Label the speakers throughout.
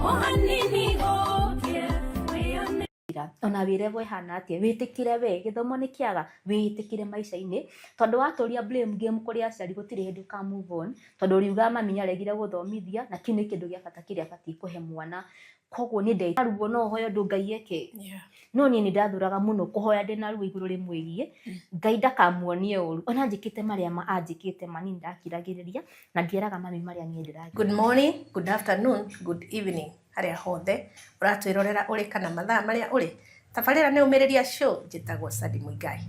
Speaker 1: O hanini gũkĩe wĩyone.
Speaker 2: Ona wĩre we hana atĩa, wĩtĩkĩre we gĩthomo nĩ kĩaga, wĩtĩkĩre maica-inĩ, tondũ watũria blame game kũrĩ aciari gũtirĩ hĩndĩ ũka move on, tondũ ũriuga mami nĩ aregire gũthomithia na kĩu nĩ kĩndũ gĩa bata kĩrĩa abatiĩ kũhe mwana. Koguo nĩ nde ruo no ũhoe ũndũ Ngai eke, no niĩ nĩ ndathuraga mũno kũhoya ndĩna ruo igũrũ rĩmwĩgiĩ Ngai ndakamuonie ũru ona anjĩkĩte marĩa anjĩkĩte ma niĩ nĩndakiragĩrĩria na ndieraga mami marĩa niĩ ndĩragia.
Speaker 3: Good morning, good afternoon, good evening harĩa hothe ũratwĩrorera ũrĩ kana mathaa marĩa ũrĩ. Tabarĩra nĩ Ũmĩrĩria Show, njĩtagwo Sandy Muigai.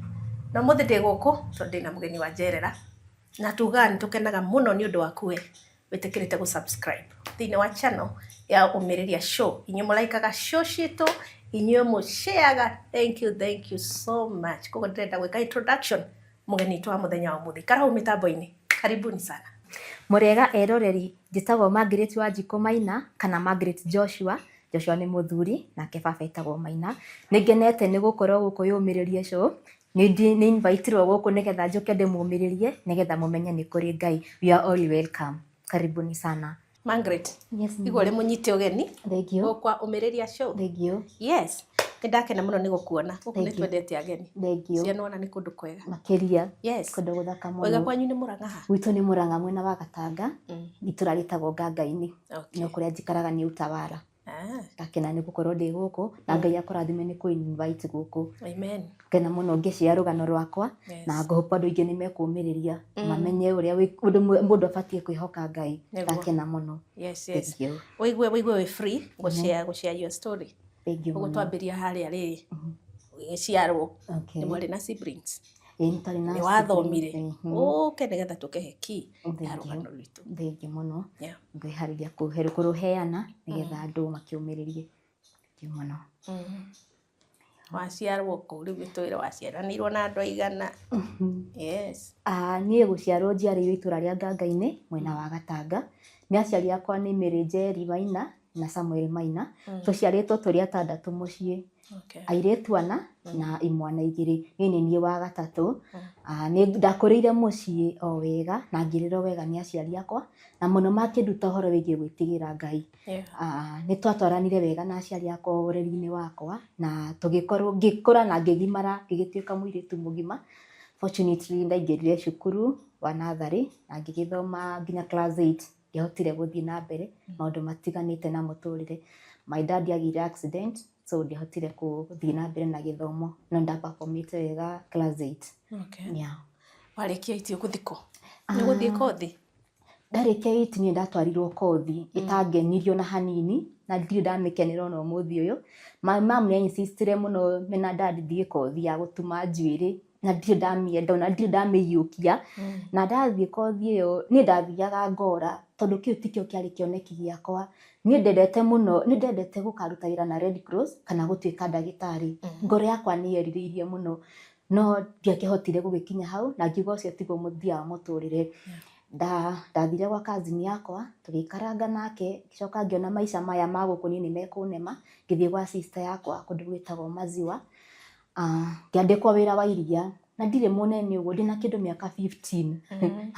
Speaker 3: Na ũmũthĩ ndĩ gũkũ tondũ ndĩna mũgeni wa njerera na tugaga nĩ tũkenaga mũno nĩ ũndũ waku we wĩtĩkĩrĩte gũ subscribe thĩinĩ wa channel ya Ũmĩrĩria Show. Inyuĩ mũraikaga show citũ, inyuĩ mũshareaga, thank you, thank you so much. Koguo ndĩrenda gwĩka introduction mũgeni witũ wa mũthenya wa ũmũthĩ. Ikara hau mĩtambo-inĩ. Karibuni sana.
Speaker 2: Mũrĩega eroreri, njĩtagwo Margaret Wanjikũ Maina kana Margaret Joshua. Joshua nĩ mũthuri nake baba etagwo Maina. Nĩ ngenete nĩ gũkorwo gũkũ Yũmĩrĩrie Show. Nĩ invite-irwo gũkũ nĩgetha njũke ndĩmũmĩrĩrie nĩgetha mũmenye nĩ kũrĩ Ngai. We are all welcome. Karibuni sana.
Speaker 3: Margaret,
Speaker 2: Yes,
Speaker 3: igua ũrĩ mũnyite ũgeni
Speaker 2: Thank you.
Speaker 3: gũkũ kwa Ũmĩrĩria Show.
Speaker 2: Thank you.
Speaker 3: Yes, nĩ ndakena mũno nĩ gũkuona. Gũkũ
Speaker 2: Thank
Speaker 3: nĩ
Speaker 2: you.
Speaker 3: twendete ageni.
Speaker 2: Thank you.
Speaker 3: Ciana ona nĩ kũndũ kwega.
Speaker 2: Makĩria.
Speaker 3: Yes.
Speaker 2: Kũndũ gũthaka
Speaker 3: Wega
Speaker 2: mũno.
Speaker 3: kwanyu nĩ Mũrang'a ha?
Speaker 2: Gwitũ nĩ Mũrang'a mwena wa Gatanga. Itũra rĩtagwo Ngangainĩ.
Speaker 3: Okay.
Speaker 2: No kũrĩa njikaraga nĩ Utawala.
Speaker 3: Ah,
Speaker 2: Ndakena nĩ gũkorwo ndĩ gũkũ na Ngai akũrathime nĩ kũ invite gũkũ.
Speaker 3: Amen.
Speaker 2: Ngena mũno ngĩshare rũgano rwakwa na ngũhope andũ aingĩ nĩ mekũmĩrĩria mamenye ũrĩa ũndũ mũndũ abatiĩ kwĩhoka Ngai.
Speaker 3: Nĩguo.
Speaker 2: Ndakena mũno.
Speaker 3: Yes.
Speaker 2: Thank you.
Speaker 3: Wĩigue wĩ free gũshare your story.
Speaker 2: Thank you
Speaker 3: Ũguo
Speaker 2: mũno.
Speaker 3: twambĩria harĩa rĩrĩ ũgĩciarwo
Speaker 2: Okay.
Speaker 3: nĩ mwarĩ na siblings.
Speaker 2: Ĩĩ nĩ twarĩ na
Speaker 3: Nĩ wathomire.
Speaker 2: siblings.
Speaker 3: Ũke nĩgetha tũkĩhe key
Speaker 2: Thank
Speaker 3: ya
Speaker 2: you.
Speaker 3: rũgano rwitũ.
Speaker 2: Thank you mũno.
Speaker 3: Yeah.
Speaker 2: Ngwĩharĩria kũrũheana nĩgetha andũ makĩũmĩrĩrie. Thank you mũno.
Speaker 3: Waciarwo kũ? Rĩu gĩtwĩre waciaranĩirwo na andũ aigana? Yes.
Speaker 2: Ah, niĩ gũciarwo njiarĩirwo itũra rĩa Ngangainĩ mwena wa Gatanga. Nĩ aciari akwa nĩ Mary Njeri Maina na Samuel Maina. Tũciarĩtwo tũrĩ atandatũ mũciĩ.
Speaker 3: Okay.
Speaker 2: Airĩtu ana na imwana 2. Niĩ nĩ niĩ wa gatatũ. Ah, nĩ ndakũrĩire mũciĩ o wega na ngĩrerwo wega nĩ aciari akwa na mũno makĩnduta ũhoro wĩgiĩ gwĩtigĩra Ngai.
Speaker 3: Yeah.
Speaker 2: Ah, nĩ twatwaranire wega na aciari akwa ũreri-inĩ wakwa na tũgĩkorwo ngĩkũra na ngĩgimara ngĩgĩtuĩka mũirĩtu mũgima. Fortunately ndaingĩrire cukuru wa natharĩ na ngĩgĩthoma nginya class 8. Ndiahotire gũthiĩ na mbere maũndũ matiganĩte na mũtũrĩre. My dad agĩire accident so ndiahotire gũthiĩ na mbere na gĩthomo no ndaperformĩte wega class 8.
Speaker 3: Okay.
Speaker 2: Yeah.
Speaker 3: Warĩkia iti ũgũthiĩ kũ? Nĩ ũgũthiĩ kothi?
Speaker 2: Ndarĩkia 8 niĩ ndatwarirwo kothi ĩtangenirie ona hanini na ndirĩ ndamĩkenera ona ũmũthĩ ũyũ. My mom nĩ insistire mũno mena dad thiĩ kothi ya gũtuma njuĩrĩ na ndirĩ ndamĩenda ona ndirĩ ndamĩiyũkia. Na ndathiĩ kothi ĩyo niĩ ndathiaga ngora tondũ kĩu tikĩo kĩarĩ kĩoneki gĩakwa. Niĩ ndendete mũno, nĩ ndendete gũkaruta wĩra na Red Cross kana gũtuĩka ndagĩtarĩ. Ngoro yakwa nĩ yerirĩirie mũno no ndiakĩhotire gũgĩkinya hau na ngiuga ũcio tiguo mũthia wa mũtũrĩre. Ndathire gwa cousin yakwa tũgĩikaranga nake ngĩcoka ngĩona maica maya ma gũkũ niĩ nĩ mekũnema ngĩthiĩ gwa sister yakwa kũndũ gwĩtagwo Maziwa. Ah, ngĩandĩkwo wĩra wa iria na ndirĩ mũnene ũguo ndĩna kĩndũ mĩaka 15.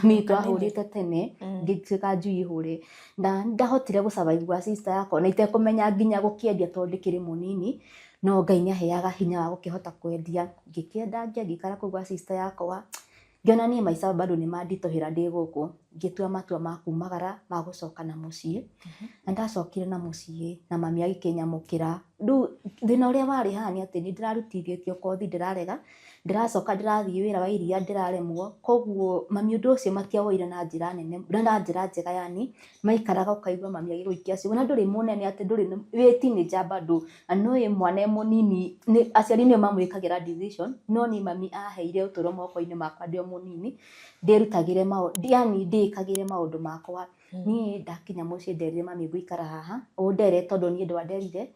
Speaker 2: Mi twahũrĩte tene ngĩtuĩka njui hũre na ndahotire gũ survive gwa sister yakwa na itekũmenya nginya gũkĩendia tondũ ndĩkĩrĩ mũnini no Ngai nĩ aheaga hinya wa gũkĩhota kwendia. Ngĩkĩendangia ngĩikara kũu gwa sister yakwa ngĩona niĩ maica bado nĩ manditũhĩra ndĩ gũkũ ngĩtua matua ma kumagara ma gũcoka na mũciĩ na ndacokire na mũciĩ na mami agĩkĩnyamũkĩra. Rĩu thĩna ũrĩa warĩ haha nĩ atĩ nĩ ndĩrarutithĩtio kothi ndĩrarega, ndĩracoka ndĩrathiĩ wĩra wa iria ndĩraremwo, koguo mami ũndũ ũcio matiawoire na njĩra nene na njĩra njega yani maikaraga ũkaigua mami agĩgũikia ciugo na ndũrĩ mũnene atĩ ndũrĩ wĩ teenager bado na nĩũĩ mwana e mũnini aciari nĩo mamwĩkagĩra decision no niĩ mami aheire ũtũro moko-inĩ makwa ndĩ o mũnini ndĩrutagĩre maũndũ yani ndĩĩkagĩre maũndũ makwa. Niĩ ndakinya mũciĩ nderire mami ngũikara haha ũndere tondũ niĩ ndwanderire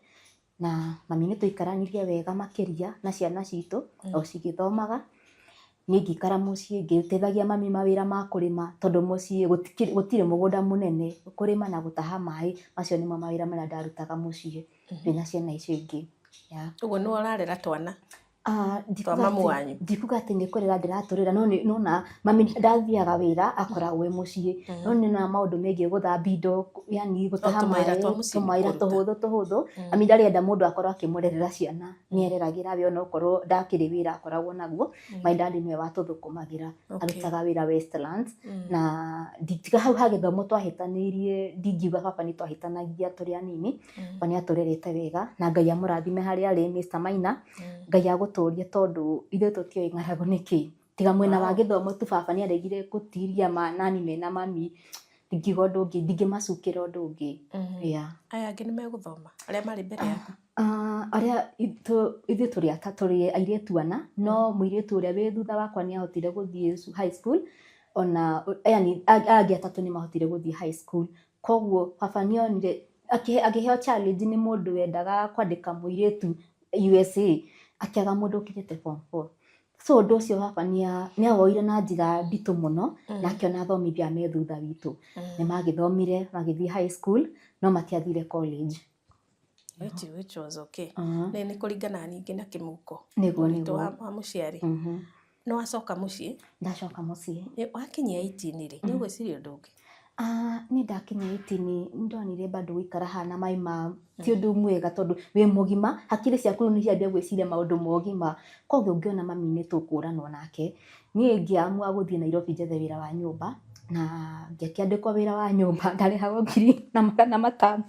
Speaker 2: na mami nĩ tũikaranirie wega makĩria na ciana citũ o cigĩthomaga. Niĩ ngĩikara mũciĩ ngĩteithagia mami mawĩra ma kũrĩma tondũ mũciĩ gũtirĩ mũgũnda mũnene, kũrĩma na gũtaha maĩ macio nĩmo mawĩra marĩa ndarutaga mũciĩ ndĩna ciana icio ingĩ. Yeah.
Speaker 3: Ũguo nĩwe ũrarera twana?
Speaker 2: Ah,
Speaker 3: Twa mamu wanyu.
Speaker 2: Ndikuga atĩ nĩ kũrĩra ndĩratũrĩra, no nona mami ndathiaga wĩra, akoragwo e mũciĩ, no nĩ nyonaga maũndũ megiĩ gũthambia indo, yani gũtaha
Speaker 3: tũmawĩra
Speaker 2: maĩ,
Speaker 3: twa mũciĩ nĩ
Speaker 2: tũmawĩra
Speaker 3: kũruta.
Speaker 2: Tũhũthũ tũhũthũ. Mami ndarĩ enda mũndũ akorwo akĩmũrerera ciana, nĩ ereragĩra we, onokorwo ndakĩrĩ wĩra akoragwo naguo. My dad nĩwe watũthũkũmagĩra, arutaga wĩra Westlands. Na tiga hau ha gĩthomo twahĩtanĩirie, ndingiuga baba nĩ twahĩtanagia tũrĩ anini. Baba nĩ atũrerete wega na Ngai amũrathime harĩa arĩ, Mr Maina. Ngai agũtũrie, tondũ ithuĩ tũtiũĩ ng'aragu nĩkĩ, tiga mwena wa gĩthomo tu. Baba nĩ aregire gũtiria nani mena mami. Ndingiuga ũndũ ũngĩ, ndingĩmacukĩra ũndũ ũngĩ, yeah.
Speaker 3: Aya angĩ nĩ megũthoma, arĩa marĩ mbere yaku?
Speaker 2: Ah, arĩa ithuĩ tũrĩ ata, tũrĩ airĩtu ana, no mũirĩtu ũrĩa wĩ thutha wakwa nĩ ahotire gũthiĩ high school, ona yani angĩ atatũ nĩ mahotire gũthiĩ high school. Koguo baba nĩ onire akĩheo challenge nĩ mũndũ wendaga kwandĩka mũirĩtu USA, akĩaga mũndũ ũkinyĩte form 4. So ũndũ ũcio baba nĩ awoire na njĩra nditũ mũno, na akĩona athomithia me thutha witũ. Nĩ magĩthomire magĩthiĩ high school, no matiathire college.
Speaker 3: Which was okay. Nĩ kũringana ningĩ na kĩmũhuko.
Speaker 2: Nĩguo.
Speaker 3: Ũritũ
Speaker 2: Nĩguo.
Speaker 3: wa mũciari. Nĩ wacoka mũciĩ?
Speaker 2: Ndacoka mũciĩ.
Speaker 3: Wakinyia 18 rĩ, nĩ ũgwĩciria ũndũ ũngĩ?
Speaker 2: Ah, niĩ ndakinya 18 nĩ ndonire bado gũikara haha na my mom ti ũndũ mwega, tondũ wĩ mũgima, hakiri ciaku rĩu nĩ ciambia gwĩciria maũndũ ma ũgima. Koguo ngĩona mami nĩ tũkũranwo nake. Niĩ ngĩamua gũthiĩ Nairobi njethe wĩra wa nyũmba, na ngĩakĩandĩkwo wĩra wa nyũmba, ndarĩhagwo 1500.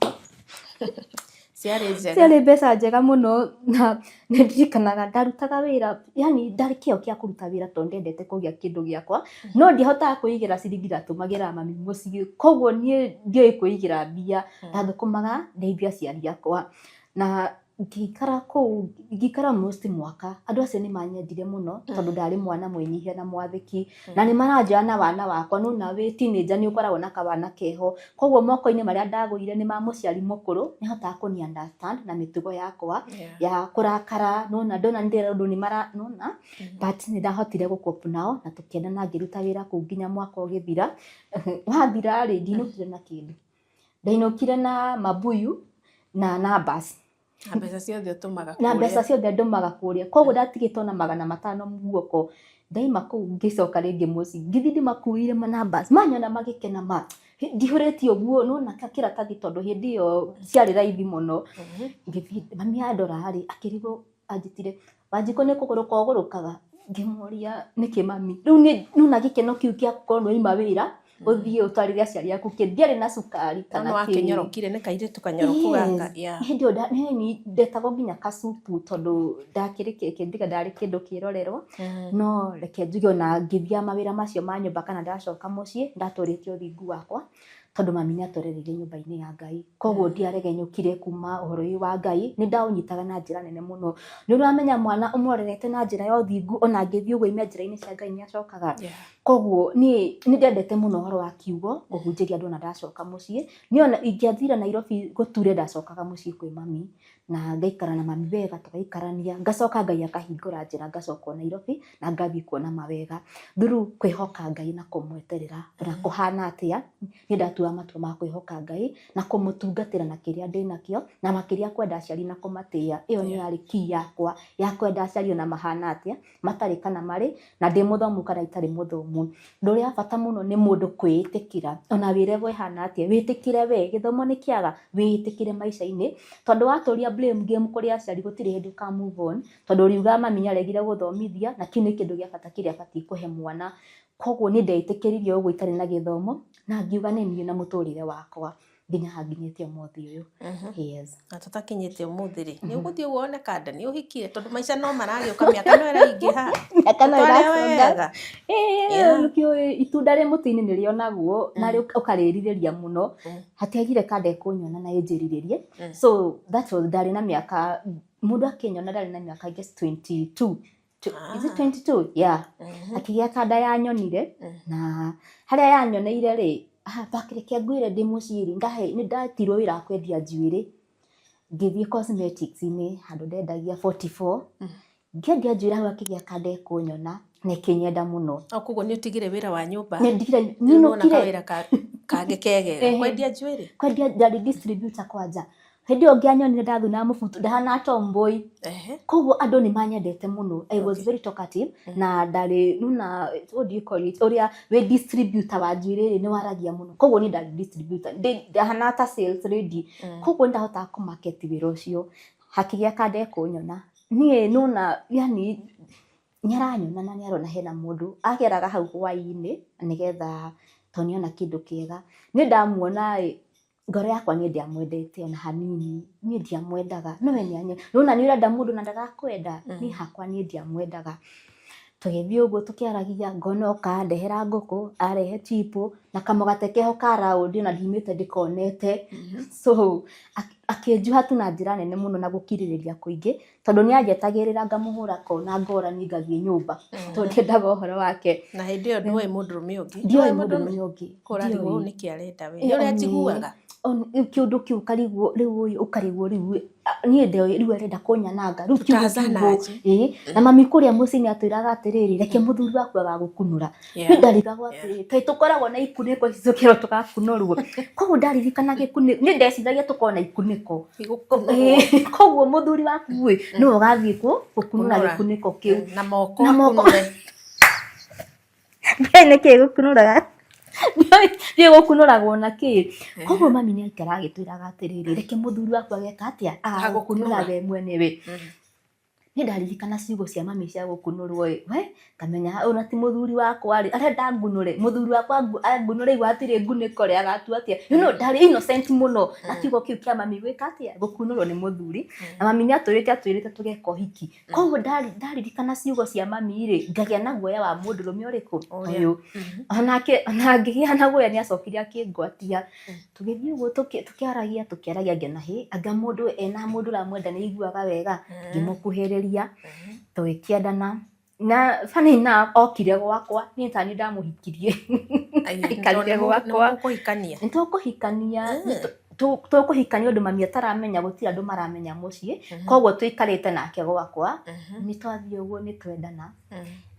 Speaker 3: Ciarĩ njega.
Speaker 2: Ciarĩ mbeca njega mũno, na nĩ ndirikanaga ndarutaga wĩra, yani ndarĩ kĩo kĩa kũruta wĩra, tondũ ndendete kũgĩa kĩndũ gĩakwa, no ndiahotaga kwĩigĩra ciringi, ndatũmagĩra mami mũciĩ. Koguo niĩ ndioĩ kwĩigĩra mbia, ndathũkũmaga ndeithie aciari akwa. Na ngĩikara kũu, ngĩikara almost mwaka. Andũ acio nĩ manyendire mũno, tondũ ndarĩ mwana mwĩnyihia na mwathĩki, na nĩ maranjoya na wana wakwa. No na wĩ teenager nĩ ũkoragwo na kawana keho. Koguo moko-inĩ marĩa ndagũire nĩ ma mũciari mũkũrũ, nĩ ahotaga kũni understand na mĩtugo yakwa ya kũrakara, nona ndona nĩ ũndũ nĩ mara nona. But nĩ ndahotire gũ cope nao na tũkĩendana. Ngĩruta wĩra kũu nginya mwaka ũgĩthira. Wathira rĩ, ndinũkire na kĩndũ, ndainũkire na mabuyu na numbers.
Speaker 3: Na mbeca ciothe ũtũmaga
Speaker 2: Na
Speaker 3: kũrĩa.
Speaker 2: Mbeca ciothe ndũmaga kũrĩa. Koguo ndatigĩtwo na 500 guoko. Ndaima kũu, ngĩcoka rĩngĩ mũciĩ, ngĩthiĩ ndĩmakuĩire ma numbers, manyona magĩkena, ma ndihũrĩtie ũguo nona kĩratathi, tondũ hĩndĩ ĩyo ciarĩ raithi mũno. Ngĩthiĩ, mami andora rĩ, akĩrigwo, anjĩtire, "Wanjikũ, nĩ kũgũrũka ũgũrũkaga?" Ngĩmũria, "Nĩkĩ, mami?" Rĩu nĩ nona gĩkeno kĩu kĩa gũkorwo nĩ waima wĩra, ũthiĩ ũtwarĩre aciari aku kĩndũ. Ndiarĩ na cukari
Speaker 3: No
Speaker 2: kana
Speaker 3: nĩ
Speaker 2: kĩ.
Speaker 3: Wakĩnyorokire nĩ kairĩtu kanyoroku gaka. Yeah.
Speaker 2: Hĩndĩ ĩyo ndetagwo nginya kacupu, tondũ ndakĩrĩ kĩkĩ, ndiga ndarĩ kĩndũ kĩrorerwo. No reke njuge, ona ngĩthiaga mawĩra macio ma nyũmba kana ndacoka mũciĩ, ndatũrĩtie ũthingu wakwa, tondũ mami nĩ atũrereire nyũmba-inĩ ya Ngai. Koguo ndiaregenyũkire kuma ũhoro ũyũ wa Ngai, nĩ ndaũnyitaga na njĩra nene mũno. Nĩ ũramenya mwana ũmũrerete na njĩra ya ũthingu, ona angĩthiĩ ũguo ime njĩra-inĩ cia Ngai, nĩ acokaga. Koguo niĩ nĩ ndendete mũno ũhoro wa kiugo, kũhunjĩria andũ. Ona ndacoka mũciĩ, niĩ ona ingĩathire Nairobi gũture, ndacokaga mũciĩ kwĩ mami na ngaikara na mami wega, tũgaikarania. Ngacoka Ngai akahingũra njĩra, ngacoka o Nairobi na ngathiĩ kuona mawega through kwĩhoka Ngai na kũmweterera. Ona kũhana atĩa, nĩ ndatuaga matua ma kwĩhoka Ngai na kũmũtungatĩra na kĩrĩa ndĩnakĩo, na makĩria kwenda aciari na kũmatĩĩa. Ĩyo nĩ yarĩ key yakwa ya kwenda aciari, ona mahana atĩa, matarĩ kana marĩ, na ndĩ mũthomu kana itarĩ mũthomu. Ũndũ ũrĩa wa bata mũno nĩ mũndũ kwĩĩtĩkĩra, ona wĩ level ĩhana atĩa, wĩtĩkĩre we gĩthomo nĩ kĩaga, wĩĩtĩkĩre maica-inĩ, tondũ watũria blame game kũrĩ aciari, gũtirĩ hĩndĩ ũka move on, tondũ ũriugaga mami nĩ aregire gũthomithia, na kĩu nĩ kĩndũ gĩa bata kĩrĩa abatiĩ kũhe mwana. Koguo nĩ ndeĩtĩkĩririe ũguo itarĩ na gĩthomo, na ngiuga nĩ niĩ na mũtũrĩre wakwa nginya haha nginyĩte ũmũthĩ ũyũ, yes.
Speaker 3: Na tũtakinyĩte ũmũthĩ rĩ, nĩ ũgũthiĩ ũguo wone kanda nĩ ũhikire, tondũ maica no maragĩũka, mĩaka no ĩraingĩha.
Speaker 2: Mĩaka no
Speaker 3: Tũtware
Speaker 2: ĩraconga.
Speaker 3: wega. Yeah.
Speaker 2: Nĩkĩũĩ itunda rĩ mũtĩ-inĩ nĩ rĩonagwo na ũkarĩrirĩria mũno. Hatiagire kanda ĩkũnyona na ĩnjĩrirĩrie. So that was ndarĩ na mĩaka, mũndũ akĩnyona ndarĩ na mĩaka, I guess 22. Is it 22? Yeah. Akĩgĩa kanda yanyonire, na harĩa yanyoneire rĩ, bakĩreke ngwĩre, ndĩ mũciĩ rĩ, ngahe nĩ ndatirwo wĩra wa kwendia njuĩrĩ, ngĩthiĩ cosmetics-inĩ handũ ndendagia 44, ngĩendia njuĩrĩ hau, akĩgĩa kanda ĩkũnyona na ĩkĩnyenda mũno.
Speaker 3: O koguo nĩ ũtigire wĩra wa nyũmba?
Speaker 2: Nĩ ndigire.
Speaker 3: Rĩu nĩwona
Speaker 2: Ninũkire.
Speaker 3: kawĩra kangĩ kegega, kwendia njuĩrĩ.
Speaker 2: Kwendia, ndarĩ distributor kwanja. Hĩndĩ ĩyo ũngĩanyonire ndathuna mũbuto ndahana tomboy. Koguo andũ nĩ manyendete mũno. I was very talkative na ndarĩ nuna, what do you call it, ũrĩa wĩ distributor wa njuĩrĩ rĩ, nĩ waragia mũno. Koguo niĩ ndarĩ distributor, ndahana ta sales lady. Koguo nĩ ndahotaga kũ market wĩra ũcio. Hakĩgĩa kanda ĩkũnyona niĩ nona, yani nĩ aranyona na nĩ arona hena mũndũ ageraga hau hwaĩ-inĩ nĩgetha tondũ nĩ ona kĩndũ kĩega. Niĩ ndamuona ĩ, ngoro yakwa niĩ ndiamwendete ona hanini, niĩ ndiamwendaga, no we nĩ nona nĩ ũrenda mũndũ na ndarakwenda. Niĩ hakwa niĩ ndiamwendaga. Tũgĩthiĩ ũguo tũkĩaragia, ngona oka andehera ngũkũ, arehe chipo na kamũgate keho ka round ona ndiumĩte ndĩkonete. So akĩnjuha tu na njĩra nene mũno na gũkirĩrĩria kũingĩ, tondũ nĩ anjetagĩrĩra ngamũhũra kona ngorani ngathiĩ nyũmba, tondũ ndiendaga ũhoro wake.
Speaker 3: Na hĩndĩ ĩyo ndũĩ mũndũrũme ũngĩ?
Speaker 2: Ndioĩ mũndũrũme ũngĩ.
Speaker 3: Kũrarigwo ũũ nĩkĩ arenda we? Nĩ ũrĩa njiguaga.
Speaker 2: Kĩũndũ kĩu ũkarigwo rĩu ũyũ, ũkarigwo rĩu niĩ ndoĩ rĩu arenda kũnyananga rĩu kiugo.
Speaker 3: Tutazana aje.
Speaker 2: Ĩĩ, na mami kũrĩa mũciĩ nĩ atwĩraga atĩrĩrĩ, reke mũthuri waku agagũkunũra. Niĩ ndarigagwo atĩrĩrĩ, kaĩ tũkoragwo na ikunĩko ici tũkerwo tũgakunũrwo? Koguo ndaririkana gĩkunĩko, niĩ ndeciragia tũkoragwo na ikunĩko.
Speaker 3: Igũkunũrwo.
Speaker 2: Koguo mũthuri waku ĩ, nĩwe ũgathiĩ gũkunũra
Speaker 3: Kunũra.
Speaker 2: gĩkunĩko kĩu.
Speaker 3: Na moko.
Speaker 2: Na moko.
Speaker 3: Akunũre.
Speaker 2: Nĩ nĩkĩ gũkunũraga? Nĩ gũkunũragwo na kĩ? Koguo mami nĩ aikaraga agĩtwĩraga atĩrĩrĩ, reke mũthuri waku ageka atĩa? Agagũkunũra we mwenyewe. Niĩ ndaririkana ciugo cia mami cia gũkunũrwo ĩ, we ngamenya ona ti mũthuri wakwa rĩ, arenda ngunũre, mũthuri wakwa angunũre igua hatirĩ ngunĩko rĩ, agatua atĩa? Ndarĩ innocent mũno na kiugo kĩu kĩa mami gwĩka atĩa? Gũkunũrwo nĩ mũthuri. Na mami nĩ atũrĩte atwĩrĩte tũgeka ũhiki. Koguo ndaririkana ciugo cia mami rĩ, ngagĩa na guoya wa mũndũrũme ũrĩkũ? Ũyũ. Onake ona ngĩgĩa na guoya nĩ acokire akĩngwatia. Tũgĩthiĩ ũguo tũkĩaragia tũkĩaragia, ngĩona hĩ, anga mũndũ ena mũndũ ũramwenda nĩ aiguaga wega, ngĩmũkuhĩrĩria, tũgĩkĩendana. Na funny enough okire gwakwa, niĩ ta niĩ ndamũhikirie. Aikarire gwakwa.
Speaker 3: Kũhikania.
Speaker 2: Nĩ tũkũhikania, tũkũhikania ũndũ mami ataramenya, gũtirĩ andũ maramenya mũciĩ, koguo tũikarĩte nake gwakwa. Nĩ twathiĩ ũguo nĩ twendana,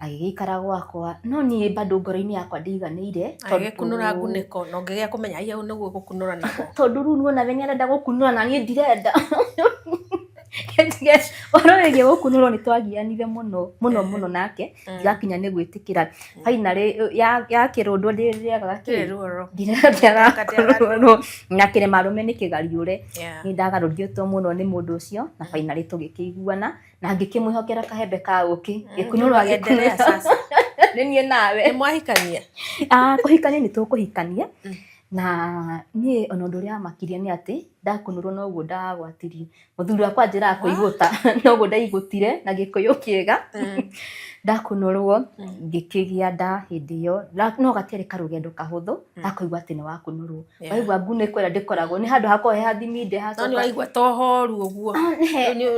Speaker 2: agĩgĩikara gwakwa, no niĩ bado ngoro-inĩ yakwa ndiiganĩire.
Speaker 3: Agĩkunũra ngunĩko na ũngĩgĩa kũmenya aya ũũ nĩguo gũkunũra nako.
Speaker 2: Tondũ rĩu nĩwona we nĩarenda gũkunũra na niĩ ndirenda. Ũhoro wĩgiĩ gũkunũrwo nĩ twagianire mũno mũno mũno nake, ndigakinya nĩ gwĩtĩkĩra. Finally ya kĩrũndwo ndĩrĩaga kĩ?
Speaker 3: Ndĩrĩ ruoro.
Speaker 2: Ndirĩaga kũrũrwo na kĩrĩma arũme nĩ kĩgariũre. Nĩ ndagarũrĩtwo mũno nĩ mũndũ ũcio na finally tũgĩkĩiguana na ngĩkĩmwĩhokera kahembe ka ũkĩ, gĩkunũrwo
Speaker 3: Endelea
Speaker 2: agĩkunũra.
Speaker 3: sasa.
Speaker 2: Nĩ niĩ nawe.
Speaker 3: Nĩ mwahikania?
Speaker 2: Ah, kũhikania nĩ tũkũhikania. Na niĩ ona ũndũ ũrĩa wamakirie nĩ atĩ ndakunũrwo noguo ndagwatirie. Mũthuri wakwa anjĩraga kũigũta, noguo ndaigũtire na gĩkũyũ kĩega. Ndakunũrwo ngĩkĩgĩa nda hĩndĩ ĩyo, no gatiarĩ karũgendo kahũthũ ga kũigua atĩ nĩ wakunũrwo. Waigua ngunĩko ĩrĩa ndĩkoragwo nĩ handũ hakoragwo he hathiminde
Speaker 3: No nĩ
Speaker 2: hacoka.
Speaker 3: waigua to horu ũguo.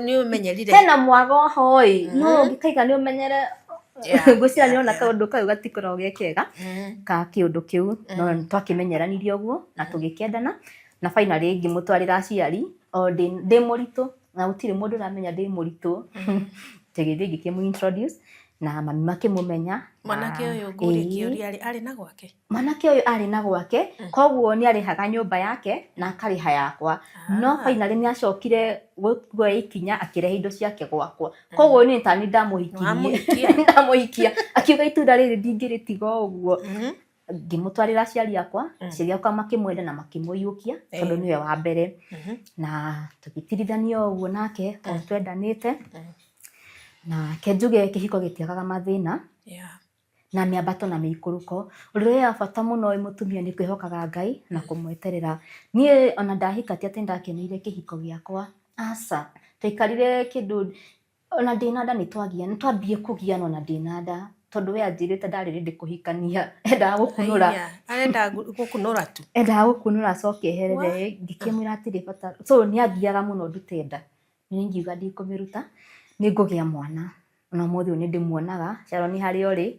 Speaker 3: Nĩ ũmenyerire.
Speaker 2: Hena mwago ho ĩ, no ũngĩkaiga nĩ ũmenyere. Ngwĩciria nĩ ona kaũndũ kau gatikoragwo ge kega ka kĩũndũ kĩu, no twakĩmenyeranirie ũguo na tũgĩkĩendana na finally ngĩmũtwarĩra aciari o ndĩ mũritũ na gũtirĩ mũndũ ũramenya ndĩ mũritũ. Tũgĩthiĩ ngĩkĩmũ introduce na mami makĩmũmenya.
Speaker 3: Mwanake ũyũ ngũrie kĩũria rĩ, arĩ na gwake?
Speaker 2: Mwanake ũyũ arĩ na gwake, koguo nĩ arĩhaga nyũmba yake na akarĩha yakwa. No finally nĩ acokire kuoya ikinya akĩrehe indo ciake gwakwa. Koguo niĩ tani ndamũhikirie.
Speaker 3: Wamũhikia?
Speaker 2: Ndamũhikia. Akiuga itunda rĩrĩ ndingĩrĩtiga o ũguo. Ngĩmũtwarĩra aciari akwa, aciari akwa makĩmwenda na makĩmũiyũkia tondũ nĩwe wa mbere. Na tũgĩtirithania o ũguo nake o twendanĩte. Na ke njuge kĩhiko gĩtiagaga mathĩna. Na mĩambato na mĩikũrũko. Ũndũ ũrĩa wa bata mũno wĩ mũtumia nĩ kwĩhokaga Ngai na kũmweterera. Niĩ ona ndahika ti atĩ ndakeneire kĩhiko gĩakwa, aca. Twaikarire kĩndũ ona ndĩna nda nĩ twagia, nĩ twambire kũgiana ona ndĩna nda, tondũ we anjĩrĩte ndarĩ ready kũhikania, endaga gũkunũra.
Speaker 3: Haiya, arenda gũkunũra tu.
Speaker 2: Endaga gũkunũra acoke eherere, ngĩkĩmwĩra hatirĩ bata. So nĩ angiaga mũno ndute nda. Niĩ ngiuga ndikũmĩruta, nĩ ngũgĩa mwana. Ona ũmũthĩ ũyũ nĩ ndĩmuonaga, Sharon harĩa ũrĩ,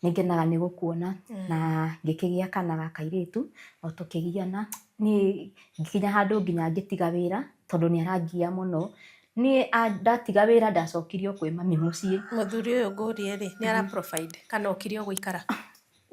Speaker 2: nĩ ngenaga nĩ gũkuona. Na ngĩkĩgĩa kana ga kairĩtu, o tũkĩgiana. Niĩ ngĩkinya handũ nginya ngĩtiga wĩra, tondũ nĩ arangia mũno. Niĩ ndatiga wĩra ndacokirio kwĩ mami mũciĩ.
Speaker 3: Mũthuri ũyũ ngũrie rĩ, nĩ ara provide kana okire o gũikara?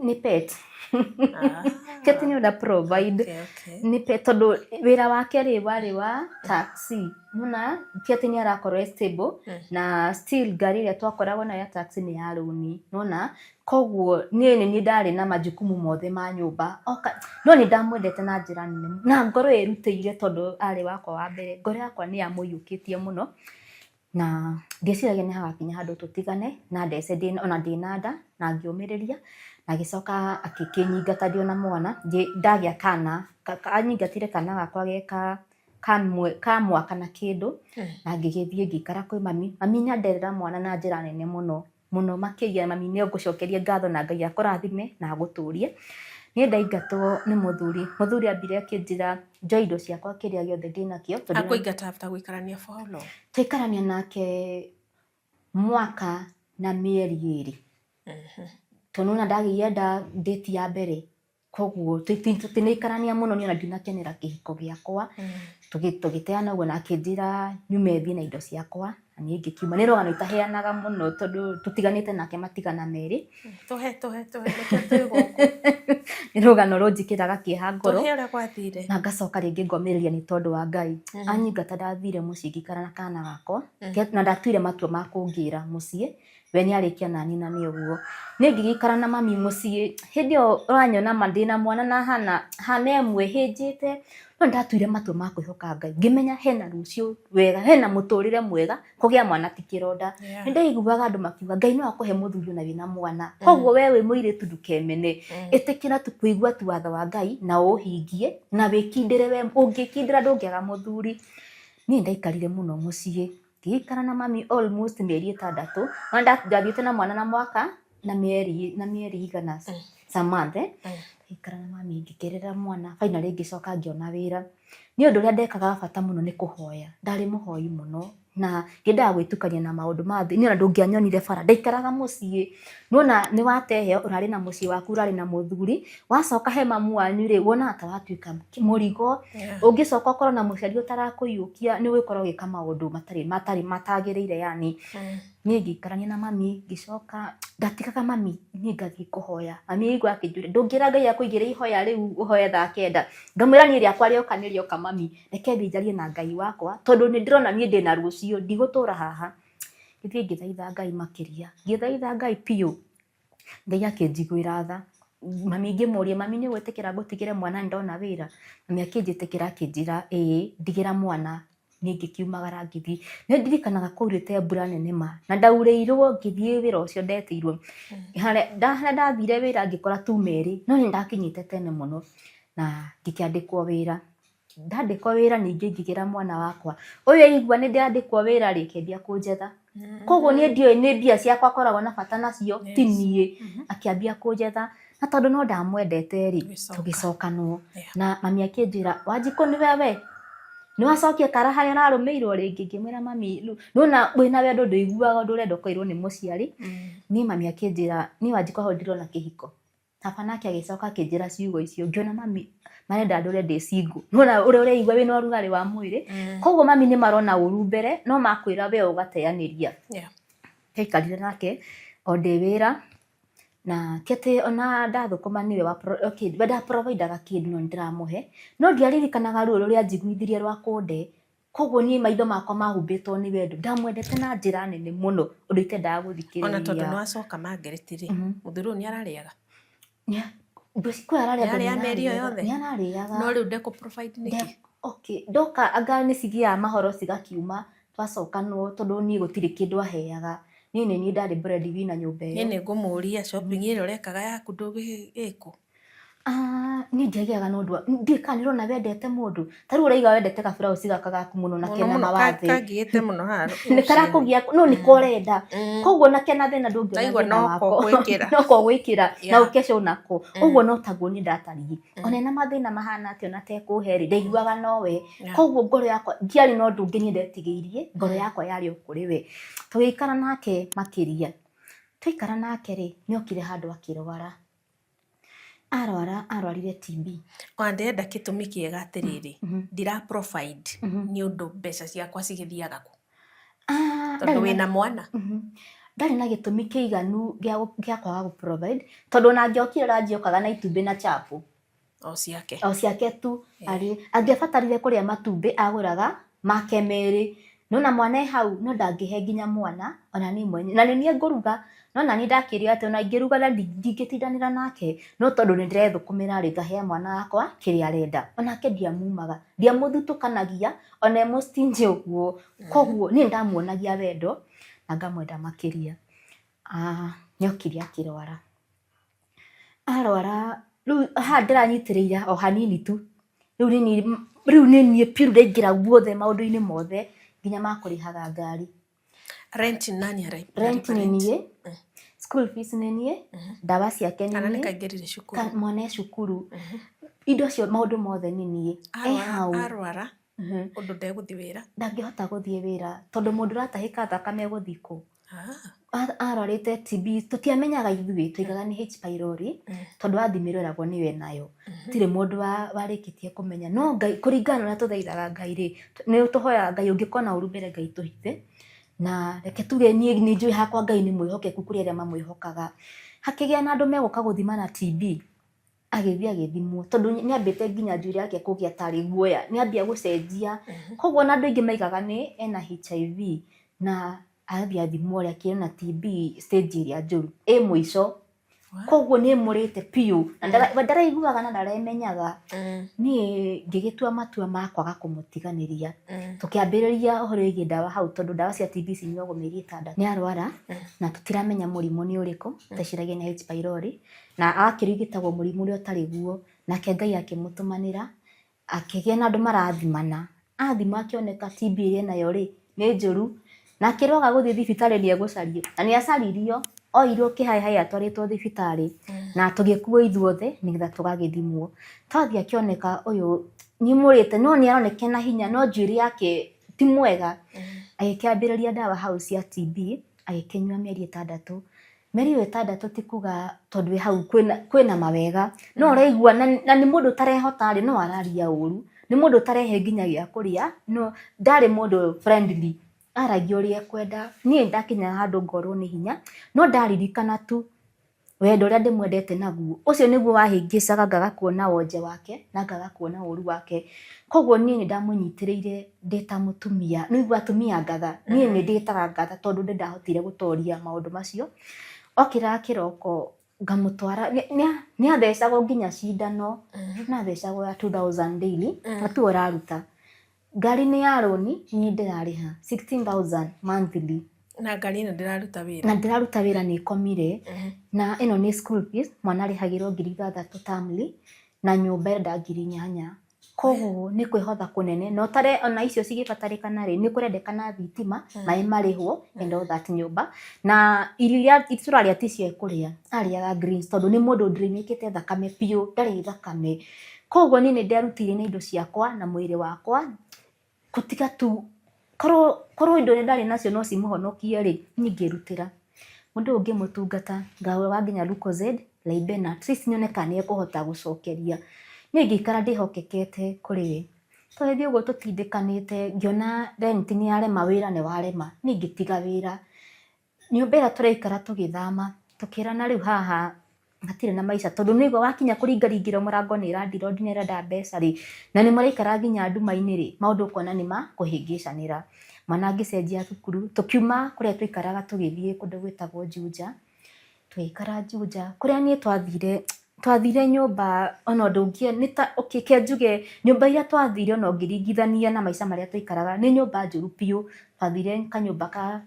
Speaker 2: Nĩ pet.
Speaker 3: Ah.
Speaker 2: Ti atĩ nĩ ũra provide.
Speaker 3: Okay, okay.
Speaker 2: Nĩ pet tondũ wĩra wake rĩ warĩ wa taxi. Nĩwona ti atĩ nĩ arakorwo e stable na still ngari ĩrĩa twakoragwo nayo ya taxi nĩ ya rũni. Nĩwona? Koguo niĩ nĩ niĩ ndarĩ na majukumu mothe ma nyũmba. Oka, no nĩ ndamwendete na njĩra nene na ngoro ĩrutĩire tondũ arĩ wakwa wa mbere. Ngoro yakwa nĩ yamũiyũkĩtie mũno. Na ndieciragia nĩ hagakinya handũ tũtigane na ndece ona ndĩna nda na ngĩũmĩrĩria na agĩcoka akĩnyingata ndĩ ona mwana ndagĩa kana anyingatire kana gakwa ge ka mwaka na kĩndũ na ngĩgĩthiĩ ngĩikara kwĩ mami. Mami nĩ anderera mwana na njĩra nene mũno mũno makĩria. Mami nĩ ngũcokeria ngatho na Ngai akũrathime na agũtũrie. Niĩ ndaingatwo nĩ mũthuri, mũthuri ambire akĩnjĩra njoe indo ciakwa kĩrĩa gĩothe ndĩnakĩo.
Speaker 3: Akũingata after gũikarania for how long?
Speaker 2: Twaikarania nake mwaka na mĩeri 2. Tondũ nĩwona ndagĩire nda date ya mbere, koguo tũtinaikarania mũno niĩ ona ndinakenera kĩhiko gĩakwa. Tũgĩteana ũguo na akĩnjĩra nyume thiĩ na indo ciakwa na niĩ ngĩkiuma. Nĩ rũgano itaheanaga mũno tondũ tũtiganĩte nake matigana merĩ.
Speaker 3: Tũhe tũhe tũhe nĩkĩo twĩ gũkũ.
Speaker 2: Nĩ rũgano rũnjĩkĩraga kĩeha ngoro.
Speaker 3: Tũhe ũrĩa gwathire.
Speaker 2: Na ngacoka rĩngĩ ngomĩrĩria nĩ tondũ wa Ngai. Anyingata ndathire mũciĩ ngĩikara na kana gakwa na ndatuire matua ma kũngĩra mũciĩ. We nĩ arĩkia nani na nĩ ũguo. Niĩ ngĩgĩikara na mami mũciĩ, hĩndĩ ĩyo ũranyona ma ndĩna mwana na hana hana ĩmwe hĩnjĩte, no nĩ ndatuire matua ma kwĩhoka Ngai. Ngĩmenya hena rũciũ wega, hena mũtũrĩre mwega, kũgĩa mwana ti kĩronda. Nĩ ndaiguaga andũ makiuga Ngai no akũhe mũthuri ona wĩna mwana. Koguo we wĩ mũirĩtu ndũkemene. Ĩtĩkĩra tu kũigua tu watho wa Ngai na ũũhingie na wĩkindĩre we, ũngĩkindĩra ndũngĩaga mũthuri. Niĩ ndaikarire mũno mũciĩ. Ngĩikara na mami almost mĩeri 6. Na ndathiĩte na mwana na mwaka na mĩeri igana some month eh. Ngĩikara na mami ngĩkĩrera mwana finally ngĩcoka ngĩona wĩra. Niĩ ũndũ ũrĩa ndekaga wa bata mũno nĩ kũhoya. Ndarĩ mũhoi mũno na ndiendaga gwĩtukania na maũndũ ma thĩ. Niĩ ona ndũngĩanyonire bara, ndaikaraga mũciĩ. Nĩwona nĩ wateheo, ũrarĩ na mũciĩ waku, ũrarĩ na mũthuri, wacoka he mamu wanyu rĩ, wonaga ta watuĩka mũrigo. Ũngĩcoka ũkorwo na mũciari ũtarakũiyũkia, nĩ ũgũkorwo ũgĩka maũndũ matarĩ matarĩ matagĩrĩire yani. Niĩ ngĩikarania na mami, ngĩcoka ndatigaga mami niĩ ngathiĩ kũhoya. Mami aigua akĩnjũria, ndũngĩra Ngai akũigĩre ihoya rĩu ũhoye thaa 9? Ngamwĩra niĩ rĩakwa rĩoka nĩ rĩoka mami, reke thiĩ njarie na Ngai wakwa, tondũ nĩ ndĩrona niĩ ndĩna rũciũ, ndigũtũra haha. Ngĩthiĩ ngĩthaitha Ngai makĩria, ngĩthaitha Ngai biũ, Ngai akĩnjiguĩra tha. Mami ngĩmũria, mami nĩ ũgwĩtĩkĩra ngũtigĩre mwana nĩ ndona wĩra? Mami akĩnjĩtĩkĩra akĩnjĩra ĩĩ ndigĩra mwana. Niĩ ngĩkiumagara ngĩthiĩ. Nĩ ndirikanaga kwaurĩte mbura nene ma, na ndaurĩirwo ngĩthiĩ wĩra ũcio ndetĩirwo. Harĩa ndathire wĩra ngĩkora tuma 2, no nĩ ndakinyĩte tene mũno na ngĩkĩandĩkwo wĩra. Ndandĩkwo wĩra ningĩ ngĩgĩra mwana wakwa. Ũyũ aigua nĩ ndandĩkwo wĩra rĩ, akĩambia kũnjetha. Koguo niĩ ndiũĩ nĩ mbia ciakwa akoragwo na bata nacio, ti niĩ. Akĩambia kũnjetha, na tondũ no ndamwendete rĩ, tũgĩcokanwo. Na mami akĩnjĩra, Wanjikũ nĩwe we? Nĩ wacokia kara harĩa ũrarũmĩirwo rĩngĩ? Ngĩmwĩra mami, nĩwona wĩna wendo ndũiguaga ũndũ ũrenda ũkairwo nĩ mũciari. Niĩ mami akĩnjĩra, niĩ Wanjikũ hau ndirona kĩhiko. Baba nake agĩcoka akĩnjĩra ciugo icio, ngĩona mami marenda ndũre ndĩ single. Nĩwona ũrĩa ũreigua wĩna ũrugarĩ wa mwĩrĩ. Koguo mami nĩ marona ũru mbere, no makwĩra we ũgateanĩria. Ndaikarire nake o ndĩ wĩra, na ti atĩ ona ndathũkũma nĩwe wa okay, we nda provide aga kĩndũ no nĩndĩramũhe, no ndiaririkanaga ruo rũrĩa anjiguithirie rwa kũnde. Koguo niĩ maitho makwa mahumbĩtwo nĩ wendo, ndamwendete na njĩra nene mũno ũndũ itendaga gũthikĩrĩria.
Speaker 3: Ona tondũ nĩ wacoka Margaret rĩ, mũthuri ũyũ nĩ ararĩaga?
Speaker 2: Kwĩ ararĩa.
Speaker 3: Nĩararĩa mĩeri ĩyo yothe?
Speaker 2: Nĩ ararĩaga.
Speaker 3: No rĩu ndekũ provide nĩkĩ?
Speaker 2: Okay, ndoka anga nĩ cigĩaga mahoro cigakiuma, twacokanwo tondũ niĩ gũtirĩ kĩndũ aheaga. Niĩ nĩ niĩ ndarĩ bread winner nyũmba ĩyo.
Speaker 3: Niĩ nĩ ngũmũria shopping ĩrĩa ũrekaga yaku ndũgĩ ĩkũ?
Speaker 2: Niĩ ndiagĩaga na ũndũ, ndiũĩ kana nĩũrona wendete mũndũ. Ta rĩu ũraiga wendete gaburauci gaka gaku mũno na kena mawathe.
Speaker 3: Kangĩte mũno haha.
Speaker 2: Nĩ karakũgia no nĩko ũrenda. Koguo na kena thĩna ndũngĩona
Speaker 3: Ndaigua
Speaker 2: thĩna
Speaker 3: noko
Speaker 2: wako.
Speaker 3: gwĩkĩra.
Speaker 2: Noko gwĩkĩra na ũkeco nako. Ũguo no taguo niĩ ndatariĩ. Ona ena mathĩna mahana atĩa ona tekũhe rĩ, ndaiguaga nowe. Koguo ngoro yakwa ndiarĩ na ũndũ ũngĩ niĩ ndetigĩirie, ngoro yakwa yarĩ o kũrĩ we. Tũgĩikara nake makĩria. Twaikara nake rĩ, nĩ okire handũ akĩrwara. Arwara arwarire TB.
Speaker 3: Ona ndĩrenda gĩtũmi kĩega atĩrĩrĩ, ndira provide nĩ ũndũ mbeca ciakwa cigĩthiaga kũ? Tondũ wĩna mwana.
Speaker 2: Ndarĩ na gĩtũmi kĩiganu gĩa kwaga gũ provide, tondũ ona angĩokire ranji okaga na itumbĩ na chapo.
Speaker 3: O ciake.
Speaker 2: O ciake tu. Arĩ angĩabatarire kũrĩa matumbĩ agũraga make merĩ. Nona mwana e hau no ndangĩhe nginya mwana ona niĩ mwenye, na nĩ niĩ ngũruga, no naniĩ ndakĩrĩo atĩ ona ingĩruga na ndingĩtindanĩra nake, no tondũ nĩ ndĩrethũkũmĩra rĩ, ngahe mwana wakwa kĩrĩa arenda. Onake ndiamumaga, ndiamũthutũkanagia, ona e mũ stingy ũguo. Koguo niĩ nĩndamuonagia wendo na ngamwenda makĩria. Nĩokire akĩrwara. Arwara, rĩu haha ndĩranyitĩrĩire o hanini tu, rĩu nĩniĩ, rĩu nĩniĩ biũ ndaingĩra guothe maũndũ-inĩ mothe nginya ma kũrĩhaga ngari.
Speaker 3: Rent nani analipa?
Speaker 2: Rent nĩ niĩ, school fees nĩ niĩ, ndawa ciake nĩ
Speaker 3: Kana
Speaker 2: niĩ,
Speaker 3: nĩkaingĩrire cukuru?
Speaker 2: Mwana e cukuru, indo cio maũndũ mothe nĩ niĩ. E hau.
Speaker 3: Arwara ũndũ ndegũthiĩ wĩra?
Speaker 2: Ndangĩhota gũthiĩ wĩra tondũ mũndũ ũratahĩka thakame egũthiĩ kũ? Arwarĩte TB, tũtiamenyaga ithuĩ, twaigaga nĩ H pylori, tondũ athimĩrwo eragwo nĩyo enayo. Gũtirĩ mũndũ warĩkĩtie kũmenya. No Ngai, kũringana na ũrĩa tũthaithaga Ngai rĩ, nĩ tũhoyaga Ngai ũngĩkona ũru mbere Ngai tũhithe. Na reke tuge niĩ nĩ njũĩ hakwa Ngai nĩ mwĩhokeku kũrĩ arĩa mamwĩhokaga. Hakĩgĩa na andũ megũka gũthima na TB, agĩthiĩ agĩthimwo, tondũ nĩ ambĩte nginya njuĩrĩ yake kũgĩa tarĩ guoya, nĩ ambia gũcenjia. Koguo ona andũ aingĩ maigaga nĩ ena HIV, na athiĩ athimwo rĩ, akĩrwo ena TB stage ĩrĩa njũru, ĩ mũico. Koguo nĩ ĩmũrĩte biũ, na ndaraiguaga na ndaremenyaga. Niĩ ngĩgĩtua matua ma kwaga kũmũtiganĩria. Tũkĩambĩrĩria ũhoro wĩgiĩ ndawa hau, tondũ ndawa cia TB cinyuagwo mĩeri 6. Nĩ arwara, na tũtiramenya mũrimũ nĩ ũrĩkũ, tweciragia nĩ H pylori, na agakĩrigitagwo mũrimũ ũrĩa ũtarĩ guo. Nake Ngai akĩmũtũmanĩra, akĩgĩa na andũ marathimana. Athimwo akĩoneka TB ĩrĩa enayo rĩ, nĩ njũru. Na akĩrwo aga gũthiĩ thibitarĩ nĩ egũcario. Na nĩ acaririo, oirwo kĩhaĩhaĩ atwarĩtwo thibitarĩ. Na tũgĩkuo ithuothe nĩgetha tũgagĩthimwo. Twathiĩ akĩoneka ũyũ nĩ mũrĩte, no nĩ aroneka ena hinya, no njuĩrĩ yake ti mwega. Agĩkĩambĩrĩria ndawa hau cia TB, agĩkĩnyua mĩeri 6. Mĩeri ĩyo 6 ti kuga tondũ wĩ hau kwĩna mawega, no ũraigua na nĩ mũndũ ũtarehota rĩ, no araria ũru, nĩ mũndũ ũtarehe nginya gĩa kũrĩa, no ndarĩ mũndũ friendly, aragia ũrĩa ekwenda. Niĩ nĩndakinyaga handũ ngorwo nĩ hinya, no ndaririkana tu wendo ũrĩa ndĩmwendete naguo, ũcio nĩguo wahĩngĩcaga ngaga kuona wonje wake na ngaga kuona ũru wake. Koguo niĩ nĩ ndamũnyitĩrĩire ndĩ ta mũtumia, nĩ ũiguaga atumia ngatha, niĩ nĩ ndĩtaga ngatha tondũ nĩ ndahotire gũtoria maũndũ macio. Okĩraga kĩroko ngamũtwara, nĩ athecagwo nginya cindano, nĩ athecagwo ya 2000 daily, na tiwe ũraruta. Ngari nĩ ya rũni, niĩ ndĩrarĩha 16,000 monthly.
Speaker 3: Na ngari ĩno ndĩraruta wĩra?
Speaker 2: Na ndĩraruta wĩra, nĩ ĩkomire. Na ĩno nĩ school fees, mwana arĩhagĩrwo 6,000 termly, na nyũmba ĩrenda 8,000. Koguo nĩ kwĩhotha kũnene, na ũtare ona icio cigĩbatarĩkana rĩ, nĩ kũrendekana thitima, maĩ marĩhwo and all that nyũmba. Na irio iria tũrarĩa ticio ekũrĩa, arĩaga greens tondũ nĩ mũndũ drainĩkĩte thakame biũ, ndarĩ thakame. Koguo niĩ nĩ nderutĩire na indo ciakwa na mwĩrĩ wakwa, gũtiga tu korwo indo iria ndarĩ nacio no cimũhonokie rĩ, niĩ ingĩrutĩra. Mũndũ ũyũ ngĩmũtungata, ngagũra nginya Lucozade, Ribena, at least nyone kana nĩ ekũhota gũcokeria. Niĩ ngĩikara ndĩhokekete kũrĩ we. Twagĩthiĩ ũguo tũtindĩkanĩte, ngĩona rent nĩ yarema, wĩra nĩ warema, niĩ ngĩtiga wĩra. Nyũmba ĩrĩa tũraikara tũgĩthama, tũkĩrana rĩu haha hatirĩ na maica, tondũ nĩ ũraigua wakinya kũringaringĩrwo mũrango nĩ landlord nĩ arenda mbeca rĩ, na nĩ mũraikara nginya nduma-inĩ rĩ, maũndũ ũkona nĩ makũhĩngĩcanĩra. Mwana ngĩcenjia thukuru, tũkiuma kũrĩa twaikaraga tũgĩthiĩ kũndũ gwĩtagwo Juja, tũgĩikara Juja, kũrĩa niĩ twathire nyũmba ona ndũngĩ, nĩ ta okay reke njuge nyũmba iria twathire ona ũngĩringithania na maica marĩa twaikaraga nĩ nyũmba njũru biũ. Twathire kanyũmba ka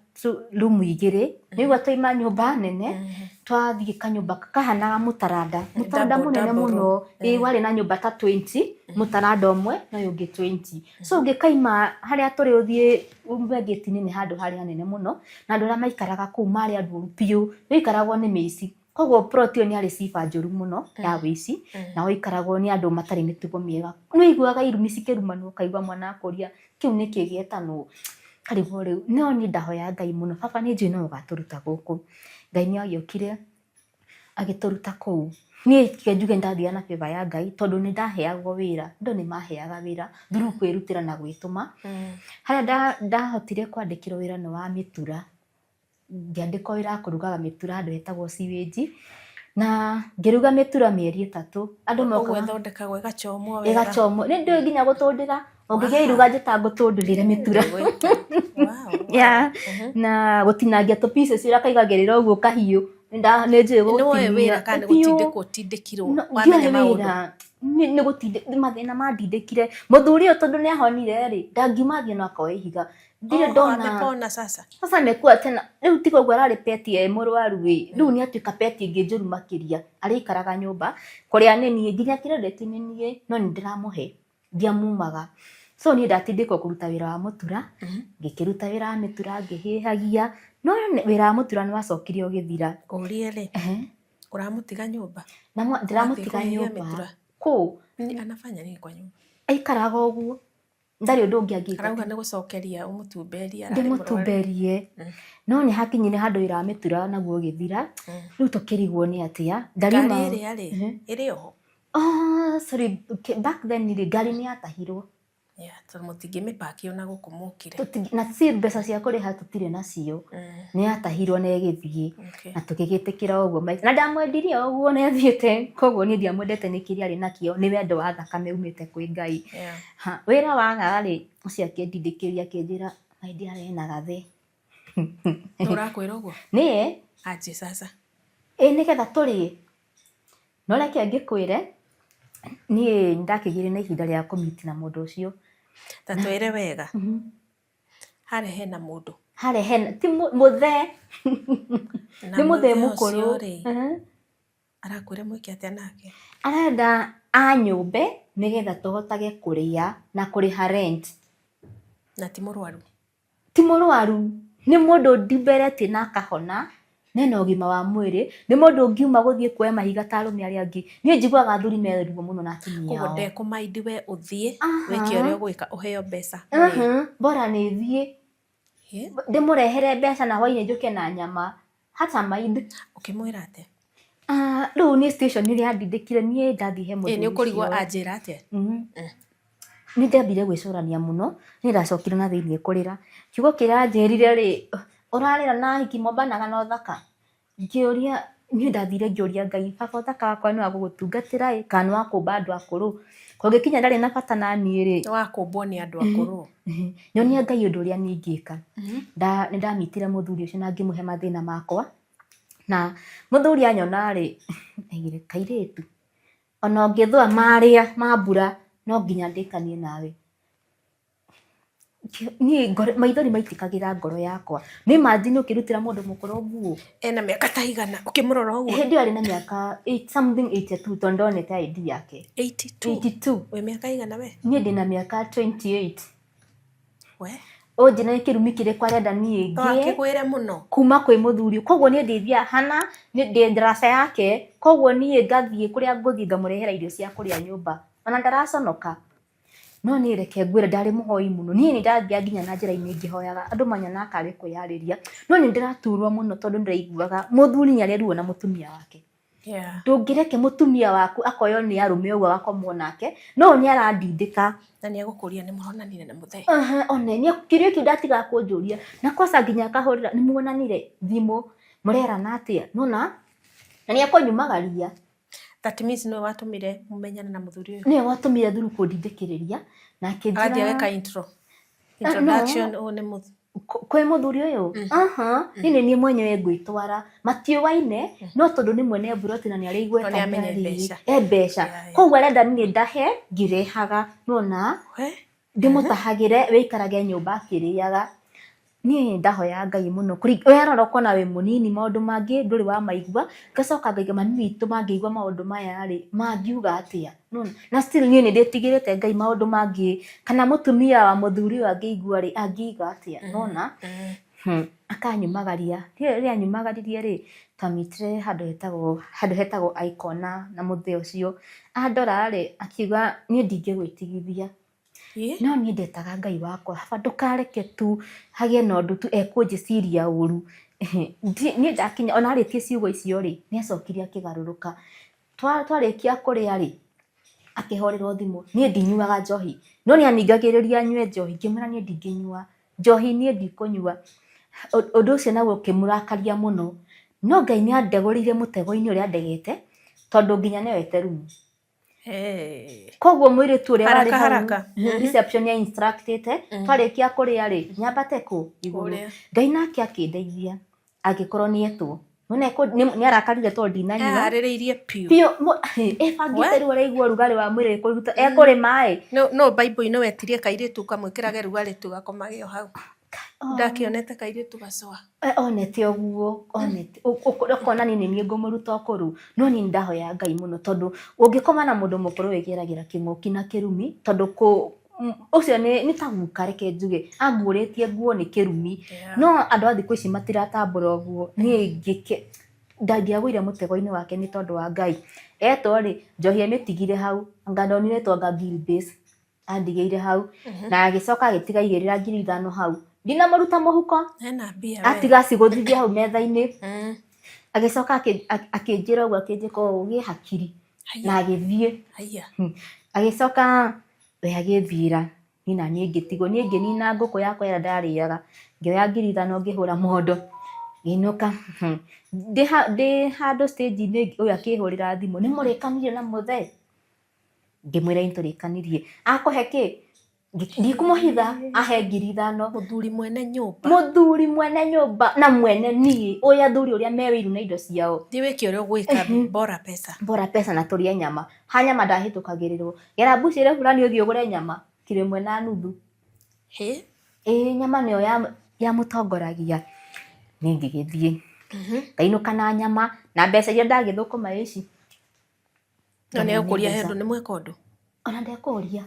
Speaker 2: rumu 2, nĩũraigua twauma nyũmba nene, twathiĩ kanyũmba kahanaga mũtaranda, mũtaranda mũnene mũno, ĩĩ warĩ na nyũmba ta 20, mũtaranda ũmwe na ũyũ ũngĩ 20. So ũngĩkaima harĩa tũrĩ ũthiĩ ume ngĩti-inĩ nĩ handũ harĩ hanene mũno, na andũ arĩa maikaraga kũu marĩ andũ oru biũ, gwaikaragwo nĩ mĩici. Koguo plot ĩyo nĩ yarĩ ciba njũru mũno ya wĩici, na waikaragwo nĩ andũ matarĩ mĩtugo mĩega. Nĩ waiguaga irumi cikĩrumanwo ũkaigua mwana akũria kĩu nĩkĩ gĩetanwo, ũkarigwo rĩu. No niĩ ndahoyaga Ngai mũno, baba nĩ njũĩ no ũgatũruta gũkũ. Ngai nĩ agĩũkire agĩtũruta kũu. Niĩ reke njuge nĩ ndathiaga na favor ya Ngai tondũ nĩ ndaheagwo wĩra, andũ nĩ maheaga wĩra through kwĩrutĩra na gwĩtũma. Harĩa ndahotire kwandĩkĩrwo wĩra nĩ wa mĩtura. Ngĩandĩkwo wĩra wa kũrugaga mĩtura handũ hetagwo sewage, na ngĩruga mĩtura mĩeri 3. Andũ
Speaker 3: Ũguo
Speaker 2: mokaga
Speaker 3: ĩthondekagwo ĩgachomwo wega.
Speaker 2: Ĩgachomwo. Nĩ ndĩũĩ nginya gũtũndĩra, ũngĩgĩa iruga njĩta ngũtũndũrĩre mĩtura. Yeah. Na gũtinangia tũ pieces ũrĩa kaigagĩrĩra ũguo kahiũ, nĩ njũĩ
Speaker 3: Nĩ woĩ
Speaker 2: gũtinia.
Speaker 3: wĩra kana nĩ
Speaker 2: Biũ.
Speaker 3: gũtindĩkwo ũtindĩkirwo
Speaker 2: No,
Speaker 3: wamenya
Speaker 2: ndiũĩ
Speaker 3: maũndũ?
Speaker 2: wĩra. Nĩ gũtindĩ mathĩna mandindĩkire. Mũthuri ũyũ tondũ nĩ ahonire rĩ, ndangiuma athiĩ no akoe ihiga. Ndirĩ
Speaker 3: Oho,
Speaker 2: ndona.
Speaker 3: amepona sasa.
Speaker 2: Sasa amekuwa tena rĩu tiga ũguo ararĩ peti e mũrwaru ĩ, rĩu nĩ atuĩka peti ĩngĩ njũru makĩria. Arĩikaraga nyũmba kũrĩa nĩ niĩ nginya credit nĩ niĩ no nĩ ndĩramũhe, ndiamumaga. So niĩ ndatindĩkwo kũruta wĩra wa mũtura, ngĩkĩruta wĩra wa mĩtura ngĩhĩhagia, no wĩra wa mũtura nĩ wacokire ũgĩthira.
Speaker 3: Ngũrie rĩ, ũramũtiga nyũmba?
Speaker 2: Ndĩramũtiga
Speaker 3: Athiĩ kũhĩhia
Speaker 2: nyũmba.
Speaker 3: mĩtura?
Speaker 2: Kũ?
Speaker 3: Nini anafanya nini kwa nyumba?
Speaker 2: Aikaraga ũguo. Ndarĩ ũndũ ũngĩ angĩka.
Speaker 3: Arauga nĩ gũcokeria ũmũtumberie ararĩ mũrwaru.
Speaker 2: Ndĩmũtumberie. No nĩ hakinyire handũ wĩra wa mĩtura naguo ũgĩthira. Rĩu tũkĩrigwo nĩ atĩa.
Speaker 3: Ngari ĩrĩa rĩ, ĩrĩ oho?
Speaker 2: Oh, sorry, back then rĩ, ngari nĩ yatahirwo.
Speaker 3: Yeah, tondũ mũtingĩmĩpaki ona gũkũ mũkire.
Speaker 2: Na si mbeca cia kũrĩha tũtirĩ nacio. Nĩ yatahirwo na ĩgĩthiĩ. Na tũgĩgĩtĩkĩra ũguo. Na ndamwendirie o ũguo na ĩthiĩte, koguo niĩ ndiamwendete nĩ kĩrĩa arĩ nakĩo, nĩ wendo wa thakame umĩte kwĩ Ngai. Wĩra waga rĩ, ũcio akĩndindĩkĩrĩria akĩnjĩra, my dear wĩna gathĩ.
Speaker 3: Nũ ũrakwĩra ũguo?
Speaker 2: Niĩ.
Speaker 3: Aje sasa.
Speaker 2: Ĩ nĩgetha tũrĩe. No reke ngĩkwĩre, niĩ nĩndakĩgĩire na ihinda rĩa kũ meet na mũndũ ũcio.
Speaker 3: Ta twĩre wega. Harĩa hena mũndũ.
Speaker 2: Harĩa hena, ti mũthee.
Speaker 3: Na
Speaker 2: Nĩ mũthee
Speaker 3: mũthee
Speaker 2: mũkũrũ.
Speaker 3: ũcio rĩ, arakwĩra mwĩke atĩa nake?
Speaker 2: Arenda anyũmbe nĩgetha tũhotage kũrĩa na kũrĩha rent.
Speaker 3: Na ti mũrwaru?
Speaker 2: Ti mũrwaru. Nĩ mũndũ ndimberetie na akahona, na ena ũgima wa mwĩrĩ. Nĩ mũndũ ũngiuma gũthiĩ kuoya mahiga ta arũme arĩa angĩ. Niĩ njiguaga athuri me ruo mũno na atumia
Speaker 3: Koguo
Speaker 2: ao.
Speaker 3: ndekũmaindi we ũthiĩ, wĩke ũrĩa ũgwĩka ũheo mbeca.
Speaker 2: Bora nĩ thiĩ. Ndĩmũrehere mbeca na hwainĩ njũke na nyama. Hata mind.
Speaker 3: Ũkĩmwĩra atĩa?
Speaker 2: Rĩu nĩ station ĩrĩa yandindĩkire niĩ ndathiĩ he mũthuri
Speaker 3: Nĩ ũkũrigwo
Speaker 2: ũcio.
Speaker 3: anjĩra atĩa?
Speaker 2: Nĩ ndambire gwĩcũrania mũno, nĩ ndacokire na thĩiniĩ kũrĩra. Kiugo kĩrĩa anjĩrire rĩ, ũrarĩra na ahiki mombanaga na ũthaka? Ngĩũria, niĩ ndathire ngĩũria Ngai, baba ũthaka wakwa nĩ wa gũgũtungatĩra ĩ, kana nĩ wa kũmba andũ akũrũ? Kũngĩkinya ndarĩ na bata na niĩ rĩ.
Speaker 3: Nĩ wa kũmbwo nĩ andũ akũrũ.
Speaker 2: Nyonia Ngai ũndũ ũrĩa niĩ ingĩka. Nĩ ndamitire mũthuri ũcio na ngĩmũhe mathĩna makwa. Na mũthuri anyona rĩ, aigire kairĩtu, ona ũngĩthũa marĩa ma mbura no nginya ndĩkanie nawe. Niĩ maithori maitĩkagĩra ngoro yakwa. Nĩ imagine ũkĩrutĩra mũndũ mũkũrũ nguo.
Speaker 3: Ena mĩaka ta igana ũkĩmũrora ũguo?
Speaker 2: Hĩndĩ ĩyo arĩ na mĩaka something 82 tondũ ndonete ID yake.
Speaker 3: 82?
Speaker 2: 82.
Speaker 3: Wĩ mĩaka igana we?
Speaker 2: Niĩ ndĩna mĩaka 28.
Speaker 3: We?
Speaker 2: Ũnjĩre nĩ kĩrumi kĩrĩkũ arenda niĩ
Speaker 3: No
Speaker 2: ngĩe
Speaker 3: akĩgwĩre mũno.
Speaker 2: kuma kwĩ mũthuri. Koguo niĩ ndĩthiaga hana, ndĩ ndaraca yake, koguo niĩ ngathiĩ kũrĩa ngũthiĩ ngamũrehera irio cia kũrĩa nyũmba. Ona ndaraconoka. No niĩ reke ngwĩre ndarĩ mũhoi mũno. Niĩ nĩ ndathiaga nginya na njĩra-inĩ ngĩhoyaga. Andũ manyonaga karĩ kwĩyarĩria. No nĩ ndĩraturwo mũno tondũ ndĩraiguaga mũthuri nĩ arĩ ruo na mũtumia wake. Ndũngĩreke mũtumia waku akoywo nĩ arũme ũguo agakomwo nake, no nĩ arandindĩka.
Speaker 3: Na nĩ egũkũria nĩ mũronanire na mũthee.
Speaker 2: One, nĩ kĩũria kĩu ndatigaga kũnjũria. Na kwanza nginya akahũrĩra, nĩ muonanire thimũ, mũrerana atĩa? Nĩwona? Na nĩ ekũnyumagaria.
Speaker 3: That means nĩwe watũmire mũmenyane na mũthuri ũyũ.
Speaker 2: Nĩwe watũmire thuru kũndindĩkĩrĩria na akĩnjĩra.
Speaker 3: Agathiĩ ageka intro. Introduction, ũyũ nĩ mũthuri.
Speaker 2: Kwĩ mũthuri ũyũ? Aha, niĩ nĩ niĩ mwenyewe ngwĩtwara. Matiũaine, no tondũ nĩ mwene mburoti na nĩ arĩ igweta
Speaker 3: No nĩ amenye
Speaker 2: nĩ arĩ-
Speaker 3: mbeca.
Speaker 2: E mbeca. Koguo arenda niĩ ndahe ngĩrehaga, nĩwona? Ndĩmũtahagĩre wĩikarage nyũmba akĩrĩaga. Niĩ ndahoya Ngai mũno. Werora ũkona wĩ mũnini maũndũ mangĩ ndũrĩ wamaigua, ngacoka ngaiga mami witũ mangĩigua maũndũ maya rĩ, mangiuga atĩa? Nĩwona? Na still niĩ nĩ ndĩtigĩrĩte Ngai maũndũ mangĩ, kana mũtumia wa mũthuri ũyũ angĩigua rĩ, angiuga atĩa? Nĩwona? Akanyumagaria. Rĩrĩa anyumagaririe rĩ, twamitire handũ hetagwo Icona na mũthee ũcio. Andora rĩ, akiuga niĩ ndingĩgwĩtigithia. No niĩ ndetaga Ngai wakwa, baba ndũkareke tu hagĩe na ũndũ tu ekũnjĩciria ũru. Niĩ ndakinya, ona arĩtie ciugo icio rĩ, nĩ acokire akĩgarũrũka. Twarĩkia kũrĩa rĩ, akĩhũrĩrwo thimũ. Niĩ ndinyuaga njohi, no nĩ aningagĩrĩria nyue njohi, ngĩmwĩra niĩ ndingĩnyua njohi, niĩ ndikũnyua. Ũndũ ũcio naguo ũkĩmũrakaria mũno. No Ngai nĩ andegũrĩire mũtego-inĩ ũrĩa andegete, tondũ nginya nĩ oete rumu. Koguo mũirĩtu ũrĩa warĩ
Speaker 3: Haraka
Speaker 2: hau
Speaker 3: haraka.
Speaker 2: reception nĩ instructĩte twarĩkia kũrĩa rĩ, nyambate kũ igũrũ.
Speaker 3: Kũrĩa.
Speaker 2: Ngai nake akĩndeithia angĩkorwo nĩ etwo. Nĩwona nĩ arakarire tondũ ndinanyua.
Speaker 3: Eharĩrĩirie biũ.
Speaker 2: Biũ, ebangĩte rĩu araigua ũrugarĩ wa mwĩrĩ kũruta, ekũrĩma ĩ.
Speaker 3: No Bible-inĩ wetirie kairĩtu ũkamwĩkĩrage rugarĩ tu gakomage o hau. Ndakĩonete kairĩtu gacoa.
Speaker 2: Onete ũguo, onete, ũkona niĩ nĩ niĩ ngũmũruta ũkũrũ, no niĩ nĩ ndahoyaga Ngai mũno tondũ ũngĩkoma na mũndũ mũkũrũ wĩgeragĩra kĩng'ũki na kĩrumi tondũ ũcio nĩ ta guka reke njuge, anguũrĩtie nguo nĩ kĩrumi, no andũ a thikũ ici matiratambũra ũguo, niĩ ngĩke, ndangĩagũire mũtego-inĩ wake nĩ tondũ wa Ngai. Etwo rĩ, njohi amĩtigire hau, anga ndonire twanga Gilbey's. Andigĩire hau na agĩcoka agĩtiga aigĩrĩra 5,000 hau, ndinamũruta mũhuko.
Speaker 3: Hena mbia we.
Speaker 2: Atiga acigũthithia hau metha-inĩ. Agĩcoka akĩnjĩra ũguo, akĩnjĩka ũũ, gĩ hakiri na agĩthiĩ.
Speaker 3: Haiya.
Speaker 2: Agĩcoka we agĩthiĩra, niĩ naniĩ ngĩtigwo. Niĩ ngĩnina ngũkũ yakwa ĩrĩa ndarĩaga, ngĩoya 5,000 ngĩhũra mondo, ngĩinũka. Ndĩ handũ stage -inĩ ũyũ akĩhũrĩra thimũ, nĩ mũrĩkanĩire na mũthee? Ngĩmwĩra ĩĩ nĩtũrĩkanirie. Akũhe kĩ? Ndikũmũhitha, ahe 5,000.
Speaker 3: Mũthuri mwene nyũmba.
Speaker 2: Mũthuri mwene nyũmba na mwene niĩ, ũyũ athuri ũrĩa me wĩiru na indo ciao.
Speaker 3: Thiĩ wĩke ũrĩa ũgwĩka, bora pesa.
Speaker 2: Bora pesa na tũrĩe nyama. Ha nyama ndahĩtũkagĩrĩrwo. Gera mbucĩrĩ fulani ũthiĩ ũgũre nyama, kiro 1.5.
Speaker 3: Hĩ?
Speaker 2: Ĩĩ nyama nĩyo yamũtongoragia. Niĩ ngĩgĩthiĩ. Ngainũka na nyama na mbeca iria ndagĩthũkũma ici.
Speaker 3: No nĩ egũkũria he ũndũ nĩ mweka ũndũ?
Speaker 2: Ona ndekũria.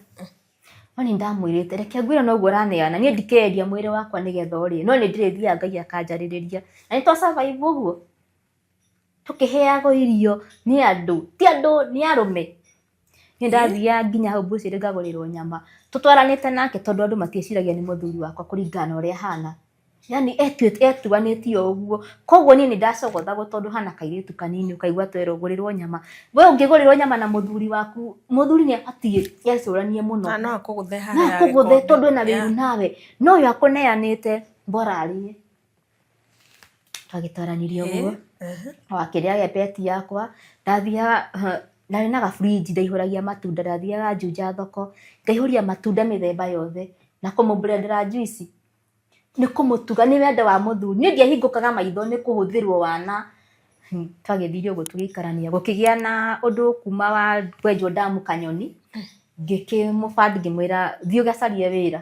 Speaker 2: No nĩ ndamwĩrĩte reke ngwĩre noguo ũraneana, niĩ ndikeria mwĩrĩ wakwa nĩgetha ũrĩe, no nĩ ndĩrĩthiaga Ngai akanjarĩrĩria. Na nĩ twa survive ũguo, tũkĩheagwo irio nĩ andũ, ti andũ nĩ arũme. Niĩ ndathiaga nginya hau mbucĩrĩ ngagũrĩrwo nyama, tũtwaranĩte nake tondũ andũ matiĩciragia nĩ mũthuri wakwa kũringana na ũrĩa ahana. Yani etuanĩtie o ũguo, koguo niĩ nĩ ndacogothagwo tondũ hana kairĩtu kanini ũkaigua twerwo ũgũrĩrwo nyama. We ũngĩgũrĩrwo nyama na mũthuri waku, mũthuri nĩ abatiĩ ecũranie mũno.
Speaker 3: Na no akũgũthe
Speaker 2: No
Speaker 3: harĩa
Speaker 2: akũgũthe
Speaker 3: gĩkombe.
Speaker 2: tondũ ena wĩiru nawe, no ũyũ akũneanĩte bora arĩe. Twagĩtwaranirie ũguo, o akĩrĩaga peti yakwa, ndathiaga, ndarĩ na gabrinji ndaihũragia matunda, ndathiaga Juja thoko, ngaihũria matunda mĩthemba yothe na kũmũ blend ĩra juice. Nĩ kũmũtuga, nĩ wendo wa mũthuri. Niĩ ndiahingũkaga maitho nĩ kũhũthĩrwo wana. Twagĩthire ũguo tũgĩikarania, gũkĩgĩa na ũndũ kuma wa kwenjwo ndamu Kanyoni, ngĩkĩmũbandi ngĩmwĩra thiĩ ũgacarie wĩra.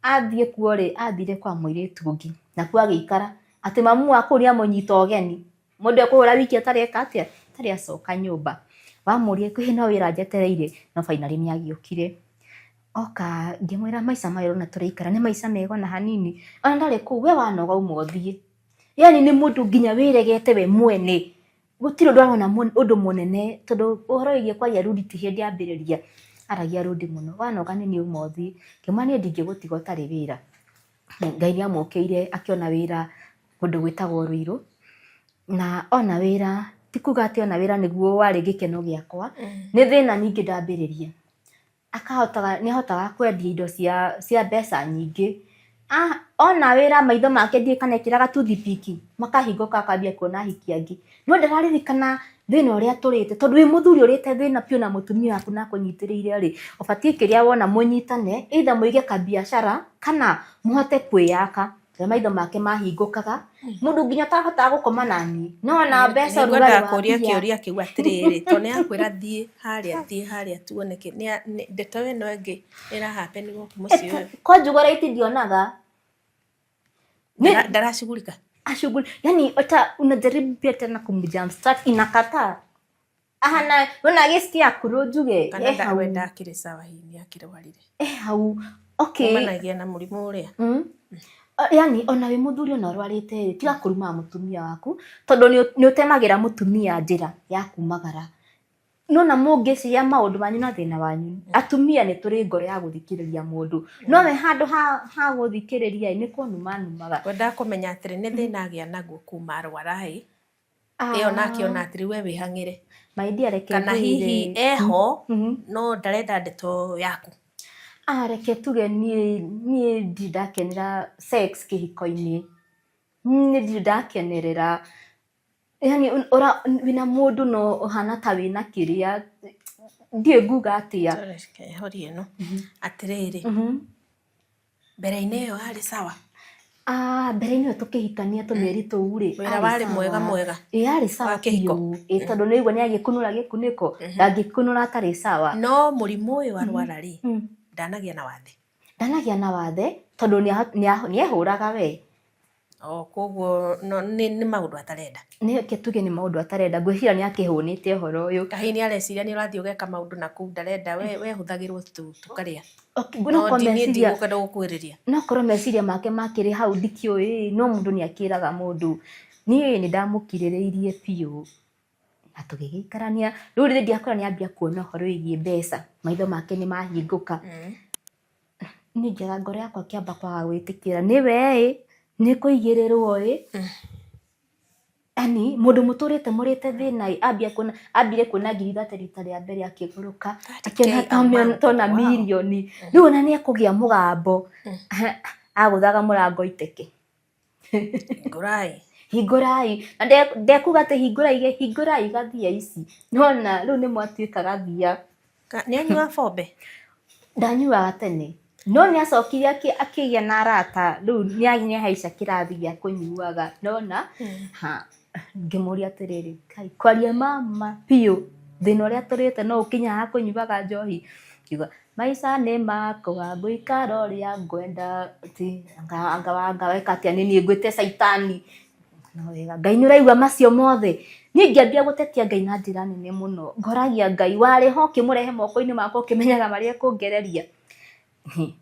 Speaker 2: Athiĩ kuo rĩ, athire kwa mũirĩtu ũngĩ, nakuo agĩikara, atĩ mamu wa kũu nĩ amũnyita ũgeni. Mũndũ ekũhũra wiki atarĩ eka atĩa, atarĩ acoka nyũmba. Wamũria kwĩ no wĩra njetereire, no finally nĩ agĩũkire. Oka ngĩmwĩra maica maya ũrona tũraikara nĩ maica mega ona hanini. Ona ndarĩ kũu we wanoga uma ũthiĩ. Yaani nĩ mũndũ nginya wĩregete we mwene. Gũtirĩ ũndũ arona ũndũ mũnene tondũ ũhoro wĩgiĩ kwaria rudi ti hĩndĩ ambĩrĩria. Aragia rudi mũno, wanoga nĩ niĩ uma ũthiĩ. Ngĩmwĩra niĩ ndingĩgũtiga ũtarĩ wĩra. Ngai nĩ amũkĩire akĩona wĩra kũndũ gwĩtagwo Ruiru. Na ona wĩra, ti kuga atĩ ona wĩra nĩguo warĩ gĩkeno gĩakwa, nĩ thĩna ningĩ ndambĩrĩria. Akahotaga, nĩ ahotaga kwendia indo cia mbeca nyingĩ. Ona wĩra maitho make ndiũĩ kana ekĩraga toothpick, makahingũka akambia kuona ahiki angĩ. No ndararirikana thĩna ũrĩa tũrĩte, tondũ wĩ mũthuri ũrĩte thĩna biũ na mũtumia waku na akũnyitĩrĩire rĩ, ũbatiĩ kĩrĩa wona mũnyitane, either mũige kabiacara kana mũhote kwĩyaka. Rĩrĩa maitho make mahingũkaga, mũndũ nginya ũtahotaga gũkoma naniĩ, no ona mbeca ũrugarĩ
Speaker 3: Nĩngwendaga
Speaker 2: wa
Speaker 3: kũria
Speaker 2: mbia.
Speaker 3: kĩũria kĩu atĩrĩrĩ, tondũ nĩ akwĩra thiĩ harĩa, thiĩ harĩa tuone kĩ, ndeto ĩno ĩngĩ ĩra happen gũkũ mũciĩ ũyũ.
Speaker 2: Conjugate ndionaga.
Speaker 3: Ndaracugurika?
Speaker 2: Ashughuli, yani hata unajaribu pia tena kumjumpstart inakataa. Ahana, wona agĩcikia akũrũ njuge.
Speaker 3: Kana we ndakĩrĩ sawa hihi nĩ akĩrwarire.
Speaker 2: Eh hau. Okay.
Speaker 3: Umanagia na mũrimũ ũrĩa.
Speaker 2: Yani ona wĩ mũthuri ona ũrwarĩte rĩ, tiga kũrumaga mũtumia waku tondũ nĩ ũtemagĩra mũtumia njĩra ya kumagara. Nona mũngĩciria maũndũ manyu na thĩna wanyu, atumia nĩ tũrĩ ngoro ya gũthikĩrĩria mũndũ, no we handũ ha gũthikĩrĩria nĩ kũnuma anumaga.
Speaker 3: Ngwendaga kũmenya atĩrĩ, nĩ thĩna agĩa naguo kuma arwara ĩ, ĩyo nake ona atĩrĩ we wĩhang'ĩre.
Speaker 2: My dear, reke
Speaker 3: Kana
Speaker 2: ngwĩre.
Speaker 3: hihi eho no ndarenda ndeto yaku.
Speaker 2: Ah, reke tuge niĩ ndirĩ ndakenera sex kĩhiko-inĩ. Nĩ ndirĩ ndakenerera. Yani ũra wĩna mũndũ no ũhana ta wĩna kĩrĩa ndiũĩ nguga atĩa.
Speaker 3: Reke horie ĩno. Atĩrĩrĩ, mbere-inĩ ĩyo arĩ sawa?
Speaker 2: Ah, mbere-inĩ ĩyo tũkĩhikania tũmĩeri tũu rĩ,
Speaker 3: Wĩra warĩ mwega mwega?
Speaker 2: Ĩ arĩ sawa
Speaker 3: Wa kĩhiko?
Speaker 2: biũ. Ĩ tondũ nĩ aigua nĩ agĩkunũra gĩkunĩko, ndangĩkunũra atarĩ sawa.
Speaker 3: No mũrimũ ũyũ arwara rĩ, ndanagĩa na wathe?
Speaker 2: Ndanagĩa na wathe tondũ nĩ ehũraga we.
Speaker 3: Oh, koguo no, nĩ, nĩ maũndũ atarenda.
Speaker 2: Nĩ reke tuge nĩ maũndũ atarenda, ngwĩciria nĩ akĩhũnĩte ũhoro ũyũ.
Speaker 3: Kahĩĩ nĩ areciria nĩ ũrathiĩ ũgeka maũndũ na kũu ndarenda, we we hũthagĩrwo tu tũkarĩa.
Speaker 2: Okay, no
Speaker 3: No
Speaker 2: korwo
Speaker 3: niĩ
Speaker 2: meciria
Speaker 3: ndigũkwenda gũkuhĩrĩria.
Speaker 2: No korwo meciria make makĩrĩ hau ndikĩũĩ, no mũndũ nĩ akĩraga mũndũ. Niĩ nĩ ndamũkirĩrĩirie biũ na tũgĩgĩikarania. Rĩu rĩrĩ ndiakora nĩ ambia kuona ũhoro wĩgiĩ mbeca, maitho make nĩ mahingũka. Niĩ ngĩaga ngoro yakwa ĩkĩamba kwaga gwĩtĩkĩra, nĩwe ĩ, nĩ kũigĩrĩrwo ĩ, yani mũndũ mũtũrĩte mũrĩte thĩna ĩ, ambia kuona, ambire kuona 30,000 rita rĩa mbere akĩgũrũka, akĩona tona mirioni, rĩu ona nĩ ekũgĩa mũgambo, agũthaga mũrango iteke.
Speaker 3: Hingũrai.
Speaker 2: Hingũrai. Na ndekuga atĩ hingũrai, hingũrai gathia ici. Nĩwona rĩu nĩ mwatuĩka gathia.
Speaker 3: Nĩ anyuaga bombe?
Speaker 2: Ndanyuaga tene. No nĩ acokire akĩgĩa na arata, rĩu nĩ ahaica kĩrathi gĩa kũnyuaga. Nĩwona? Ha, ngĩmũria atĩrĩrĩ, Ngai, kwaria ma ma biũ, thĩna ũrĩa tũrĩte no ũkinye haha kũnyuaga njohi? Ngiuga, maica nĩ makwa ngũikara ũrĩa ngwenda, anga anga weka atĩa nĩ niĩ ngwĩte caitani. No wega, Ngai nĩ ũraigua macio mothe? Niĩ ngĩambia gũtetia Ngai na njĩra nene mũno, ngoragia Ngai warĩ ho ũkĩmũrehe moko-inĩ makwa ũkĩmenyaga marĩa ekũngereria.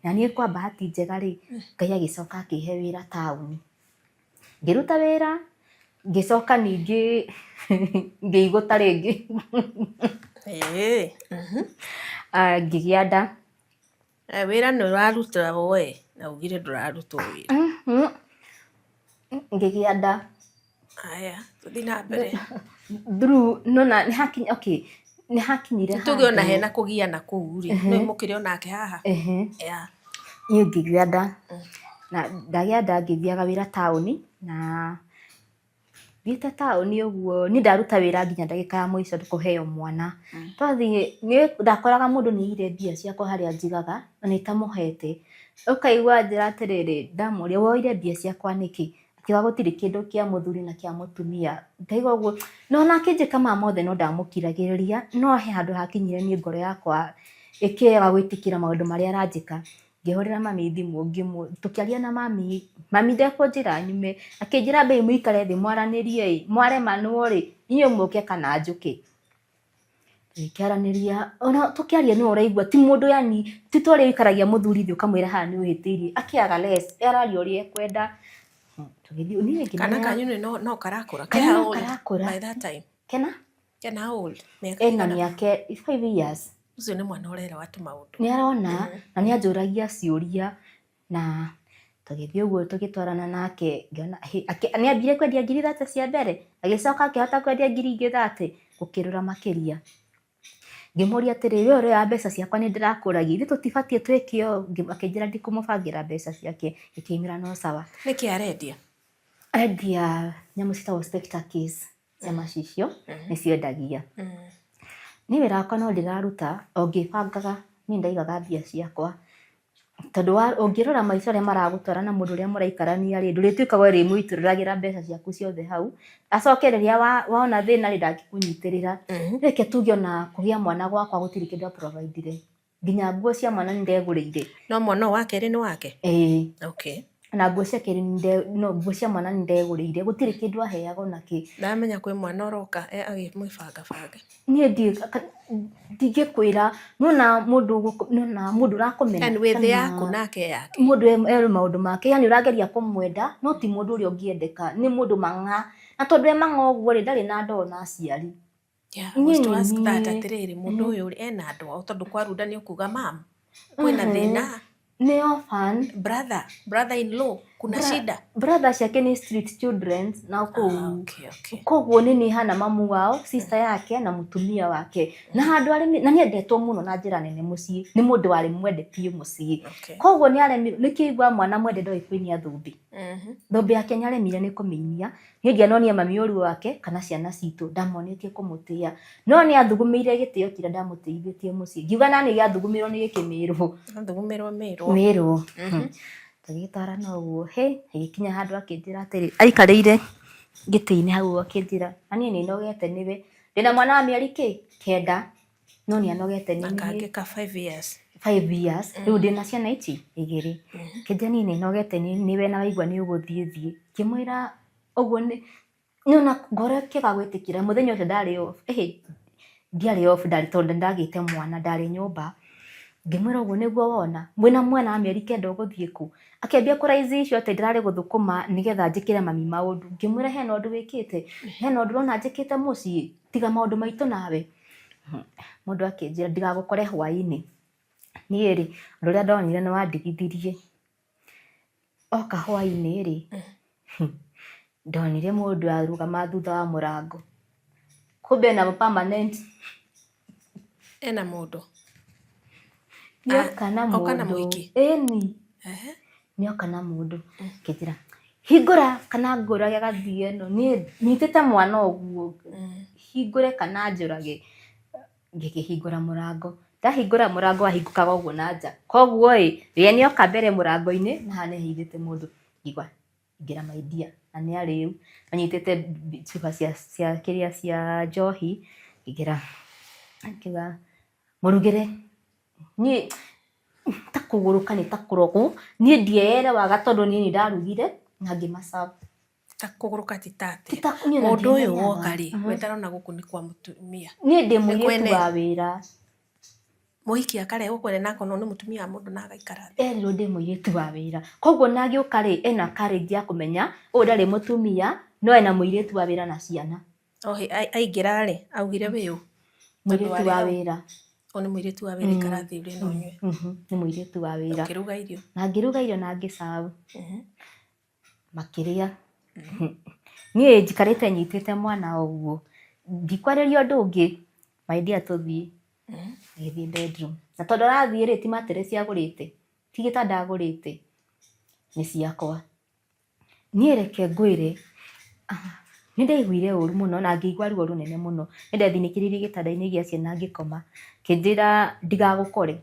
Speaker 2: Na niĩ kwa bahati njega rĩ, Ngai agĩcoka akĩhe wĩra taũni. Ngĩruta wĩra, ngĩcoka ningĩ ngĩigũta rĩngĩ. Ah, ngĩgĩa nda.
Speaker 3: Eh, wĩra nĩ ũrarutagwo we na ugire ndũrarutwo wĩra.
Speaker 2: Ngĩgĩa nda.
Speaker 3: Aya, tũthiĩ na mbere.
Speaker 2: Through, nona nĩ hakinya, okay, nĩ hakinyire
Speaker 3: Tuge ona hena kũgiana kũu rĩ, nĩ mũkĩrĩ onake haha. Yeah.
Speaker 2: Niĩ ngĩgĩa nda, na ndagĩa nda ngĩthiaga wĩra taũni, na thiĩte taũni ũguo, niĩ ndaruta wĩra nginya ndagĩka ya mũico kũheo mwana. Twathiĩ, niĩ ndakoraga mũndũ nĩ aiyire mbia ciakwa harĩa njigaga, na itamũhete. Ũkaigua anjĩra atĩrĩrĩ, ndamũria woire mbia ciakwa nĩkĩ? Akiuga gũtirĩ kĩndũ kĩa mũthuri na kĩa mũtumia. Ndaigua ũguo, na ona akĩnjĩka maya mothe no ndamũkiragĩrĩria, no he handũ hakinyire niĩ ngoro yakwa ĩkĩaga gwĩtĩkĩra maũndũ marĩa aranjĩka. Ngĩhũrĩra mami thimũ, tũkĩaria na mami, mami ndekũnjĩra nyume, akĩnjĩra ambei mũikare thĩ mwaranĩrie ĩ, mwaremanwo rĩ, inyuĩ mũke kana njũke. Tũgĩkĩaranĩria, ona tũkĩaria nĩwe ũraigua ti mũndũ yani, ti ta ũrĩa ũikaragia mũthuri thĩ ũkamwĩra haha nĩ ũhĩtĩirie, akĩaga less, araria ũrĩa ekwenda. Tũgĩthiĩ, niĩ
Speaker 3: Kana
Speaker 2: ngĩmenya
Speaker 3: kanyu nĩ no karakũra.
Speaker 2: Kana
Speaker 3: Ke
Speaker 2: no
Speaker 3: how old
Speaker 2: karakũra.
Speaker 3: by that time?
Speaker 2: Kena?
Speaker 3: Kena how old? Mĩaka
Speaker 2: Ena
Speaker 3: ĩigana?
Speaker 2: mĩaka 5 years.
Speaker 3: Ũcio nĩ mwana ũrerewa tũmaũndũ.
Speaker 2: Nĩ arona na nĩ anjũragia ciũria na tũgĩthiĩ ũguo tũgĩtwarana nake ngĩona nĩ ambire kwendia 30,000 cia mbere, agĩcoka akĩhota kwendia ngiri ingĩ 30, gũkĩrũra makĩria. Ngĩmũria atĩrĩ, we ũroya mbeca ciakwa nĩ ndĩrakũragia, ithuĩ tũtibatiĩ twĩke ũũ, akĩnjĩra ndikũmũbangĩra mbeca ciake, ngĩkĩmwĩra no sawa.
Speaker 3: Nĩkĩ arendia?
Speaker 2: Arendia nyamũ ciĩtagwo spectre case cia macicio, nĩcio endagia. Niĩ wĩra wakwa no ndĩraruta o ngĩbangaga, niĩ ndaigaga mbia ciakwa, tondũ ũngĩrora maica ũrĩa maragũtwara na mũndũ ũrĩa mũraikarania rĩ, ndũrĩtuĩkaga ũrĩmũitũrũragĩra mbeca ciaku ciothe hau, acoke rĩrĩa wona thĩna rĩ, ndangĩkũnyitĩrĩra. Reke tuge ona kũgĩa mwana gwakwa gũtirĩ kĩndũ a provide ire. Nginya nguo cia mwana nĩ ndegũrĩire.
Speaker 3: No mwana ũyũ wa kerĩ nĩ wake?
Speaker 2: Ĩĩ.
Speaker 3: Okay.
Speaker 2: Na nguo cia kerĩ no nguo cia mwana nĩ ndegũrĩire. Gũtirĩ kĩndũ aheaga ona kĩ.
Speaker 3: Ndamenya kwĩ mwana ũroka agĩmwĩbanga banga.
Speaker 2: Niĩ ndingĩkwĩra, nĩwona mũndũ nĩwona mũndũ ũrakũmena.
Speaker 3: Yani wĩ thĩ yaku nake e yake.
Speaker 2: Mũndũ e maũndũ make, yani ũrageria kũmwenda no ti mũndũ ũrĩa ũngĩendeka, nĩ mũndũ mang'a. Na tondũ e mang'a ũguo rĩ, ndarĩ na andũ ona aciari.
Speaker 3: Yeah, I was to ask that atĩrĩrĩ mũndũ ũyũ rĩ ena andũ ao tondũ kwa Runda nĩ ũkuga mam kwĩna thĩna.
Speaker 2: Nĩ orphan.
Speaker 3: Brother, brother in law, kuna shida.
Speaker 2: Brother ciake nĩ street children na kũu.
Speaker 3: Ah, okay, okay.
Speaker 2: Koguo nĩ niĩ hana mamu wao, sister yake na mũtumia wake. Na handũ arĩ na nĩ endetwo mũno na njĩra nene mũciĩ. Nĩ mũndũ warĩ mwende biũ mũciĩ.
Speaker 3: Okay.
Speaker 2: Koguo nĩ aremirwo, nĩkĩo igua mwana mwende ndoĩ kũinia thũmbĩ. Thũmbĩ yake nĩ aremire nĩ kũmĩinia. Niĩ ndianonia mami ũru wake kana ciana citũ, ndamonetie kũmũtĩa. No nĩ athugumĩire gĩtĩo kĩrĩa ndamũtĩithĩtie mũciĩ. Ngiuga naniĩ gĩathugumĩirwo nĩ gĩkĩmĩrwo.
Speaker 3: Athugumĩrwo mĩrwo.
Speaker 2: Mĩrwo. Tũgĩtwarana ũguo, hĩ, agĩkinya handũ akĩnjĩra atĩrĩ, aikarĩire gĩtĩ-inĩ hau akĩnjĩra, na niĩ nĩ nogete nĩwe. Ndĩna mwana wa mĩeri kĩ? Kenda. No nĩ anogete nĩ
Speaker 3: Na
Speaker 2: niĩ.
Speaker 3: kangĩ ka 5 years.
Speaker 2: 5 years. Rĩu ndĩna ciana ici igĩrĩ. Kĩnjĩra niĩ nĩ nogete nĩwe na waigua nĩ ũgũthiĩ thiĩ. Ngĩmwĩra ũguo nĩ nĩona ngoro ĩkĩaga gwĩtĩkĩra mũthenya ũcio ndarĩ off, ĩhĩ, ndiarĩ off ndarĩ tondũ nĩndagĩte mwana ndarĩ nyũmba. Ngĩmwĩra ũguo nĩguo wona, mwĩna mwana wa mĩeri kenda ũgũthiĩ kũ? Akĩambia kũraicicio atĩ ndĩrarĩ gũthũkũma nĩgetha njĩkĩre mami maũndũ. Ngĩmwĩra hena ũndũ wĩkĩte? Hena ũndũ ũrona njĩkĩte mũciĩ? Tiga maũndũ maitũ nawe. Mũndũ akĩnjĩra ndigagũkore hwainĩ. Niĩ rĩ, ũndũ ũrĩa ndonire nĩ wandigithirie. Oka hwainĩ rĩ, ndonire mũndũ arũgama thutha wa mũrango. Kumbe ena permanent.
Speaker 3: Ena mũndũ.
Speaker 2: Nĩoka na
Speaker 3: Oka na
Speaker 2: mũndũ.
Speaker 3: mũhiki?
Speaker 2: Ĩni. Nĩoka na mũndũ. Akĩnjĩra, hingũra kana ngũrage gathiĩ ĩno. Niĩ nyitĩte mwana ũguo. Hingũre kana njũrage. Ngĩkĩhingũra mũrango. Ndahingũra mũrango wahingũkaga ũguo na nja. Koguo ĩ, we nĩoka mbere mũrango-inĩ na haha nĩhithĩte mũndũ. Ngĩigua ingĩra my dear, na nĩ arĩu, anyitĩte cuba cia cia kĩrĩa cia njohi, ingĩra, akiuga mũrugĩre. Niĩ ta kũgũrũka nĩ ta kũrogwo, niĩ ndierewaga tondũ niĩ nĩ ndarugire na ngĩma serve.
Speaker 3: Ta kũgũrũka ti ta
Speaker 2: Ti
Speaker 3: atĩa?
Speaker 2: ta niĩ ona
Speaker 3: Mũndũ ũyũ
Speaker 2: ndiamenyaga.
Speaker 3: woka rĩ, we ndarona gũkũ nĩ kwa mũtumia.
Speaker 2: Niĩ ndĩ
Speaker 3: Nĩ
Speaker 2: mũirĩtu
Speaker 3: kwene.
Speaker 2: wa wĩra.
Speaker 3: Mũhiki akarehwo kwene na akonwo nĩ mũtumia wa mũndũ na agaikara thĩ.
Speaker 2: Erirwo ndĩ mũirĩtu wa wĩra. Koguo ona agĩũka rĩ, ena courage ya kũmenya ũyũ ndarĩ mũtumia, no ena mũirĩtu wa wĩra na ciana.
Speaker 3: Ohe aingĩra rĩ, augire wĩ ũ? Tondũ
Speaker 2: Mũirĩtu
Speaker 3: warĩ
Speaker 2: wa
Speaker 3: hau.
Speaker 2: wĩra.
Speaker 3: Ũyũ nĩ mũirĩtu wa wĩra ikara thĩ ũrĩe na ũnyue.
Speaker 2: Nĩ mũirĩtu wa wĩra.
Speaker 3: Ũkĩruga irio.
Speaker 2: Na ngĩruga irio na ngĩ serve. Makĩrĩa. Niĩ njikarĩte nyitĩte mwana ũguo, ndikwarĩria ũndũ ũngĩ, my dear tũthiĩ. Agĩthiĩ bedroom. Na tondũ arathiĩ rĩ, ti mattress agũrĩte, ti gĩtanda agũrĩte, nĩ ciakwa. Niĩ reke ngwĩre, nĩ ndaiguire ũru mũno na ngĩigua ruo rũnene mũno. Nĩ ndethinĩkĩrĩirie gĩtanda-inĩ gĩa ciana ngĩkoma, akĩnjĩra ndigagũkore.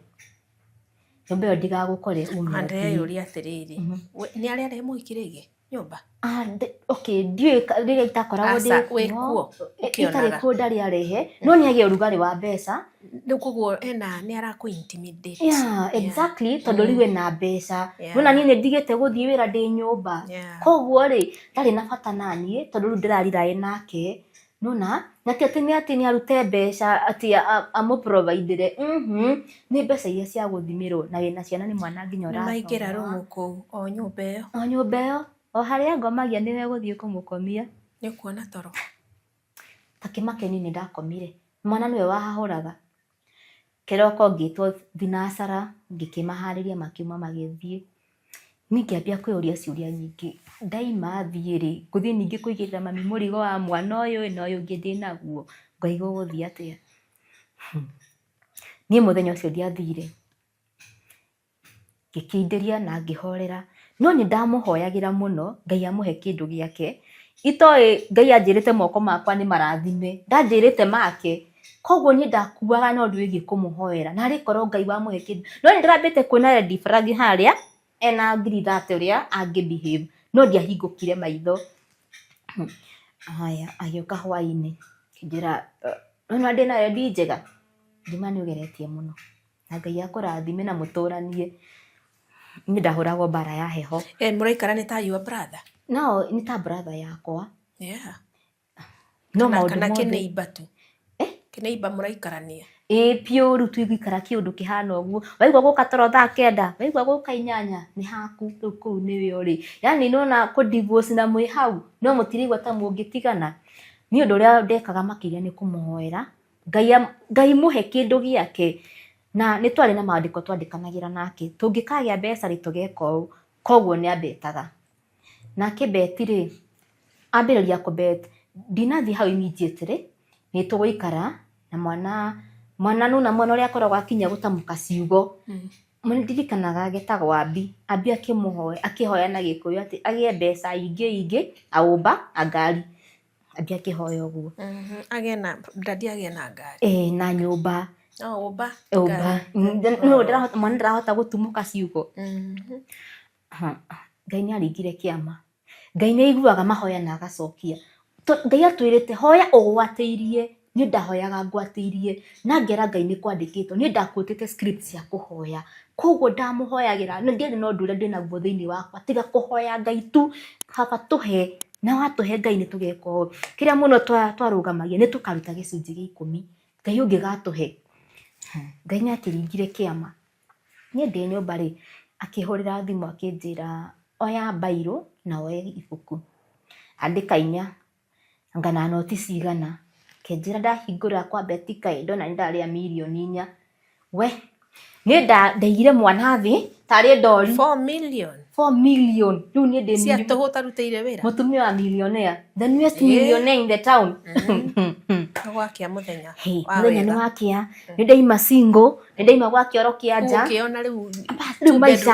Speaker 2: Nyũmba ĩyo ndigagũkore ume
Speaker 3: Na
Speaker 2: ũthiĩ.
Speaker 3: ndĩreyũria atĩrĩrĩ, nĩ arĩ arehe mũhiki rĩngĩ nyũmba?
Speaker 2: Ah, okay, ndiũĩ rĩrĩa itakoragwo
Speaker 3: Aca,
Speaker 2: ndĩ
Speaker 3: wĩ
Speaker 2: kuo,
Speaker 3: kuo,
Speaker 2: itarĩ
Speaker 3: ũkĩonaga.
Speaker 2: kuo ndarĩ arehe, no nĩ agĩa ũrugarĩ wa mbeca.
Speaker 3: Rĩu koguo ena nĩ arakũ intimidate.
Speaker 2: Yeah, exactly, tondũ rĩu ena mbeca.
Speaker 3: Yeah.
Speaker 2: Nĩwona niĩ nĩ ndigĩte gũthiĩ wĩra ndĩ nyũmba.
Speaker 3: Yeah.
Speaker 2: Koguo rĩ, ndarĩ na bata naniĩ tondũ rĩu ndĩrarira nake. Nĩwona? Na ti atĩ nĩ atĩ nĩ arute mbeca atĩ amũ provide-ĩre, nĩ mbeca iria cia gũthimĩrwo na wĩna ciana nĩ mwana nginya
Speaker 3: Nĩ maingĩra
Speaker 2: ũrathoma.
Speaker 3: rumu kũu o nyũmba ĩyo.
Speaker 2: O nyũmba ĩyo, o harĩa ngomagia nĩwe egũthiĩ kũmũkomia.
Speaker 3: Nĩ ũkuona toro?
Speaker 2: Ta kĩmakeni nĩ ndakomire. Mwana nĩwe wahahũraga. Kĩroko ngĩtwo thinacara, ngĩkĩmaharĩria makiuma magĩthiĩ. Niĩ ngĩambia kwĩyũria ciũria nyingĩ, ndaima thiĩ rĩ, ngũthiĩ ningĩ kũigĩrĩra mami mũrigo wa mwana ũyũ ĩ na ũyũ ũngĩ ndĩnaguo, Ngai gũgũthiĩ atĩa? Niĩ mũthenya ũcio ndiathire, ngĩkindĩria na ngĩhorera, no nĩ ndamũhoyagĩra mũno Ngai amũhe kĩndũ gĩake, itoĩ Ngai anjĩrĩte moko makwa nĩ marathime, ndanjĩrĩte make, koguo niĩ ndakuaga na ũndũ wĩgiĩ kũmũhoera, narĩ korwo Ngai wamũhe kĩndũ, no nĩ ndĩrambĩte kuona red flag harĩa, ena 30 ũrĩa angĩ behave, no ndiahingũkire maitho. Haya, agĩũka hwainĩ, akĩnjĩra nĩwona ndĩna wendi njega, ngiuga nĩ ũgeretie mũno, na Ngai akũrathime na mũtũranie. Niĩ ndahũragwo mbara ya heho.
Speaker 3: Eh, mũraikara nĩ ta your brother?
Speaker 2: No, nĩ ta brother yakwa.
Speaker 3: Yeah.
Speaker 2: No
Speaker 3: Kana,
Speaker 2: maũndũ
Speaker 3: kana
Speaker 2: mothe.
Speaker 3: kĩneighbor tu? Kĩneighbor mũraikarania?
Speaker 2: Ĩĩ piũ rĩu twĩgũikara kĩũndũ kĩhana ũguo. Waigua gũka toro thaa kenda, waigua gũka 8, nĩ haku rĩu kũu nĩwe ũrĩ. Yaani nĩwona kũ divorce na mwĩ hau, no mũtiraigua ta mũngĩtigana. Niĩ ũndũ ũrĩa ndekaga makĩria nĩ kũmũhoera, Ngai, Ngai mũhe kĩndũ gĩake. Na nĩ twarĩ na maandĩko twandĩkanagĩra nake, tũngĩkagĩa mbeca rĩ tũgeka ũũ, koguo nĩ ambetaga. Na akĩbeti rĩ, ambĩrĩria kũbet, ndinathiĩ hau immediately, nĩ tũgũikara na mwana, mwana nĩwona mwana ũrĩa akoragwo akinya gũtamũka ciugo, nĩ ndirikanaga getagwo Abi, Abi akĩmũhoya, akĩhoya na gĩkũyũ atĩ agĩe mbeca ingĩ ingĩ, aũmba ngari. Abi akĩhoya ũguo.
Speaker 3: Agĩe na, daddy agĩe na ngari.
Speaker 2: Ĩĩ na nyũmba.
Speaker 3: Oh, ũmba.
Speaker 2: Ũmba. Nĩ mwana ndarahota gũtumũka ciugo. Ngai nĩ aringire kĩama. Ngai nĩ aiguaga mahoya na agacokia. Ngai atwĩrĩte hoya ũgwatĩirie. Niĩ ndahoyaga ngwatĩirie na ngera Ngai nĩ kwandĩkĩtwo. Niĩ ndaquotĩte script cia kũhoya. Koguo ndamũhoyagĩra na ndiarĩ na ũndũ ũrĩa ndĩnaguo thĩinĩ wakwa tiga kũhoya Ngai tu, baba tũhe na watũhe Ngai nĩ tũgeka ũũ. Kĩrĩa mũno twarũgamagia nĩ tũkaruta gĩcunjĩ gĩa ikũmi. Ngai ũngĩgatũhe. Ngai nĩ akĩringire kĩama. Niĩ ndĩ nyũmba rĩ, akĩhũrĩra thimũ akĩnjĩra oya mbairũ na woe ibuku, andĩka inya, anga na noti cigana, akĩnjĩra ndahingũra kwa Betika ĩ ndona nĩ ndarĩa mirioni inya, we niĩ ndaigire mwana thĩ tarĩ ndori.
Speaker 3: 4 million.
Speaker 2: 4 million rĩu niĩ ndĩ
Speaker 3: Cia tũhũ ũtarutĩire wĩra.
Speaker 2: Mũtumia wa millionaire, the newest millionaire in the town.
Speaker 3: Nĩ gwakĩa mũthenya.
Speaker 2: Hey, mũthenya nĩ wakĩa nĩ ndaima single nĩ ndaima gwa kĩoro kĩa nja
Speaker 3: Ũkĩona rĩu
Speaker 2: rĩu maica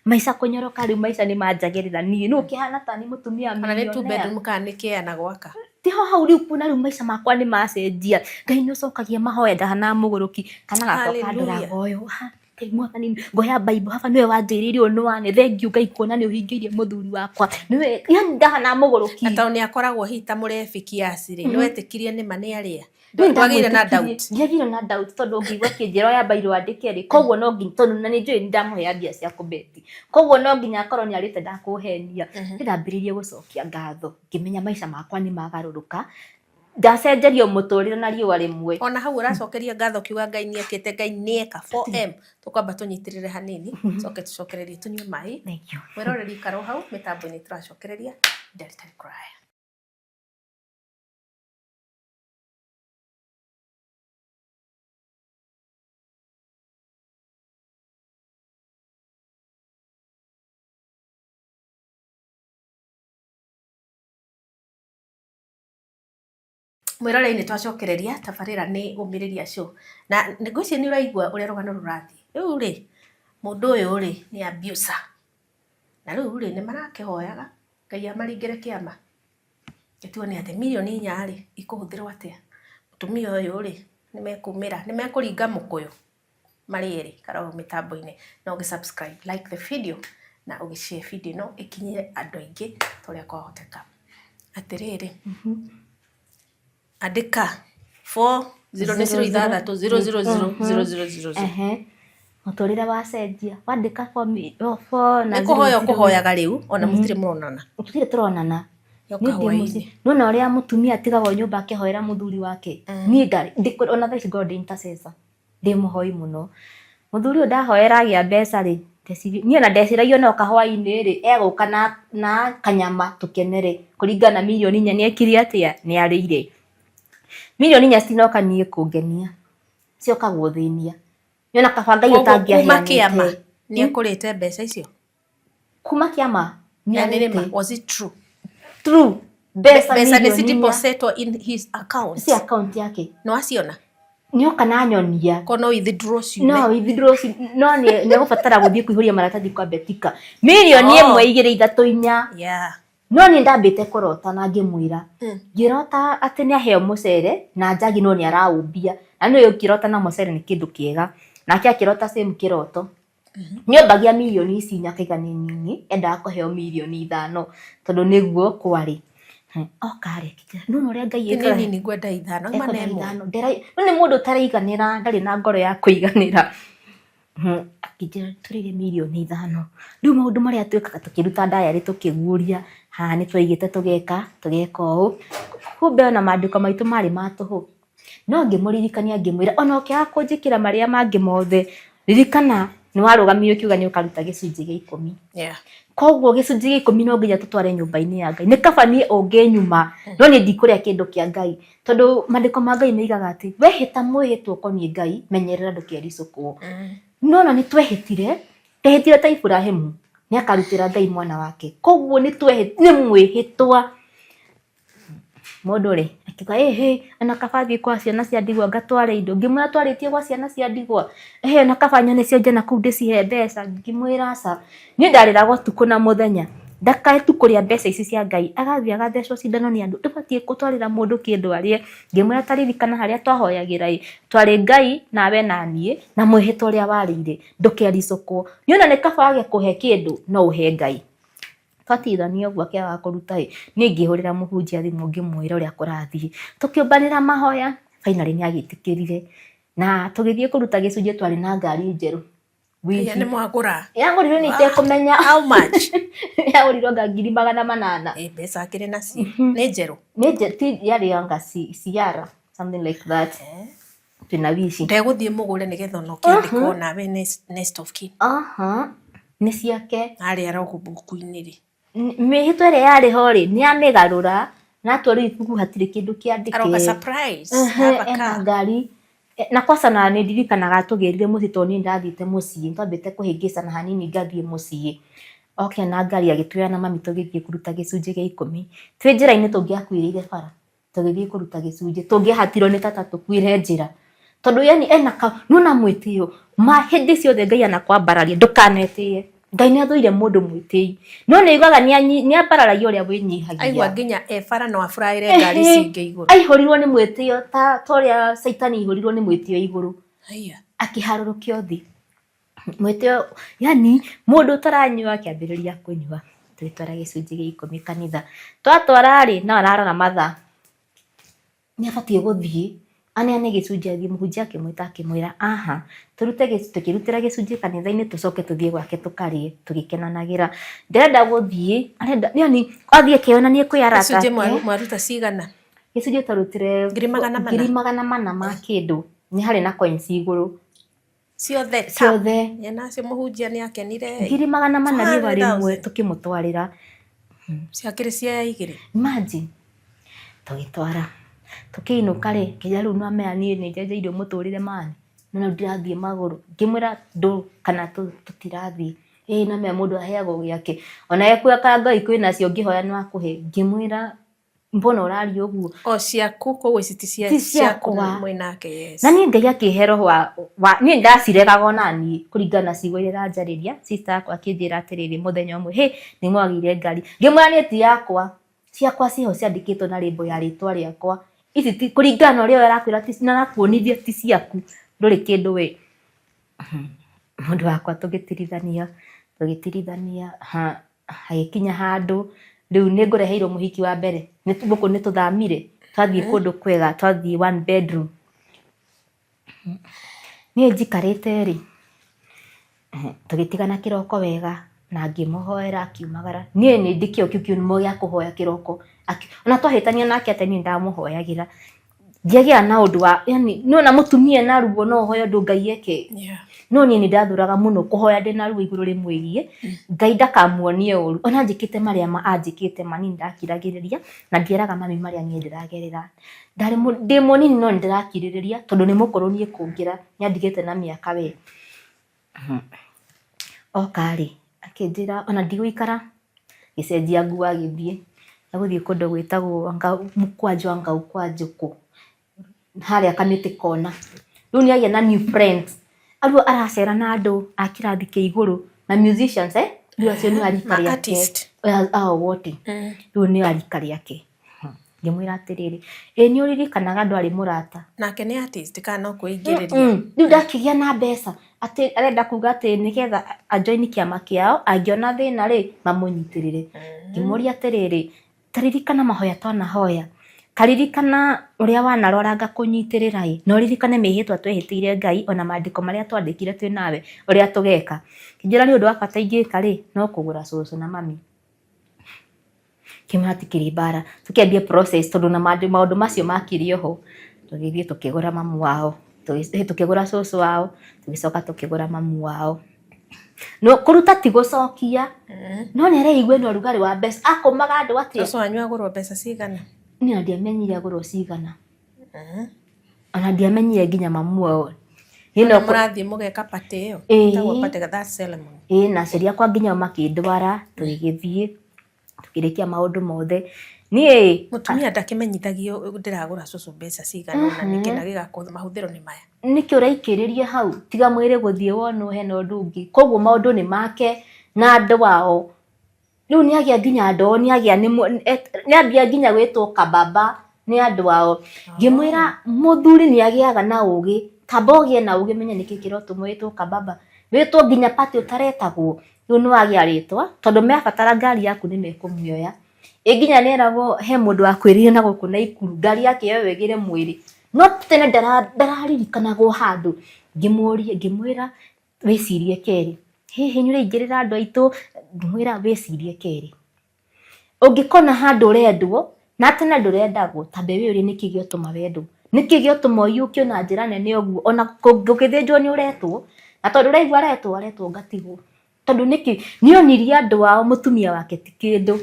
Speaker 2: maica kũnyoroka rĩu maica nĩ manjagĩrĩra niĩ nũ ũkĩhana ta nĩ mũtumia
Speaker 3: wa Kana nĩ two bedroom kana nĩ kĩa na gwaka.
Speaker 2: Tiho hau rĩu kuona rĩu maica makwa nĩ macenjia. Ngai nĩ ũcokagia mahoya ndahana mũgũrũki kana gakwa kandoraga ũyũ. Ngai mwathani ngoya Bible haba nĩwe wanjĩrĩire ũũ nĩ wane thengiũ Ngai kuona nĩ ũhingĩirie mũthuri wakwa nĩwe yani ndahana mũgũrũki.
Speaker 3: Na tondũ nĩ akoragwo hihi ta mũrebi kiasi rĩ, nĩ wetĩkirie nĩma nĩ arĩa? Ndwagĩire na doubt?
Speaker 2: Ndiagĩire na doubt tondũ ngĩigua akĩnjĩra oya mbairũ wandĩke rĩ, koguo no nginya tondũ na nĩ njũĩ nĩ ndamũheaga mbia cia kũbeti, koguo no nginya akorwo nĩ arĩte ndakũhenia. Nĩ ndambĩrĩirie gũcokia ngatho ngĩmenya maica makwa nĩ magarũrũka, ndacenjerio mũtũrĩre na riũa rĩmwe.
Speaker 3: Ona hau ũracokeria ngatho ũkiuga Ngai nĩ ekĩte, Ngai nĩ eka 4M, tũkwamba tũnyitĩrĩre hanini, tũcoke tũcokererie tũnyue maĩ.
Speaker 2: Thank you.
Speaker 3: Mwĩroreri ikara o hau mĩtambo-inĩ tũracokereria ihinda rĩtarĩ kũraya. Mwĩroreri nĩ twacokereria tabarĩra nĩ ũmĩrĩria show na ngwĩciria nĩ ũraigua ũrĩa rũgano rũrathiĩ. Rĩu rĩ, mũndũ ũyũ rĩ nĩ abuser na rĩu rĩ nĩ marakĩhoyaga Ngai amaringĩre kĩama. Tuone atĩ mirioni inya rĩ ikũhũthĩrwo atĩa. Mũtumia ũyũ rĩ nĩ mekumĩra, nĩ mekũringa mũkũyũ marĩ erĩ ikara hau mĩtambo-inĩ na ũgĩ subscribe, like the video na ũgĩ share video ĩno ĩkinyĩre andũ aingĩ ta ũrĩa kwahoteka. Atĩrĩrĩ, andĩka 4 0 nĩ 0 ithathatũ 0 0 0 0 0 0 0.
Speaker 2: Ehe. Mũtũrĩre wacenjia wandĩka four na
Speaker 3: Nĩ kũhoya
Speaker 2: zero zero.
Speaker 3: ũkũhoyaga rĩu ona mũtirĩ mũronana.
Speaker 2: Tũtirĩ tũronana.
Speaker 3: Yoka
Speaker 2: Niĩ ndĩ
Speaker 3: hwaĩ-inĩ.
Speaker 2: mũciĩ. Nĩwona ũrĩa mũtumia atigagwo nyũmba akĩhoera mũthuri wake. Niĩ ndarĩ ona thaa ici ngoragwo ndĩ intercessor. Ndĩ mũhoi mũno. Mũthuri ũyũ ndahoera agĩa mbeca rĩ, niĩ ona ndeciragia ona oka hwainĩ rĩ, egũka na kanyama tũkenere kũringana na mirioni inya nĩ ekire atĩa, nĩ arĩire. Mirioni inya citinoka niĩ kũngenia, cioka gũthĩnia. Nĩ ona kaba Ngai
Speaker 3: Koguo kuma kĩama
Speaker 2: ũtangĩaheanĩte.
Speaker 3: nĩ akũrĩte mbeca icio?
Speaker 2: Kuma kĩama nĩ
Speaker 3: Na nĩ rĩma,
Speaker 2: arĩte.
Speaker 3: was it true?
Speaker 2: True. Mbeca
Speaker 3: Mbeca nĩ
Speaker 2: mirioni inya
Speaker 3: cidepositwo in his account.
Speaker 2: ci account yake.
Speaker 3: Nĩ waciona?
Speaker 2: Nĩoka na nyonia.
Speaker 3: Ko no withdraw ciume.
Speaker 2: No withdraw no nĩ egũbatara gũthiĩ kũihũria maratathi kwa Betika. Mirioni
Speaker 3: Oh.
Speaker 2: ĩmwe igĩrĩ ithatũ inya.
Speaker 3: Yeah.
Speaker 2: No niĩ ndambĩte kũrota na ngĩmwĩra. Ngĩrota atĩ nĩ aheo mũcere na njagi no nĩ araũmbia. Na nĩ ũĩ ũkĩrota na mũcere nĩ kĩndũ kĩega. Nake akĩrota same kĩroto. Nĩombagia mirioni ici inya akaiga nĩ nini, endaga kũheo mirioni ithano tondũ nĩguo kwarĩ. Oka rĩ, akĩnjĩra nĩwona ũrĩa Ngai
Speaker 3: Ti nĩ
Speaker 2: ekaga?
Speaker 3: nini ngwenda ithano, ima
Speaker 2: Ekwenda
Speaker 3: na ĩmwe.
Speaker 2: ithano. Rĩu nĩ mũndũ ũtaraiganĩra, ndarĩ na ngoro ya kũiganĩra. Akĩnjĩra tũrĩre mirioni ithano. Rĩu maũndũ marĩa twĩkaga tũkĩruta diary tũkĩguũria, haha nĩ twaigĩte tũgeka, tũgeka ũũ. Kumbe ona mandĩko maitũ marĩ ma tũhũ. No ngĩmũririkania ngĩmwĩra ona ũkĩaga kũnjĩkĩra marĩa mangĩ mothe, ririkana Nĩ warũgamire ũkiuga nĩ ũkaruta gĩcunjĩ gĩa 10. Koguo gĩcunjĩ gĩa 10 no nginya tũtware nyũmba-inĩ ya Ngai. Nĩ kaba niĩ ũngĩnyuma, no niĩ ndikũrĩa kĩndũ kĩa Ngai. Tondũ maandĩko ma Ngai moigaga atĩ wehĩta mwĩhĩtwa ũkoniĩ Ngai, menyerera ndũkericũkwo. Nona nĩ twehĩtire, twehĩtire ta Iburahĩmu nĩ akarutĩra Ngai mwana wake. Koguo nĩ nĩ mwĩhĩtwa. Mũndũ rĩ, akiuga ĩhĩ, ona kaba thiĩ kwa ciana cia ndigwa ngatware indo. Ngĩmwĩra twarĩtie gwa ciana cia ndigwa? Ĩhĩ, ona kaba nyone cionje nakũu ndĩcihe mbeca. Ngĩmwĩra aca. Niĩ ndarĩraga ũtukũ na mũthenya. Ndakae tu kũrĩa mbeca ici cia Ngai. Agathiĩ agathecwo cindano nĩ andũ. Ndũbatiĩ gũtwarĩra mũndũ kĩndũ arĩe. Ngĩmwĩra ta ririkana harĩa twahoyagĩra ĩ, twarĩ Ngai nawe na niĩ na mwĩhĩtwa ũrĩa warĩire. Ndũkericũkwo. Niĩ ona nĩ kaba wage kũhe kĩndũ no ũhe Ngai. Twatigithania ũguo akĩaga kũruta ĩ, niĩ ngĩhũrĩra mũhunjia thimũ ngĩmwĩra ũrĩa kũrathiĩ. Tũkĩũmbanĩra mahoya, finally nĩ agĩtĩkĩrire. Na tũgĩthiĩ kũruta gĩcunjĩ twarĩ na ngari njerũ.
Speaker 3: Aya nĩ mwagũra?
Speaker 2: Yagũrirwo nĩ itekũmenya.
Speaker 3: How much?
Speaker 2: Yagũrirwo anga 800,000.
Speaker 3: Ĩ mbeca akĩrĩ nacio. Nĩ njerũ?
Speaker 2: Nĩ njerũ, ti yarĩ anga Ciara, something like that. Twĩna wici.
Speaker 3: Ndegũthiĩ mũgũre nĩgetha ona ũkĩandĩkwo nawe next of kin.
Speaker 2: Aha, nĩ ciake.
Speaker 3: Harĩa logbook-inĩ rĩ.
Speaker 2: Mĩhĩtwa ĩrĩa yarĩ ho rĩ, nĩ amĩgarũra, na atua rĩu ibuku hatirĩ kĩndũ kĩandĩke.
Speaker 3: Aroka surprise, have a
Speaker 2: Ena
Speaker 3: car.
Speaker 2: ngari. Na kwanza na nĩ ndirikanaga tũgĩrire mũciĩ tondũ niĩ ndathiĩte mũciĩ, nĩ twambĩte kũhĩngĩcana hanini ngathiĩ mũciĩ. Oke na ngari agĩtuoya na mami tũgĩthiĩ kũruta gĩcunjĩ gĩa 10. Twĩ njĩra-inĩ tũngĩakuĩrĩire bara. Tũgĩthiĩ kũruta gĩcunjĩ tũngĩahatirwo nĩ tata tũkuĩre njĩra tondũ yani ena ka nona mwĩtĩo ma hĩndĩ ciothe Ngai anakwambararia ndũkanetĩe. Ngai nĩ athũire mũndũ mwĩtĩi, no nĩ aiguaga nĩ ambararagia ũrĩa wĩnyihagia.
Speaker 3: Aigua nginya e bara no aburaĩre ngari cingĩ igũrũ.
Speaker 2: Aihũrirwo nĩ mwĩtĩo ta ũrĩa Caitani aihũrirwo nĩ mwĩtĩo igũrũ. Akĩharũrũkio thĩ. Mwĩtĩo yani mũndũ ũtaranyua akĩambĩrĩria kũnyua. Tũgĩtwara gĩcunjĩ gĩa 10 kanitha. Twatwara rĩ, no ararora mathaa. Nĩ abatiĩ gũthiĩ aneane gĩcunjĩ athiĩ. Mũhunjia akĩmwĩta akĩmwĩra aha, tũrute tũkĩrutĩra gĩcunjĩ kanitha-inĩ tũcoke tũthiĩ gwake tũkarĩe tũgĩkenanagĩra. Ndarenda gũthiĩ, arenda yani athiĩ akeyonanie kwĩ arata
Speaker 3: ake. Gĩcunjĩ mwaruta cigana?
Speaker 2: Gĩcunjĩ twarutire
Speaker 3: 400,000?
Speaker 2: 400,000 ma kĩndũ. Nĩ harĩ na coins igũrũ.
Speaker 3: Ciothe ta.
Speaker 2: Ciothe.
Speaker 3: Ye nacio mũhunjia nĩ akenire.
Speaker 2: 400,000 riũa rĩmwe tũkĩmũtwarĩra.
Speaker 3: Ciakĩrĩ cia igĩrĩ.
Speaker 2: Imagine. Tũgĩtwara. Tũkĩinũka rĩ, nginya rĩu nĩwamenya niĩ nĩ njenjeirio mũtũrĩre man. No rĩu ndĩrathiĩ magũrũ. Ngĩmwĩra ndũ kana tũtirathiĩ. Ĩĩ nĩwamenya mũndũ aheagwo gĩake. Ona ekuoya Ngai kwĩnacio ũngĩhoya no akũhe. Ngĩmwĩra mbona ũraria ũguo?
Speaker 3: O ciaku koguo ici ti
Speaker 2: Ti
Speaker 3: ciaku
Speaker 2: ciakwa.
Speaker 3: mwĩ nake yes.
Speaker 2: Na niĩ Ngai akĩhe roho wa niĩ ndaciregaga ona niĩ kũringana na ciugo iria aranjarĩria. Sister yakwa akĩnjĩra atĩrĩrĩ mũthenya ũmwe, hĩ nĩ mwagĩire ngari. Ngĩmwĩra niĩ ti yakwa, ciakwa ciĩho ciandĩkĩtwo na rĩmbo ya rĩtwa rĩakwa. Ici ti kũringana na ũrĩa we arakwĩra na arakuonithia ti ciaku, ndũrĩ kĩndũ we. Mũndũ wakwa tũgĩtirithania, tũgĩtirithania, hagĩkinya handũ rĩu nĩ ngũreheirwo mũhiki wa mbere. Gũkũ nĩ tũthamire twathiĩ kũndũ kwega, twathiĩ one bedroom. Niĩ njikarĩte rĩ, tũgĩtigana kĩroko wega na ngĩmũhoera akiumagara. Niĩ nĩ ndĩ kĩo kĩu kĩũmũ gĩa kũhoya kĩroko. Ona twahĩtania nake atĩa niĩ nĩ ndamũhoyagĩra. Ndiagĩaga na ũndũ wa yani nĩwona mũtumia ena ruo no ũhoe ũndũ Ngai eke. No niĩ nĩ ndathũraga mũno kũhoya ndĩna ruo igũrũ rĩmwĩgiĩ. Ngai ndakamuonie ũru. Ona anjĩkĩte marĩa anjĩkĩte ma niĩ nĩ ndakiragĩrĩria na ndieraga mami marĩa niĩ ndĩragerera. Ndarĩ ndĩ mũnini no nĩ ndĩrakirĩrĩria tondũ nĩ mũkũrũ niĩ kũngĩra, nĩ andigĩte na mĩaka we. Oka rĩ, akĩnjĩra ona ndigũikara, agĩcenjia nguo agĩthiĩ. Egũthiĩ kũndũ gwĩtagwo anga mũkwanjũ anga ũkwanjũ kũ, harĩa Kamĩtĩ kona. Rĩu nĩ agĩa na new friends. Rĩu aracera na andũ a kĩrathi kĩa igũrũ na musicians eh, rĩu acio nĩo a rika
Speaker 3: Ma
Speaker 2: rĩake.
Speaker 3: artist.
Speaker 2: Ao wote. Rĩu nĩo a rika rĩake. Ngĩmwĩra atĩrĩrĩ, ĩ nĩ ũririkanaga ndwarĩ mũrata?
Speaker 3: Nake nĩ artist kana no kwĩingĩrĩria?
Speaker 2: Rĩu ndakĩgĩa na mbeca atĩ arenda kuga atĩ nĩgetha ajoin kĩama kĩao angĩona thĩna rĩ mamũnyitĩrĩre. Ngĩmũria atĩrĩrĩ, ta ririkana mahoya twanahoya, ta ririkana ũrĩa wanarwara ngakũnyitĩrĩra ĩ, na ũririkane mĩhĩtwa twehĩtĩire Ngai ona maandĩko marĩa twandĩkire twĩ nawe ũrĩa tũgeka. Ngĩnjĩra nĩ ũndũ wa bata ingĩka rĩ, no kũgũra cũcũ na mami. Kĩmwĩra hatikĩrĩ mbara, tũkĩambie process tondũ ona maũndũ macio makĩrĩ oho, tũgĩthiĩ tũkĩgũra mamu wao, tũkĩgũra cũcũ wao, tũgĩcoka tũkĩgũra mamu wao. No kũruta ti gũcokia, no nĩ areigua ena ũrugarĩ wa mbeca, akũmaga andũ atĩa?
Speaker 3: Cũcũ wanyu agũrwo mbeca cigana?
Speaker 2: Niĩ ona ndiamenyire agũrwo cigana. Ona ndiamenyire nginya mamu wao. Niĩ no
Speaker 3: Mũrathiĩ mũgeka party ĩyo?
Speaker 2: Ĩĩ.
Speaker 3: Ĩtagwo party, that ceremony.
Speaker 2: Ĩĩ, na aciari akwa nginya o makĩndwara, tũgĩgĩthiĩ, tũkĩrĩkia maũndũ mothe. Niĩ
Speaker 3: Mũtumia ndakĩmenyithagio ndĩragũra cũcũ mbeca cigana ũna nĩkĩ na gĩgakorwo mahũthĩro nĩ maya.
Speaker 2: Nĩkĩ ũraikĩrĩria hau? Tiga mwĩrĩ gũthiĩ wonwo hena ũndũ ũngĩ. Koguo maũndũ nĩ make na andũ ao. Rĩu nĩ agĩa nginya ndoo, nĩ agĩa nĩ ambia nginya gwĩtwo kababa nĩ andũ ao. Ngĩmwĩra mũthuri nĩ agĩaga na ũgĩ, kaba ũgĩe na ũgĩ menye nĩkĩ kĩrotũma wĩtwo kababa. Wĩtwo nginya party ũtaretagwo, rĩu nĩ wagĩa rĩtwa, tondũ mebatara ngari yaku nĩ mekũmĩoya. Ĩ nginya nĩ eragwo he mũndũ wakwĩrire na gũkũ Naikuru, ngari yake yoywo ĩgĩre mwĩrĩ. No tene ndararirikanagwo handũ. Ngĩmũria, ngĩmwĩra wĩcirie kerĩ. Hihi nĩ ũraingĩrĩra andũ aitũ? Ngĩmwĩra wĩcirie kerĩ. Ũngĩkona handũ ũrendwo, na tene ndũrendagwo, tambe wĩyũrie nĩkĩ gĩotũma wendwo. Nĩkĩ gĩotũma ũiyũkio na njĩra nene ũguo, ona gũgĩthĩnjwo nĩ ũretwo, na tondũ ũraigua aretwo, aretwo ngatigwo. Tondũ nĩkĩ? Nĩ onirie andũ ao mũtumia wake ti kĩndũ.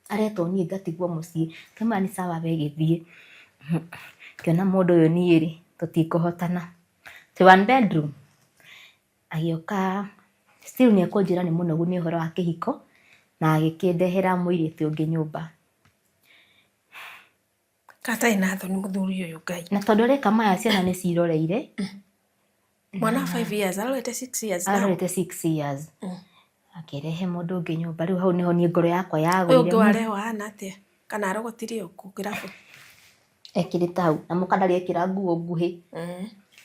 Speaker 2: Aretwo niĩ ngatigwo mũciĩ. Ngĩmwĩra nĩ sawa we gĩthiĩ. Ngĩona mũndũ ũyũ niĩ rĩ, tũtikũhotana. Twĩ one bedroom. Agĩũka still nĩ ekũnjĩra nĩ mũnogu nĩ ũhoro wa kĩhiko, na agĩkĩndehera mũirĩtu ũngĩ nyũmba.
Speaker 3: Katarĩ na thoni mũthuri ũyũ Ngai.
Speaker 2: Na tondũ areka maya ciana nĩ ciroreire.
Speaker 3: Mwana wa 5 years, arorete 6 years now.
Speaker 2: Arorete 6 years. Akĩrehe mũndũ ũngĩ nyũmba, rĩu hau nĩho niĩ ngoro yakwa yagũire.
Speaker 3: Ũyũ ũngĩ warehwo ahana atĩa? Kana arogotire kũ kĩrabu?
Speaker 2: Ekĩrĩte hau, na mũka ndarĩ ekĩra nguo nguhĩ.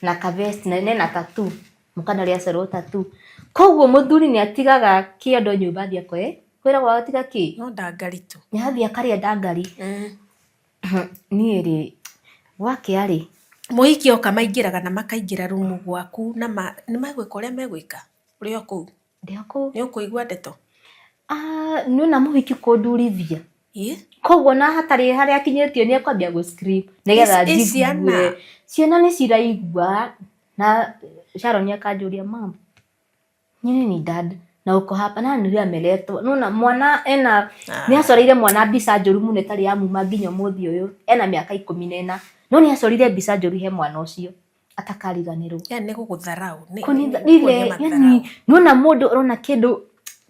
Speaker 2: Na ka vest na ena tattoo. Mũka ndarĩ acorwo tattoo. Koguo mũthuri nĩ atigaga kĩondo nyũmba athiĩ akoe, kwĩragwo atiga kĩ?
Speaker 3: No ndangari tu.
Speaker 2: Nĩ athiĩ akarĩa ndangari. Niĩ rĩ, gwakĩa rĩ.
Speaker 3: Mũhiki oka maingĩraga na makaingĩra rumu gwaku na nĩ megwĩka ũrĩa megwĩka ũrĩ o kũu?
Speaker 2: Ndĩ o kũu.
Speaker 3: Nĩ ũkũigua ndeto?
Speaker 2: Nĩ ona mũhiki kũndurithia. Koguo ona hatarĩ harĩa akinyĩtio nĩ ekwambia gũ scream nĩgetha njigue. Ciana nĩ ciraigua na Sharon akanjũria mum, nini dad na uko hapa na nĩ ameretwo. Nĩ wona mwana ena nĩ acoreire mwana mbica njũru mũno ĩtarĩ yamuma nginya ũmũthĩ ũyũ. Ena mĩaka 14 no nĩ acorire mbica njũru he mwana ũcio atakariganĩrwo.
Speaker 3: Yani nĩ gũgũtharau.
Speaker 2: Yani nĩwona mũndũ ũrona kĩndũ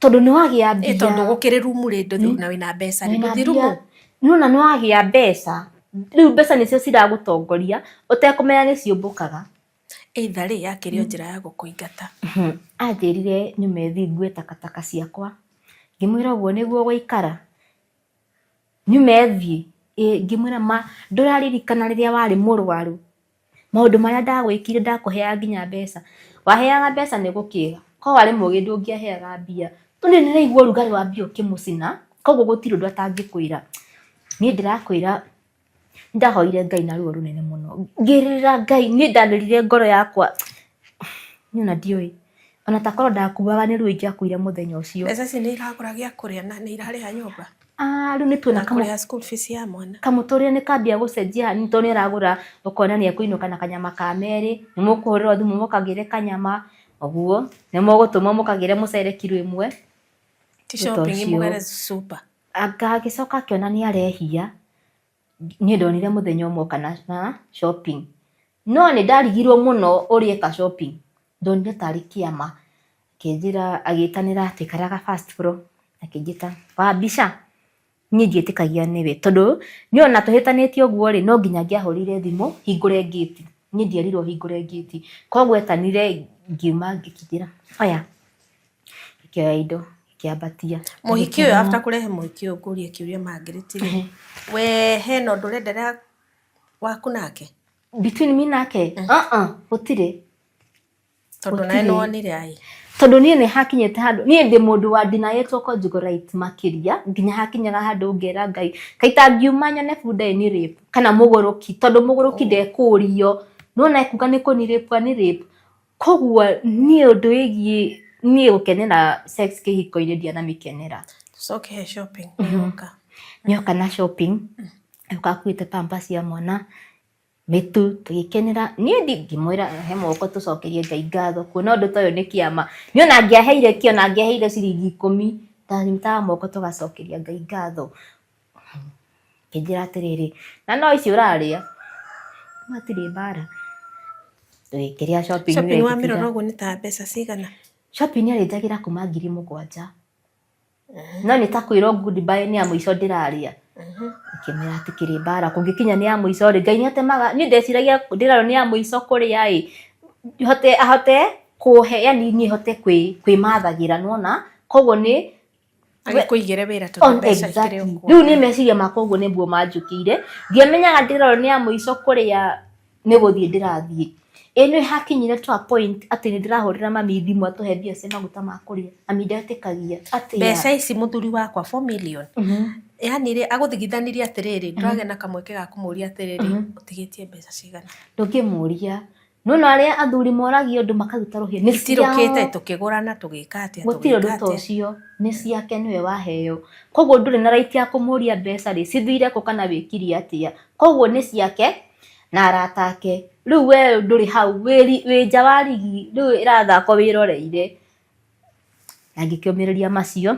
Speaker 2: tondũ nĩ wagĩa mbia.
Speaker 3: Tondũ gũkĩrĩ rumu rĩ na wĩna mbeca rĩ ndũthiĩ rumu.
Speaker 2: Nĩwona nĩ wagĩa mbeca, rĩu mbeca nĩcio ciragũtongoria ũtekũmenya nĩ ciũmbũkaga.
Speaker 3: Either rĩ yakĩrĩ o njĩra ya gũkũingata.
Speaker 2: Anjĩrire nyume thiĩ ngue takataka ciakwa, ngĩmwĩra ũguo nĩguo gũikara, nyume thiĩ, ngĩmwĩra ma ndũraririkana rĩrĩa warĩ mũrwaru, maũndũ marĩa ndagwĩkire ndakũheaga nginya mbeca, waheaga mbeca nĩ gũkĩga, korwo warĩ mũgĩ ndũngĩaheaga mbia, rĩu niĩ nĩndĩraigua ũrugarĩ wa mbia ũkĩmũcina, koguo gũtirĩ ũndũ atangĩkwĩra. Niĩ ndĩrakwĩra ndahoire Ngai na ruo rũnene mũno, ngĩrĩrĩra Ngai, niĩ ndanĩrire ngoro yakwa, niĩ ona ndiũĩ, ona takorwo ndakuaga nĩ ruo ingĩakuire mũthenya ũcio.
Speaker 3: Mbeca ici nĩ iragũra gĩa kũrĩa na nĩ irarĩha nyũmba?
Speaker 2: Rĩu nĩ tuona
Speaker 3: Na kũrĩha school fees ya mwana?
Speaker 2: Kamũtũrĩre nĩ kambia gũcenjia hanini tondũ nĩ aragũra, ũkona nĩ ekũinũka na kanyama ka merĩ, nĩ mũkũhũrĩrwo thimũ mũkagĩre kanyama, ũguo, nĩ mũgũtũmwo mũkagĩre mũcere kiro ĩmwe.
Speaker 3: Ti shopping mũgere super.
Speaker 2: Anga agĩcoka akĩona nĩ arehia, niĩ ndonire mũthenya ũmwe oka na shopping. No nĩ ndarigirwo mũno ũrĩa eka shopping, ndonire tarĩ kĩama. Akĩnjĩra, agĩtanĩra twaikaraga first floor, akĩnjĩta Wambica, niĩ ndiĩtĩkagia nĩwe tondũ niĩ ona tũhĩtanĩtie ũguo rĩ, no nginya angĩahũrĩire thimũ hingũre ngĩti. Niĩ ndierirwo hingũre ngĩti. Koguo etanire ngiuma ngĩkĩnjĩra oya, ngĩoya indo ngĩambatia.
Speaker 3: Mũhiki ũyũ after kũrehe mũhiki ũyũ ngũrie kĩũria Margaret rĩ, we hena ũndũ ũrenderea waku nake?
Speaker 2: Between me nake? Gũtirĩ.
Speaker 3: Tondũ nawe nĩ wonire ai.
Speaker 2: Tondũ niĩ nĩ hakinyĩte handũ, niĩ ndĩ mũndũ wa ndinayĩtwo conjugal right makĩria, nginya hakinyaga handũ ngera Ngai, kaĩ tangiuma nyone bunda ĩni rape, kana mũgũrũki, tondũ mũgũrũki ndekũrio, nĩwona ekuga nĩ kũni rape ani rape. Koguo niĩ ũndũ wĩgiĩ niĩ gũkenera sex kĩhiko-inĩ ndianamĩkenera.
Speaker 3: Tũcoke he shopping, nĩoka.
Speaker 2: Nĩoka na shopping, oka akuĩte pampers ya mwana. Mĩtu tũgĩkenera. Niĩ ngĩmwĩra he moko tũcokerie Ngai ngatho kuona ũndũ ta ũyũ nĩ kĩama. Niĩ ona angĩaheire kĩ ona angĩaheire ciringi ikũmi, ndanyitaga moko tũgacokeria Ngai ngatho. Akĩnjĩra atĩrĩrĩ, na no ici ũrarĩa? Hatirĩ mbara. Tũgĩkĩrĩa shopping.
Speaker 3: Shopping wamĩrora ũguo nĩ ta mbeca cigana?
Speaker 2: Shopping arĩnjagĩra kuma 7,000. No nĩ ta kwĩrwo goodbye nĩ ya mũico ndĩrarĩa. Ngĩmwĩra hatikĩrĩ mbara, kũngĩkinya nĩ ya mũico rĩ, Ngai nĩ atemaga, niĩ ndeciragia ndĩrarwo nĩ ya mũico kũrĩa ĩ, hote ahote kũhe yani niĩ hote kwĩmathagĩra nĩwona, koguo nĩ
Speaker 3: Agĩkũigĩre wĩra tondũ mbeca ikĩrĩ o kuo.
Speaker 2: Rĩu niĩ meciria makwa ũguo nĩguo manjũkĩire, ndiamenyaga ndĩrarwo nĩ ya mũico kũrĩa nĩ gũthiĩ ndĩrathiĩ. Ĩ nĩ hakinyire to a point atĩ nĩ ndĩrahũrĩra mami thimũ atũhe mbia cia maguta ma kũrĩa, mami ndetĩkagia atĩa.
Speaker 3: Mbeca ici mũthuri wakwa 4 million. Yani rĩ agũthigithanirie atĩrĩrĩ, ndũragĩa na kamweke ga kũmũria atĩrĩrĩ, ũtigĩtie mbeca cigana?
Speaker 2: Ndũngĩmũria. Nĩwona arĩa athuri moragio ũndũ makaruta rũhiũ. Nĩ
Speaker 3: Itirũkĩte tũkĩgũrana tũgĩka atĩa
Speaker 2: Gũtirĩ ũndũ
Speaker 3: tũgĩka
Speaker 2: ta
Speaker 3: atĩa.
Speaker 2: ũcio, nĩ ciake nĩwe waheo. Koguo ndũrĩ na right ya kũmũria mbeca rĩ, cithire kũ kana wĩkire atĩa. Koguo nĩ ciake na arata ake. Rĩu we ndũrĩ hau, wĩ nja wa rigi, rĩu ĩrathakwo wĩroreire. Na ngĩkĩũmĩrĩria macio,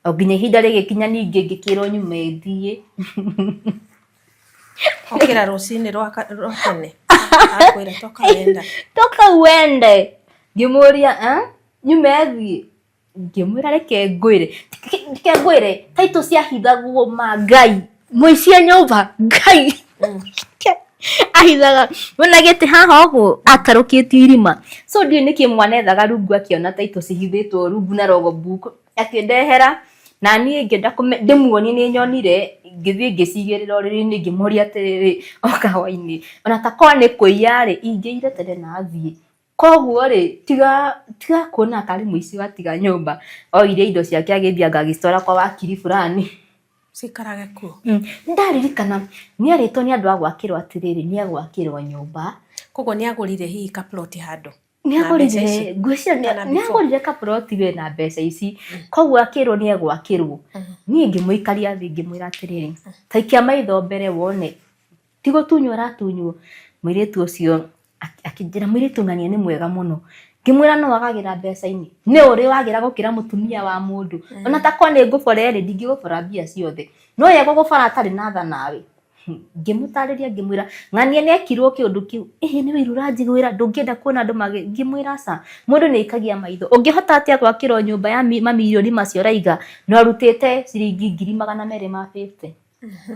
Speaker 2: o nginya ihinda rĩgĩkinya ningĩ ngĩkĩrwo nyume thiĩ.
Speaker 3: Okĩra rũcinĩ rwa tene, akwĩra toka wenda.
Speaker 2: Toka uende. Ngĩmũria, nyume thiĩ? Ngĩmwĩra reke ngwĩre, reke ngwĩre, taitũ ciahithagwo ma Ngai, mũici e nyũmba, Ngai ahithaga, wona gĩtĩ haha ũguo atarũkĩtie irima. So ndiũĩ nĩkĩ mwana ethaga rungu akĩona taitũ cihithĩtwo rungu na logbook, akĩndehera na niĩ ngĩenda ndĩmuonie nĩ nyonire, ngĩthiĩ ngĩcigĩrĩra ũrĩrĩ-inĩ ngĩmũria atĩrĩrĩ, oka hwainĩ, ona ta korwo nĩ kũiya rĩ, ingĩire tene na thiĩ. Koguo rĩ, tiga tiga kuona karĩ mũici watiga nyũmba, oire indo ciake agĩthiĩ anga agĩcitwara kwa wakiri fulani.
Speaker 3: Cikarage kuo.
Speaker 2: Nĩndaririkana nĩerĩtwo nĩ andũ a gwakĩrwo atĩrĩrĩ, nĩegwakĩrwo nyũmba.
Speaker 3: Koguo nĩagũrire hihi ka plot handũ?
Speaker 2: Nĩagũrire, ngwĩciria nĩagũrire ka plot we na mbeca ici, koguo akĩrwo nĩegwakĩrwo. Niĩ ngĩmũikaria thĩ ngĩmwĩra atĩrĩrĩ, ta ikia maitho mbere wone ti gũtunywo aratunywo. Mũirĩtu ũcio akĩnjĩra mũirĩtu ng'ania nĩ mwega mũno. Ngĩmwĩra no wagagĩra mbeca-inĩ, nĩ ũrĩ wagĩra gũkĩra mũtumia wa mũndũ. Ona ta korwo nĩ ngũbora rĩ, ndingĩgũbora mbia ciothe. No ye gũgũbora atarĩ na tha nawe. Ngĩmũtarĩria ngĩmwĩra ng'ania nĩ ekirwo kĩũndũ kĩu. Ĩhĩ nĩ ũiru ũranjiguĩra ndũngĩenda kuona andũ magĩ, ngĩmwĩra aca. Mũndũ nĩ aikagia maitho. Ũngĩhota atĩa gwakĩrwo nyũmba ya mamirioni macio ũraiga na ũrutĩte ciringi 250,000?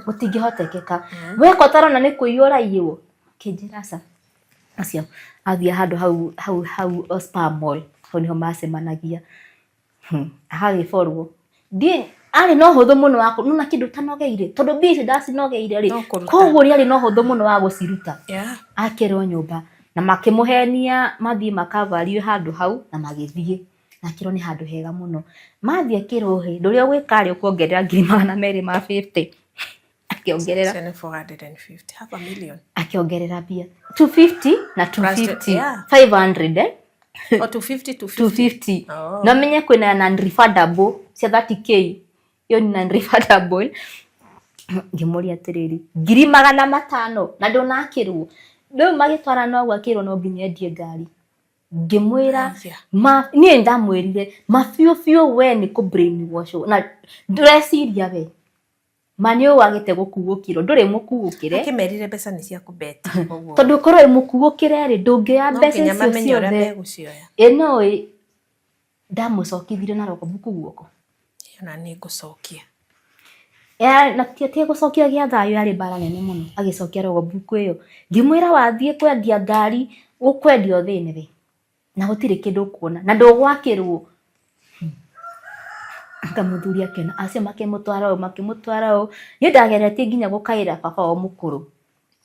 Speaker 2: Gũtingĩhotekeka. Weka ũtarona nĩ kũiywo ũraiywo. Akĩnjĩra aca. Acio athiĩ handũ hau hau hau Spar Mall, hau nĩho macemanagia. Agagĩborwo. Ndiĩ arĩ na ũhũthũ mũno wa nĩwona kĩndũ ũtanogeire tondũ mbia icio ndacinogeire rĩ, koguo rĩarĩ na ũhũthũ mũno wa gũciruta. Akĩrwo nyũmba na makĩmũhenia mathiĩ makavario handũ hau na magĩthiĩ. Na akĩrwo nĩ handũ hega mũno. Mathiĩ akĩrwo hĩ, ndũrĩa ũgwĩka rĩ ũkuongerera 250,000. Akĩongerera.
Speaker 3: Icio nĩ 450, half a million.
Speaker 2: Akĩongerera mbia. 250 na 250, 500 eh?
Speaker 3: O 250, 250.
Speaker 2: 250. Oh. Na ũmenye kwĩna non refundable cia 30K. Ĩyo nĩ non refundable. Ngĩmũria atĩrĩrĩ, 500,000 na ndũnakĩrwo. Rĩu magĩtwarana ũguo akĩrwo no nginya endie ngari. Ngĩmwĩra ma niĩ ndamwĩrire ma biũ biũ we nĩ kũ brain wash na ndũreciria we ma nĩ ũũ wagĩte gũkuũkĩrwo ndũrĩ mũkuũkĩre.
Speaker 3: Akĩmerire mbeca nĩ cia kũbeti
Speaker 2: koguo. Tondũ korwo wĩ mũkuũkĩre rĩ ndũngĩoya
Speaker 3: No
Speaker 2: mbeca
Speaker 3: nginya
Speaker 2: icio
Speaker 3: mamenye ũrĩa
Speaker 2: ciothe.
Speaker 3: megũcioya.
Speaker 2: Ĩ no ĩ ndamũcokithirie na logbook guoko.
Speaker 3: Ona nĩ ngũcokia.
Speaker 2: Na ti gũcokia gĩa thayũ yarĩ mbara nene mũno agĩcokia logbook ĩyo. Ngĩmwĩra wathiĩ kwendia ngari ũkwendia ũthĩne we na gũtirĩ kĩndũ ũkuona na ndũgwakĩrwo. Anga mũthuri akĩona acio makĩmũtwara ũũ makĩmũtwara ũũ. Niĩ ndageretie nginya gũkaĩra baba wao mũkũrũ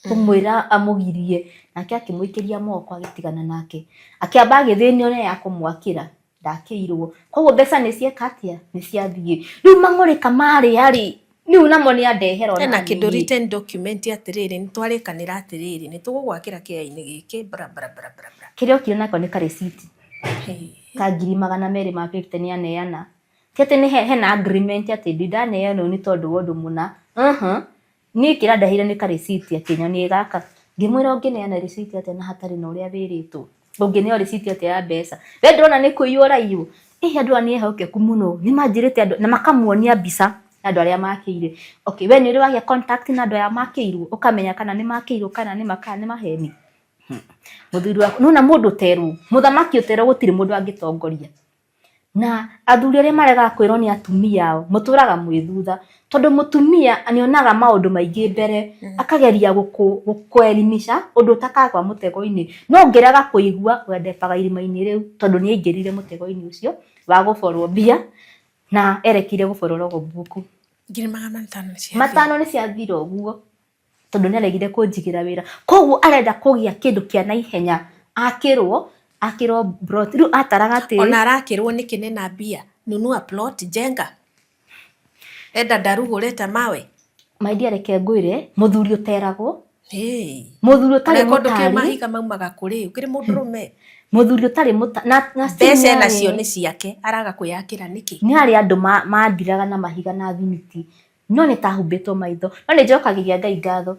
Speaker 2: kũmwĩra amũgirie nake akĩmũikĩria moko agĩtigana nake. Akĩamba agĩthĩnio nĩ ya kũmwakĩra ndakĩirwo. Koguo mbeca nĩ cieka atĩa? Nĩ ciathiĩ. Rĩu mang'ũrĩka marĩa rĩ, rĩu namo nĩ andehera ona
Speaker 3: Hena kĩndũ
Speaker 2: niĩ.
Speaker 3: written document atĩrĩrĩ, nĩ twarĩkanĩra atĩrĩrĩ, nĩ tũgũgwakĩra kĩea-inĩ gĩkĩ bra bra bra bra bra.
Speaker 2: Kĩrĩa okire nakĩo nĩ ka receipt ka 250,000 nĩ aneana. Ti atĩ nĩ hena agreement atĩ ndindaneana ũũ nĩ tondũ wa ũndũ mũna. Niĩ kĩrĩa andeheire nĩ ka receipt akĩnyonia gaka. Ngĩmwĩra ũngĩneana receipt atĩa na hatarĩ na ũrĩa wĩrĩtwo? Ũngĩneo receipt atĩa ya mbeca? We ndĩrona nĩ kũiywo ũraiywo. Ĩ andũ aya nĩ ehokeku mũno, nĩ manjĩrĩte andũ na makamuonia mbica ya andũ arĩa makĩire. Okay, we nĩ ũrĩ wagĩa contact na andũ aya makĩirwo ũkamenya kana nĩ makĩirwo kana nĩ ma kana nĩ maheni? Mũthuri wakwa, nĩwona mũndũ ũterwo, mũthamaki ũterwo gũtirĩ mũndũ angĩtongoria. Na athuri arĩa maregaga kwĩrwo nĩ atumia ao, mũtũraga mwĩ thutha. Tondũ mũtumia nĩ onaga maũndũ maingĩ mbere, akageria gũkũelimisha ũndũ ũtakagwa mũtego-inĩ. No ũngĩrega kũigua, wendebaga irima-inĩ rĩu tondũ nĩ aingĩrire mũtego-inĩ ũcio wa gũborwo mbia na erekeire gũborwo logbook.
Speaker 3: 500,000 nĩ ciathira.
Speaker 2: Matano nĩ ciathira ũguo. Tondũ nĩ aregire kũnjigĩra wĩra. Koguo arenda kũgĩa kĩndũ kĩa naihenya, akĩrwo, akĩrwo plot, rĩu ataraga atĩrĩ.
Speaker 3: Ona arakĩrwo nĩkĩ nena mbia, nunua plot, jenga. Enda ndarugu leta mawe.
Speaker 2: My dear reke ngwĩre, mũthuri ũteragwo, mũthuri ũtarĩ
Speaker 3: Ona kũndũ kĩ
Speaker 2: mũtari,
Speaker 3: mahiga maumaga kũrĩ, ũkĩrĩ mũndũrũme.
Speaker 2: Mũthuri ũtarĩ mũtari, na still
Speaker 3: Mbeca
Speaker 2: nĩ
Speaker 3: enacio
Speaker 2: arĩ,
Speaker 3: nĩ ciake, araga kwĩyakĩra nĩkĩ?
Speaker 2: Nĩ harĩ andũ mandiraga na mahiga na thimiti. No nĩ ta humbĩtwo maitho. No nĩ njokagĩria Ngai ngatho.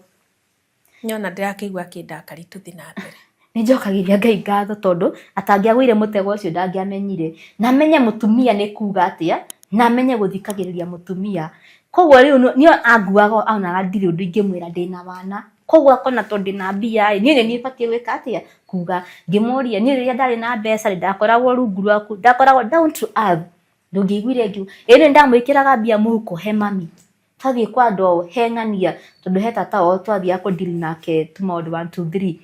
Speaker 3: Nyona ndĩrakĩigua akĩndakari tũthiĩ na mbere.
Speaker 2: Nĩ njokagĩria Ngai ngatho tondũ atangĩagũire mũtego ũcio ndangĩamenyire. Na amenye mũtumia nĩ kuga atĩa, na amenye gũthikagĩrĩria mũtumia. Koguo rĩu nĩ anguaga onaga ndirĩ ũndũ ingĩmwĩra ndĩna wana. Koguo akona tondũ ndĩna mbia ĩ, niĩ nĩ niĩ batiĩ gwĩka atĩa? Kuga. Ngĩmũria, niĩ rĩrĩa ndarĩ na mbeca rĩ, ndakoragwo rungu rwaku, ndakoragwo down to earth. Ndũngĩaiguire ngiuga, ĩĩ nĩ ndamwĩkĩraga mbia mũhuko he mami, twathiĩ kwa andũ ao he ng'ania, tondũ he tata wao twathiaga kũ deal nake tũmaũndũ one two three,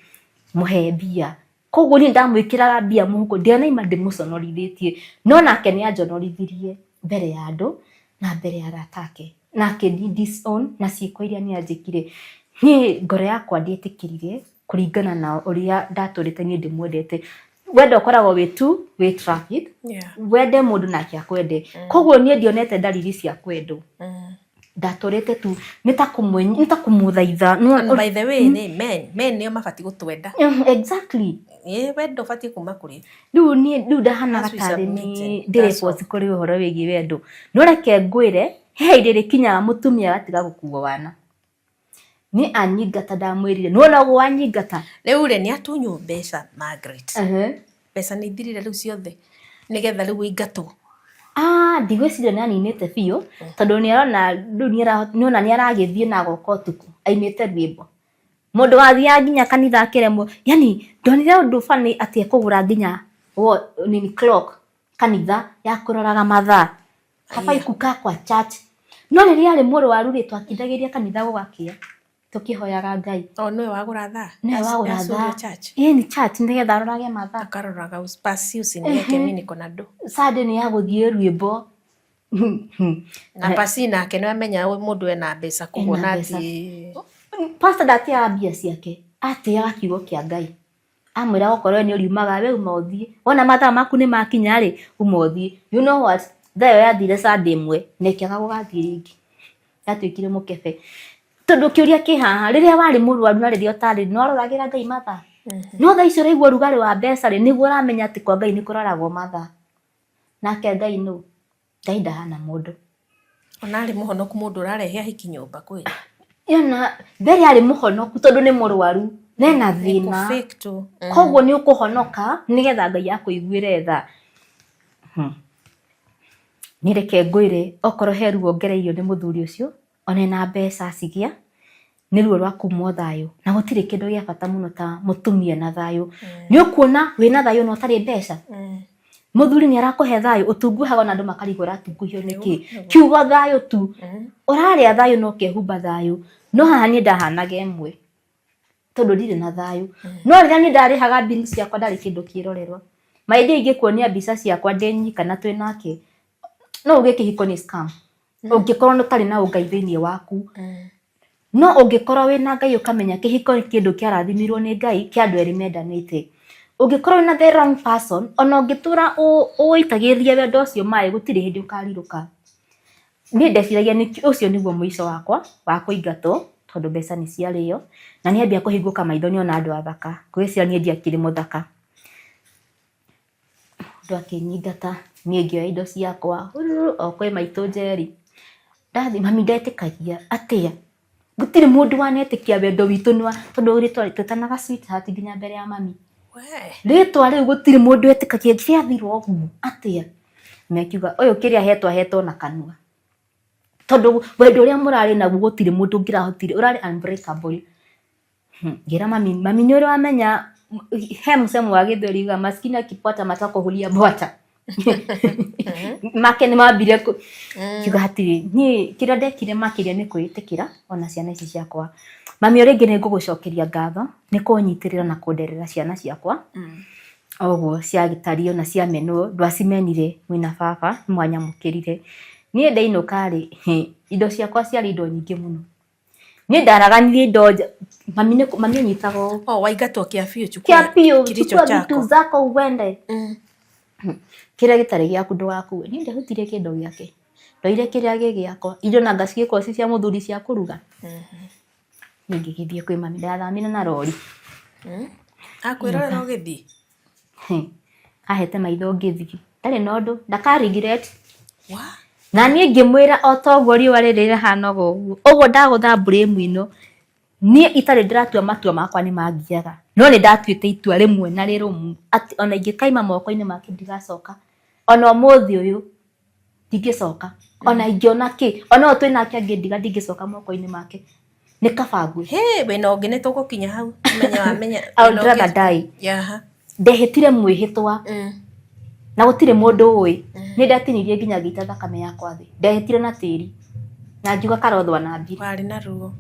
Speaker 2: mũhe mbia. Koguo niĩ ndamwĩkĩraga mbia mũhuko, ndianaima ndĩmũconorithĩtie, no nake nĩ anjonorithirie mbere ya andũ na mbere ya arata ake, na akĩni disown na ciĩko iria niĩ anjĩkire. Niĩ ngoro yakwa ndĩetĩkĩrire kũringana na ũrĩa ndatũrĩte niĩ ndĩmwendete. Wendo ũkoragwo wĩ two way traffic. Wende mũndũ nake akwende. Koguo niĩ ndionete ndariri cia kwendwo. Ndatũrĩte tu nĩ ta nĩ ta kũmũthaitha.
Speaker 3: And by the way, nĩ men, men nĩo mabatiĩ gũtwenda.
Speaker 2: Exactly.
Speaker 3: Ĩĩ wendo ũbatiĩ kuma kũrĩ.
Speaker 2: Rĩu niĩ rĩu ndahanaga tarĩ niĩ ndĩ report kũrĩ ũhoro wĩgiĩ wendo. No reke ngwĩre, he hĩndĩ ĩrĩkinyaga mũtumia agatiga gũkua wana. Nĩ anyingata ndamwĩrire nĩwona ũguo wanyingata.
Speaker 3: Rĩu rĩ nĩ atunywo mbeca Margaret. Mbeca nĩ ithirire rĩu ciothe nĩgetha rĩu ũingatwo.
Speaker 2: Ah, ndigwĩciria nĩ aninĩte biũ tondũ nĩ arona rĩu nĩona nĩ aragĩthiĩ na agoka ũtukũ aimĩte rwĩmbo. Mũndũ wathiaga nginya kanitha akĩremwo, yani ndonire ũndũ funny atĩ ekũgũra nginya nini clock kanitha ya kũroraga mathaa. Kaba ikuka kwa church. No rĩrĩa arĩ mũrwaru rĩ, twakindagĩria kanitha gũgakĩa tũkĩhoyaga Ngai.
Speaker 3: O nĩwe wagũra thaa?
Speaker 2: Nĩwe wagũra
Speaker 3: Yacurio
Speaker 2: thaa.
Speaker 3: church?
Speaker 2: Ĩĩ nĩ church nĩgetha arorage mathaa.
Speaker 3: Akaroraga pasi usiniweke mimi niko na do.
Speaker 2: Sunday nĩ ya gũthiĩ rwĩmbo.
Speaker 3: Na pasi nake nĩ amenya mũndũ ena mbeca koguo
Speaker 2: Ena
Speaker 3: na
Speaker 2: mbeca.
Speaker 3: athiĩ.
Speaker 2: Pastor ndatĩaga mbia ciake, atĩaga kiugo kĩa Ngai. Amwĩra okorwo we nĩ ũriumaga we uma ũthiĩ, wona mathaa maku nĩ makinya rĩ, uma ũthiĩ. You know what, thaa ĩyo yathire Sunday ĩmwe na ĩkĩaga gũgathiĩ rĩngĩ, yatuĩkire mũkebe. Tondũ kĩũria kĩ haha, rĩrĩa warĩ mũrwaru na rĩrĩa ũtarĩ nĩ waroragĩra Ngai mathaa? No thaa ici ũraigua ũrugarĩ wa mbeca rĩ, nĩguo ũramenya atĩ kwa Ngai nĩ kũroragwo mathaa. Nake Ngai nũ? Ngai ndahana mũndũ.
Speaker 3: Ona arĩ mũhonoku mũndũ ũrarehe ahiki nyũmba kweli.
Speaker 2: Yona mbere arĩ mũhonoku tondũ nĩ mũrwaru nena thĩna.
Speaker 3: Fake tu.
Speaker 2: Koguo nĩ ũkũhonoka nĩgetha Ngai akũiguĩre tha. Niĩ reke ngwĩre okorwo he ruo ngereirio nĩ mũthuri ũcio ona ena mbeca acigĩa nĩ ruo rwa kumwo thayũ na gũtirĩ kĩndũ gĩa bata mũno ta mũtumia na thayũ. Nĩ ũkuona wĩna thayũ na ũtarĩ mbeca? Mũthuri nĩ arakũhe thayũ, ũtunguhaga ona andũ makarigwo ũratunguhio nĩkĩ. Kiugo thayũ tu, ũrarĩa thayũ na ũkehumba thayũ, no haha niĩ ndahanaga ĩmwe tondũ ndirĩ na thayũ. No rĩrĩa niĩ ndarĩhaga bill ciakwa ndarĩ kĩndũ kĩrorerwa. My dear ingĩkuonia mbica ciakwa ndĩ nyika na twĩ nake, no uge kĩhiko nĩ scam. Ũngĩkorwo ũtarĩ na ũngai thĩinĩ waku. No ũngĩkorwo wĩna Ngai ũkamenya kĩhiko nĩ kĩndũ kĩarathimirwo nĩ Ngai kĩa andũ erĩ mendanĩte. Ũngĩkorwo wĩna the wrong person, ona ũngĩtũra ũitagĩrĩria wendo ũcio maĩ gũtirĩ hĩndĩ ũkarirũka. Niĩ ndeciragia ũcio nĩguo mũico wakwa wa kũingatwo tondũ mbeca nĩ ciarĩo na nĩambia kũhingũka maitho nĩona andũ athaka. Ngwĩciria niĩ ndiakĩrĩ mũthaka. Mũndũ akĩnyingata, niĩ ngĩoya indo ciakwa hururu o kwĩ maitũ Njeri. Ndathiĩ mami ndetĩkagia, atĩa? Gũtirĩ mũndũ wanetĩkia wendo witũ nĩ wa tondũ rĩtwa twetanaga sweetheart nginya mbere ya mami. Rĩtwa rĩu gũtirĩ mũndũ wetĩkagia rĩathira ũguo atĩa. Mami akiuga ũyũ kĩrĩa ahetwo ahetwo na kanua. Tondũ wendo ũrĩa mũrarĩ naguo gũtirĩ mũndũ ũngĩrahotire, ũrarĩ unbreakable. Ngĩra mami, mami nĩ ũrĩ wamenya he mũcemo wa gĩthweri ugaga maskini akipata matako hulia bwata. Make nĩ mambire kiuga hatirĩ niĩ kĩrĩa ndekire makĩria nĩ kwĩĩtĩkĩra ona ciana ici ciakwa. Mami o rĩngĩ nĩ ngũgũcokeria ngatho nĩ kũnyitĩrĩra na kũnderera ciana ciakwa. Oguo ciagĩtariĩ ona ciamenwo ndwacimenire mwĩna baba nĩ mwanyamũkĩrire. Niĩ ndainũka rĩ, indo ciakwa ciarĩ indo nyingĩ mũno. Niĩ ndaraganirie indo nja mami nĩ mami anyitaga ũũ.
Speaker 3: Oh, waingatwo kĩa biũ chukua
Speaker 2: Kĩa biũ
Speaker 3: kilicho
Speaker 2: chukua
Speaker 3: chako.
Speaker 2: vitu zako uende. Kĩrĩa gĩtarĩ gĩaku ndũgakue. Niĩ ndiahutirie kĩndũ gĩake. Ndoire kĩrĩa gĩ gĩakwa. Indo nanga cigĩkorwo ci cia mũthuri cia kũruga. Niĩ ngĩgĩthiĩ kwĩ mami ndathamire na rori.
Speaker 3: Akwĩrorera ũgĩthiĩ?
Speaker 2: Ahete maitho ngĩthiĩ. Ndarĩ na ũndũ, ndaka regret. Na niĩ ngĩmwĩra o ta ũguo riũa rĩrĩ rĩhana ũguo, ũguo ndagũtha mburĩmu ĩno, niĩ itarĩ ndĩratua matua makwa nĩ mangiaga. No nĩ ndatuĩte itua rĩmwe na rĩrũmu atĩ ona ingĩkaima moko-inĩ make ndigacoka. Ona ũmũthĩ ũyũ ndingĩcoka. Ona ingĩona kĩ, ona ũyũ twĩnake angĩndiga ndingĩcoka moko-inĩ make. Nĩ kaba ngue.
Speaker 3: Hĩ, wĩna ũngĩ nĩ tũgũkinya hau. Menya wamenya.
Speaker 2: I would rather die.
Speaker 3: Yeah.
Speaker 2: Ndehĩtire mwĩhĩtwa na gũtirĩ mũndũ ũĩ. Nĩ ndatinirie nginya ngĩita thakame yakwa thĩ. Ndehĩtire na tĩri na ngiuga karothwa na mbiri.
Speaker 3: Warĩ na ruo.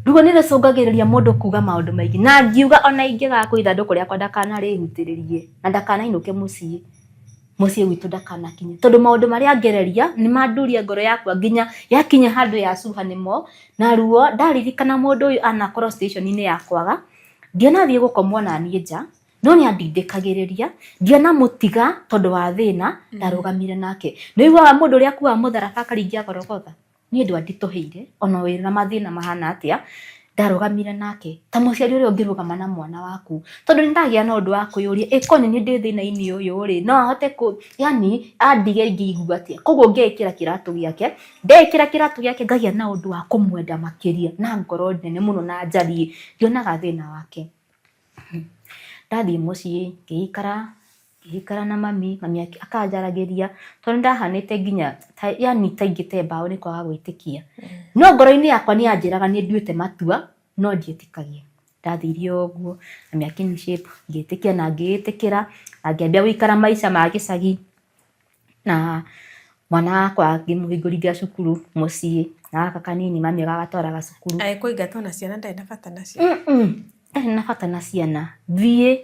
Speaker 2: Ruo nĩ rũcũngagĩrĩria mũndũ kuga maũndũ maingĩ na ngiuga ona ingĩgakua ithandũkũ rĩakwa ndakanarĩhutĩrĩrie na ndakanainũke mũciĩ. Mũciĩ gwitũ ndakanakinye tondũ maũndũ marĩa ngereria nĩ manduria ngoro yakwa nginya yakinya handũ yacuha nĩmo na ruo ndaririkana mũndũ ũyũ anakorwo station-inĩ ya kwaga ndianathiĩ gũkomwo naniĩ nja no nĩ andindĩkagĩrĩria ndianamũtiga tondũ wa thĩna ndarũgamire nake. Nĩ ũiguaga mũndũ ũrĩa akuaga mũtharaba akaringia gorogotha? Niĩ ndwanditũhĩire ona wĩna mathĩna mahana atĩa, ndarũgamire nake ta mũciari ũrĩa ũngĩrũgama na mwana waku. Tondũ nĩ ndagĩa na ũndũ wa kwĩyũria, ĩ korwo nĩ niĩ ndĩ thĩna-inĩ ũyũ rĩ, no ahote kũ yaani andige ingĩigua atĩa? Koguo ngeĩkĩra kĩratũ gĩake, ndeĩkĩra kĩratũ gĩake ngagĩa na ũndũ wa kũmwenda makĩria na ngoro nene mũno na njariĩ, ndionaga thĩna wake. Ndathiĩ mũciĩ ngĩikara Ngĩikara na mami, mami akanjaragĩria tondũ nĩ ndahanĩte nginya yani ta ingĩte mbaũ nĩ kwaga gwĩtĩkia. No ngoro-inĩ yakwa nĩ yanjĩraga nĩ nduĩte matua no ndiĩtĩkagia. Ndathire o ũguo mami akĩni shape ngĩtĩkia na ngĩĩtĩkĩra na ngĩambia gũikara maica ma gĩcagi na mwana wakwa ngĩmũhingũrithia cukuru mũciĩ na gaka kanini mami agagatwaraga cukuru.
Speaker 3: Agĩkũingata ona ciana ndarĩ na bata nacio?
Speaker 2: Ndarĩ na bata na ciana, thiĩ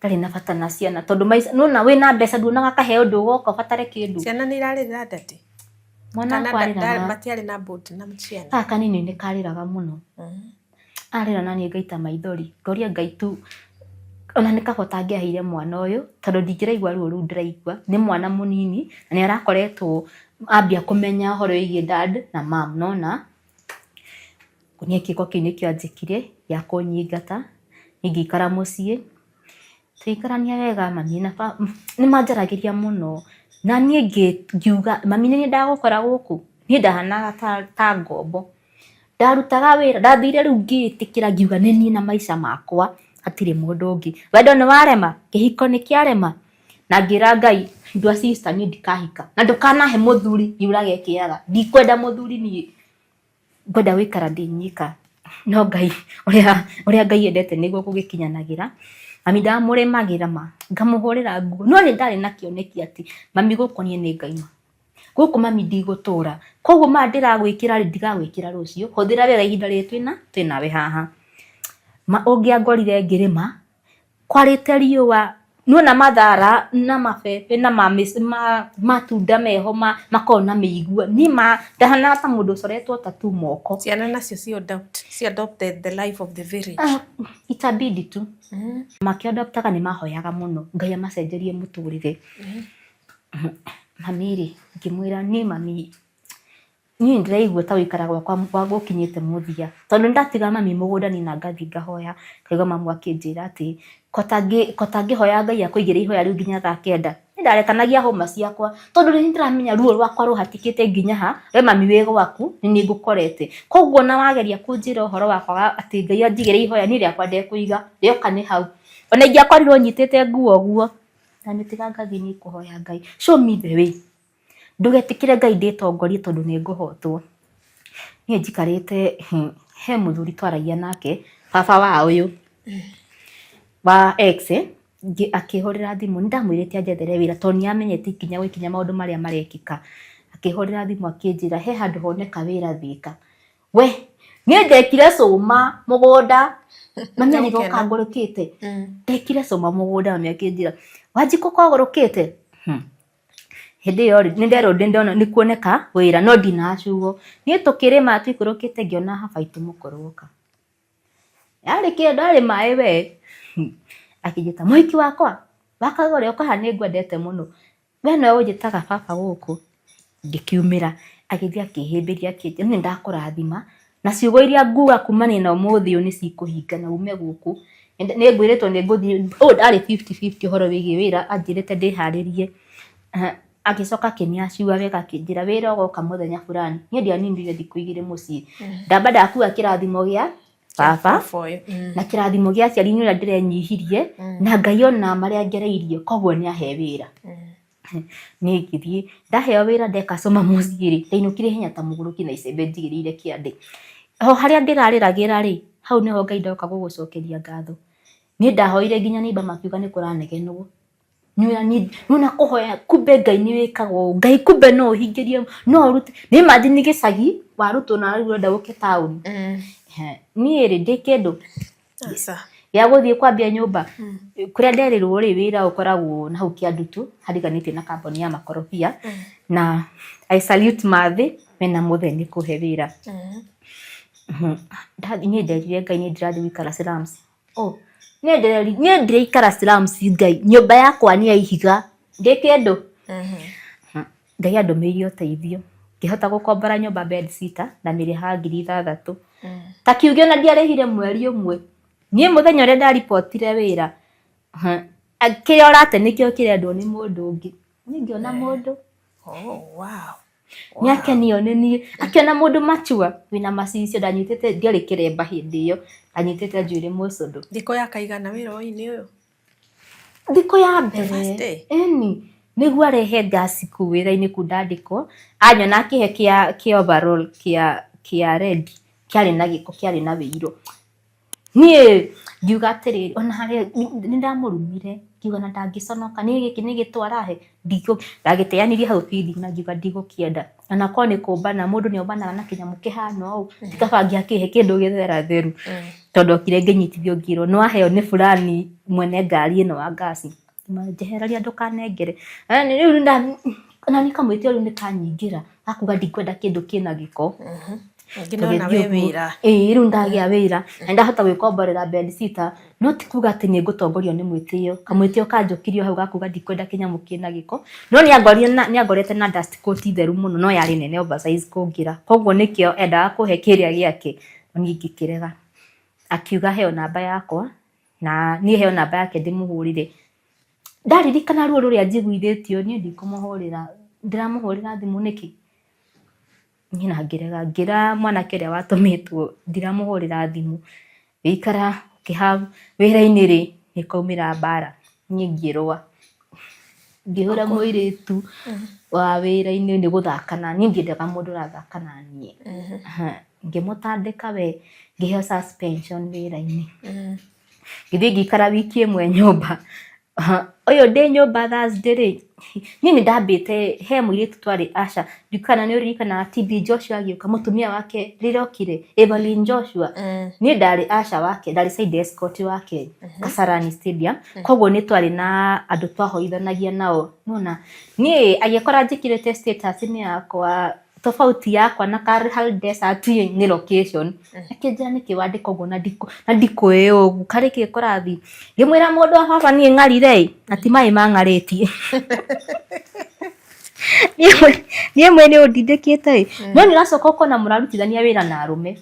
Speaker 2: ndarĩ na bata na ciana tondũ maica nĩwona wĩna mbeca nduonaga kahe ũndũ ũgoka ũbatare kĩndũ.
Speaker 3: Ciana nĩ irarĩrĩra daddy?
Speaker 2: Mwana
Speaker 3: Kana
Speaker 2: wakwa arĩraga.
Speaker 3: matiarĩ na bond na ciana?
Speaker 2: Gaka kanini nĩ karĩraga mũno. Arĩra na niĩ ngaita maithori ngoria Ngai tu ona nĩ kaba ũtangĩaheire mwana ũyũ tondũ ndingĩraigua ruo rũu ndĩraigua nĩ mwana mũnini na nĩ arakoretwo ambia kũmenya ũhoro wĩgiĩ dad na mum nĩwona. Niĩ kĩko kĩu nĩkĩo anjĩkire gĩa kũnyingata, niĩ ngĩikara mũciĩ, tũgĩikarania wega mami na baba, nĩ manjaragĩria mũno, na niĩ ngiuga mami nĩ niĩ ndagũkora gũkũ, niĩ ndahanaga ta ngombo, ndarutaga wĩra, ndathire rĩu ngĩĩtĩkĩra ngiuga nĩ niĩ na maica makwa hatirĩ mũndũ ũngĩ, wendo nĩ warema, kĩhiko nĩ kĩarema, na ngĩra Ngai ndua sister niĩ ndikahika, na ndũkanahe mũthuri yurage kĩaga, ndikwenda mũthuri niĩ. Ngwenda gũikara ndĩ nyika, no Ngai ũrĩa ũrĩa Ngai endete nĩguo gũgĩkinyanagĩra. Mami ndamũrĩmagĩra ma, ngamũhũrĩra nguo, no nĩ ndarĩ na kĩoneki atĩ mami gũkũ niĩ nĩ ngaima, gũkũ mami ndigũtũra, koguo maya ndĩragwĩkĩra rĩ, ndigagwĩkĩra rũciũ, hũthĩra wega ihinda rĩrĩ twĩnawe haha. Ma ũngĩangorire ngĩrĩma, kwarĩte riũa nĩwona mathara na mabebe na matunda meho makoragwo na mĩigua niĩ ndahanaga ta mũndũ ũcoretwo tattoo moko.
Speaker 3: Ciana nacio ci adopt, ci adopted the life of the village.
Speaker 2: Ah, itabidi tu makĩadoptaga nĩ mahoyaga mũno Ngai amacenjerie mũtũrĩre. Mami rĩ, ngĩmwĩra niĩ mami Niĩ ndĩraigua ta gũikara gwakwa gũkinyĩte mũthia, tondũ nĩndatiga mami mũgũnda niĩ na ngathiĩ ngahoya, ngaigua mamu akĩnjĩra atĩ ko tangĩhoya Ngai akũigĩre ihoya rĩu nginya thaa kenda. Nĩndarekanagia hũma ciakwa tondũ nĩ ndĩramenya ruo rwakwa rũhatĩkĩte nginya ha, we mami wĩ gwaku nĩ niĩ ngũkorete. Koguo ona wageria kũnjĩra ũhoro wa kwaga atĩ Ngai anjigĩre ihoya niĩ rĩakwa ndekũiga, rĩoka nĩ hau. Ona ingĩakorirwo nyitĩte nguo ũguo, ndamĩtiga ngathiĩ niĩ kũhoya Ngai, show me the way. Ndũgetĩkĩre Ngai ndĩtongorie tondũ nĩ ngũhotwo. Niĩ njikarĩte, he mũthuri twaragia nake, baba wa ũyũ, wa ex, akĩhũrĩra thimũ, nĩ ndamwĩrĩte anjethere wĩra tondũ nĩ amenyete ikinya gwa ikinya maũndũ marĩa marekĩka. Akĩhũrĩra thimũ akĩnjĩra he handũ honeka wĩra Thĩka. We, niĩ ndekire cũma mũgũnda, mami arĩ goka ngũrũkĩte. Ndekire cũma mũgũnda mami akĩnjĩra, Wanjikũ ko ũgũrũkĩte? Hĩndĩ ĩyo rĩ, nĩ nderwo nĩ ndona nĩ kuoneka wĩra no ndinacuo. Niĩ tũkĩrĩma tũikũrũkĩte ngĩona haba itũ mũkũrũ oka. Yarĩ kĩndũ yarĩ maĩ we, akĩnjĩta mũhiki wakwa, wakagũre ũka haha nĩ ngwendete mũno. We nowe ũnjĩtaga baba gũkũ? Ngĩkiumĩra, agĩthiĩ akĩhĩmbĩria akĩnjĩra niĩ nĩ ndakũrathima na ciugo iria nguga kumania na ũmũthĩ ũyũ nĩ cikũhinga na ume gũkũ. Nĩ ngwĩrĩtwo nĩ ngũthiĩ, ũyũ ndarĩ fifty fifty ũhoro wĩgiĩ wĩra, anjĩrĩte ndĩharĩrie. Agĩcoka akĩnĩ assure wega akĩnjĩra wĩra ũgoka mũthenya fulani. Niĩ ndianinire thikũ igĩrĩ mũciĩ. Ndamba ndakua kĩrathimo gĩa baba na kĩrathimo gĩa aciari nĩ ũrĩa ndĩrenyihirie na Ngai ona marĩa ngereirie koguo nĩ ahe wĩra. Niĩ ngĩthiĩ, ndaheo wĩra ndeka cũma mũciĩ rĩ, ndainũkire ihenya ta mũgũrũki na icembe njigĩrĩire kĩande. O harĩa ndĩrarĩragĩra rĩ, hau nĩho Ngai ndoka gũgũcokeria ngatho. Niĩ ndahoire nginya neighbour makiuga nĩ kũranegenwo. Nĩwona kũhoya kumbe Ngai nĩ wĩkaga ũũ, Ngai kumbe no ũhingĩrie, no ũrute. Nĩ imagine gĩcagi warutwo na rĩu ũrenda ũke taũni. Niĩ rĩ ndĩ kĩndũ?
Speaker 3: Aca.
Speaker 2: Gĩa gũthiĩ kwambia nyũmba kũrĩa nderirwo rĩ wĩra ũkoragwo na hau Kĩandutu hariganĩtie na kambuni ya makorobia na I salute Mathĩ mena Mũthee nĩ kũhe wĩra. Ndathiĩ niĩ nderire Ngai niĩ ndirathiĩ gũikara slums. Oh, niĩ ndĩraikara slums Ngai, nyũmba yakwa nĩ ya ihiga, ndĩ kĩndũ? Ngai andũmĩire ũteithio, ngĩhota gũkombora nyũmba bed sitter ndamĩrĩhaga 6,000. Ta kiuge ona ndiarĩhire mweri ũmwe, niĩ mũthenya ũrĩa ndaribotire wĩra, kĩrĩa ũrate nĩkĩo kĩrendwo nĩ mũndũ ũngĩ. Niĩ ngĩona mũndũ.
Speaker 3: Oh, wow.
Speaker 2: Nĩ akenio nĩ niĩ, akĩona mũndũ mature wĩna macicio, ndanyitĩte, ndiarĩ kĩremba hĩndĩ ĩyo, ndanyitĩte njuĩrĩ mũcũndũ.
Speaker 3: Thikũ ya kaigana wĩra ũyũ-inĩ ũyũ?
Speaker 2: Thikũ ya mbere, ĩni, nĩguo arehe ngasi kũu wĩra-inĩ kũu ndandĩkwo, anyona akĩhe kĩa kĩa overall kĩa kĩa red, kĩarĩ na gĩko kĩarĩ na wĩirũ. Niĩ ngiuga atĩrĩrĩ, ona harĩa nĩ ndamũrumire, ngiuga na ndangĩconoka, niĩ gĩkĩ nĩ gĩtwarahe, ndagĩteanĩirie hau bindi na ngiuga ndigũkĩenda. Ona korwo nĩ kũmbana, mũndũ nĩ ombanaga na kĩnyamũ kĩhana ũũ, ti kaba angĩakĩhe kĩndũ gĩtheratheru. Tondũ ndokire ngĩnyitithio ngĩrwo nĩ waheo nĩ fulani mwene ngari ĩno wa ngasi. Njehereria ndũkanengere. Rĩu ona niĩ kamwĩtĩo rĩu nĩ kanyingĩra, gakuga ndikwenda kĩndũ kĩna gĩko.
Speaker 3: Ningĩ nĩwona wĩ wĩra.
Speaker 2: Ĩĩ rĩu ndagĩa wĩra na nĩndahota gwĩkomborera bed sitter no ti kuga atĩ nĩ ngũtongorio nĩ mwĩtĩo. Kamwĩtĩo kanjũkirie o hau ga kuga ndikwenda kĩnyamũ kĩna gĩko. No nĩangorete na dust coat theru mũno no yarĩ nene oversize kũngĩra. Koguo nĩkĩo endaga kũhe kĩrĩa gĩake no niĩ ngĩkĩrega. Akiuga heo namba yakwa na niĩ heo namba yake ndĩmũhũrĩre. Ndaririkana ruo rũrĩa njiguithĩtio niĩ ndikũmũhũrĩra, ndĩramũhũrĩra thimũ nĩkĩ? Niĩ na ngĩrega, ngĩra mwanake ũrĩa watũmĩtwo ndiramũhũrĩra thimũ, wĩikara ũkĩ have wĩra-inĩ rĩ, nĩ kwaumĩra mbara, niĩ ngĩrũa. Ngĩhũra mũirĩtu wa wĩra-inĩ nĩ gũthaka naniĩ, niĩ ndiendaga mũndũ ũrathaka naniĩ. Ngĩmũtandĩka we, ngĩheo suspension wĩra-inĩ. Ngĩthiĩ ngĩikara wiki ĩmwe nyũmba. Ũyũ ndĩ nyũmba Thursday rĩ, niĩ nĩ ndambĩte he mũirĩtu twarĩ aca, ndiũĩ kana nĩ ũririkanaga TB Joshua agĩũka mũtumia wake rĩrĩa okire, Evelyn Joshua. Niĩ ndarĩ usher wake, ndarĩ side escort wake Kasarani Stadium, koguo nĩ twarĩ na andũ twahoithanagia nao. Nĩwona, niĩ agĩkora njĩkĩrĩte status-inĩ yakwa tofauti yakwa na Kalahari Desert nĩ location. Akĩnjĩra nĩkĩ wandĩka ũguo na ndikũĩ ũguo, karĩ kĩ kũrathiĩ? Ngĩmwĩra mũndũ wa baba niĩ ng'arire ĩ, na ti maĩ mang'arĩtie. Niĩ mwene ũndindĩkĩte ĩ, no nĩ ũracoka ũkona mũrarutithania wĩra na arũme.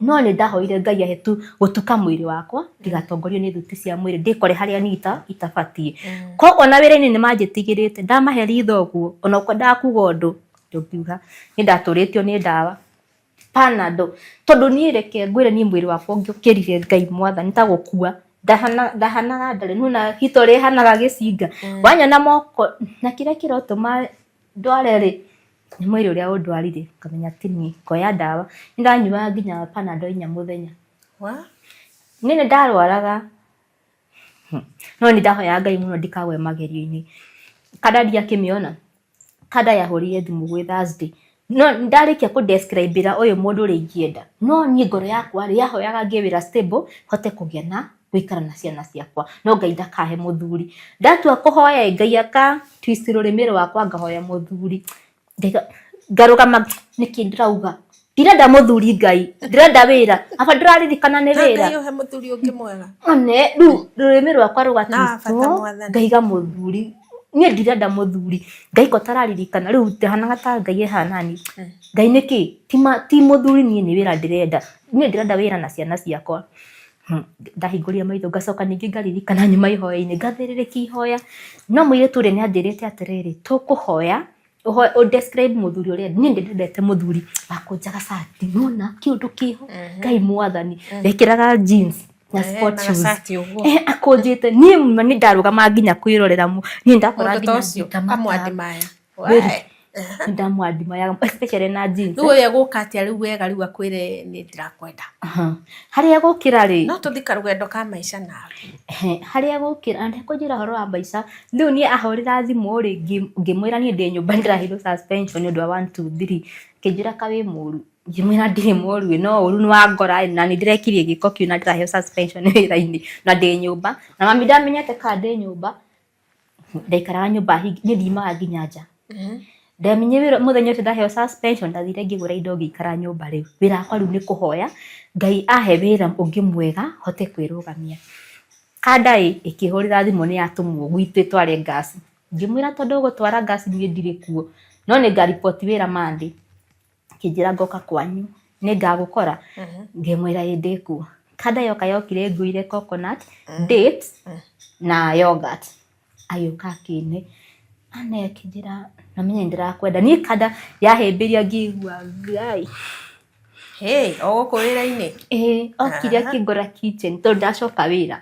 Speaker 2: No nĩ ndahoire Ngai ahe tu gũtuka mwĩrĩ wakwa ndigatongorio nĩ thuti cia mwĩrĩ, ndĩkore harĩa niĩ itabatiĩ. Koguo ona wĩra-inĩ nĩ manjĩtigĩrĩte, ndamahe ritho ũguo ona ũkwendaga kuga ũndũ ndũngiuga. Niĩ ndatũrĩtio nĩ ndawa Panadol, tondũ niĩ reke ngwĩre niĩ mwĩrĩ wakwa ũngĩokĩrire Ngai mwathani ta gũkua ndahanaga ndarĩ, nĩwona hita ũrĩa ĩhanaga gĩcinga, wanyona moko na kĩrĩa kĩrotũma ndware rĩ, nĩ mwĩrĩ ũrĩa ũndwarire, ngamenya ti niĩ, ngoya ndawa. Nĩ ndanyuaga nginya Panadol inya mũthenya. Niĩ nĩ ndarwaraga, no nĩ ndahoyaga Ngai mũno ndikagwe magerio-inĩ. Kanda ndiakĩmĩona, kanda yahũrire thimũ gwĩ Thursday. No ndarĩkia kũ describe ĩra ũyũ mũndũ ũrĩa ingĩenda, no niĩ ngoro yakwa rĩ, yahoyaga ngĩe wĩra stable, hote kũgĩa na gũikara na ciana ciakwa, no Ngai ndakahe mũthuri. Ndatua kũhoya ĩ, Ngai aka twist rũrĩmĩ rwakwa ngahoya mũthuri. Ngarũgama nĩkĩ ndĩrauga? Ndirenda mũthuri Ngai, ndĩrenda wĩra. Aba ndĩraririkana nĩ wĩra.
Speaker 3: Ngai ũhe mũthuri ũngĩ mwega.
Speaker 2: One, rĩu rũrĩmĩ rwakwa rũga twist ngaiga mũthuri. Niĩ ndirenda mũthuri. Ngai ko tararirikana, rĩu ndahanaga ta Ngai ehanani. Ngai nĩkĩ? Ti mũthuri niĩ nĩ wĩra ndĩrenda. Niĩ ndĩrenda wĩra na ciana ciakwa. Ndahingũrire maitho ngacoka ningĩ ngaririkana nyuma ihoya-inĩ ngathĩrĩrĩkia ihoya. No mũirĩtu ũrĩa nĩ anjĩrĩte atĩrĩrĩ, tũkũhoya ũ describe mũthuri ũrĩa niĩ ndĩrendete mũthuri wakũnjaga cati nona kĩũndũ kĩho Ngai mwathani wekĩraga jeans na sport
Speaker 3: na
Speaker 2: shoes
Speaker 3: gacati ũguo.
Speaker 2: Akũnjĩte niĩ ma nĩ ndarũgama nginya kwĩrorera niĩ ndakora
Speaker 3: Mũndũ ta
Speaker 2: nginya
Speaker 3: ũcio
Speaker 2: ngĩta mata.
Speaker 3: kamwandimaya.
Speaker 2: Very. Nĩ ndamwadmireaga especially na jeans.
Speaker 3: Rĩu ũyũ egũka atĩa rĩu wega rĩu akwĩre nĩ ndĩrakwenda?
Speaker 2: Aha. Harĩa egũkĩra rĩ,
Speaker 3: No tũthiĩ karũgendo ka maica nawe.
Speaker 2: Ehe, harĩa egũkĩra na ndekũnjĩra ũhoro wa maica, rĩu niĩ ahũrĩra thimũ rĩ, ngĩmwĩra niĩ ndĩ nyũmba nĩndĩraheirwo suspension nĩ ũndũ wa one two three, akĩnjĩra kaĩ wĩ mũru, ngĩmwĩra ndirĩ mũru ĩ, no ũru nĩ wangora ĩ, na nĩ ndĩrekirie gĩko kĩu na ndĩraheo suspension wĩra-inĩ na ndĩ nyũmba, na mami ndamenyete kana ndĩ nyũmba, Ndaikaraga nyũmba niĩ ndiumaga nginya nja. Ndamenyire wĩra mũthenya ũcio ndaheo suspension ndathire ngĩgũra indo ngĩikara nyũmba rĩu. Wĩra wakwa rĩu nĩ kũhoya Ngai ahe wĩra ũngĩ mwega hote kwĩrũgamia. Kanda ĩ ĩkĩhũrĩra thimũ nĩ yatũmwo gwitũ ĩtware gas. Ngĩmwĩra tondũ ũgũtwara gas niĩ ndirĩ kuo, no nĩ ngariboti wĩra Monday. Akĩnjĩra ngoka kwanyu nĩ ngagũkora, ngĩmwĩra ĩ ndĩkuo. Kanda yoka yokire ĩnguire coconut, dates na yoghurt. Agĩũka akĩne, ane akĩnjĩra nĩũmenye nĩndĩrakwenda. Niĩ kanda yahĩmbĩria ngĩigua Ngai.
Speaker 3: Hĩ, o gũkũ wĩra-inĩ?
Speaker 2: Ĩĩ, okire akĩngora kitchen tondũ ndacoka wĩra.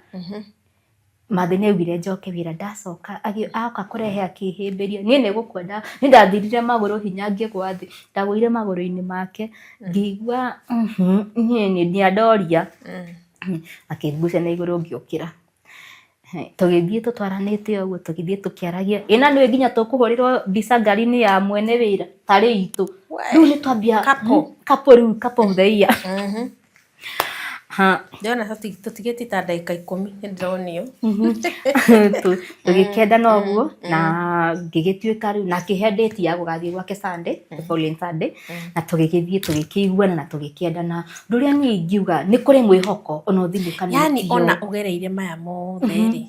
Speaker 2: Mathĩ nĩ augire njoke wĩra ndacoka oka kũrehe akĩhĩmbĩria niĩ nĩ gũkua nĩ ndathirire magũrũ hinya ngĩgwa thĩ ndagũire magũrũ-inĩ make ngĩigua niĩ nĩ andoria akĩngucia na igũrũ ngĩũkĩra. Tũgĩthiĩ tũtwaranĩte ũguo tũgĩthiĩ tũkĩaragia ĩ na nĩũĩ nginya tũkũhũrĩrwo mbica ngari-inĩ ya mwene wĩra tarĩ itũ rĩu nĩ twambia couple rĩu couple of the year. Ha.
Speaker 3: Ndĩrona tũtigĩtie ta ndagĩka 10 nĩ ndĩronio.
Speaker 2: Tũgĩkendana ũguo na ngĩgĩtuĩka rĩu na akĩhe date ya gũgathiĩ gwake Sunday, the following Sunday, na tũgĩgĩthiĩ tũgĩkĩiguana na tũgĩkĩendana. Ũndũ ũrĩa niĩ ingiuga nĩ kũrĩ mwĩhoko ona ũthinĩkanĩtio.
Speaker 3: Yaani ona ũgereire maya mothe rĩ,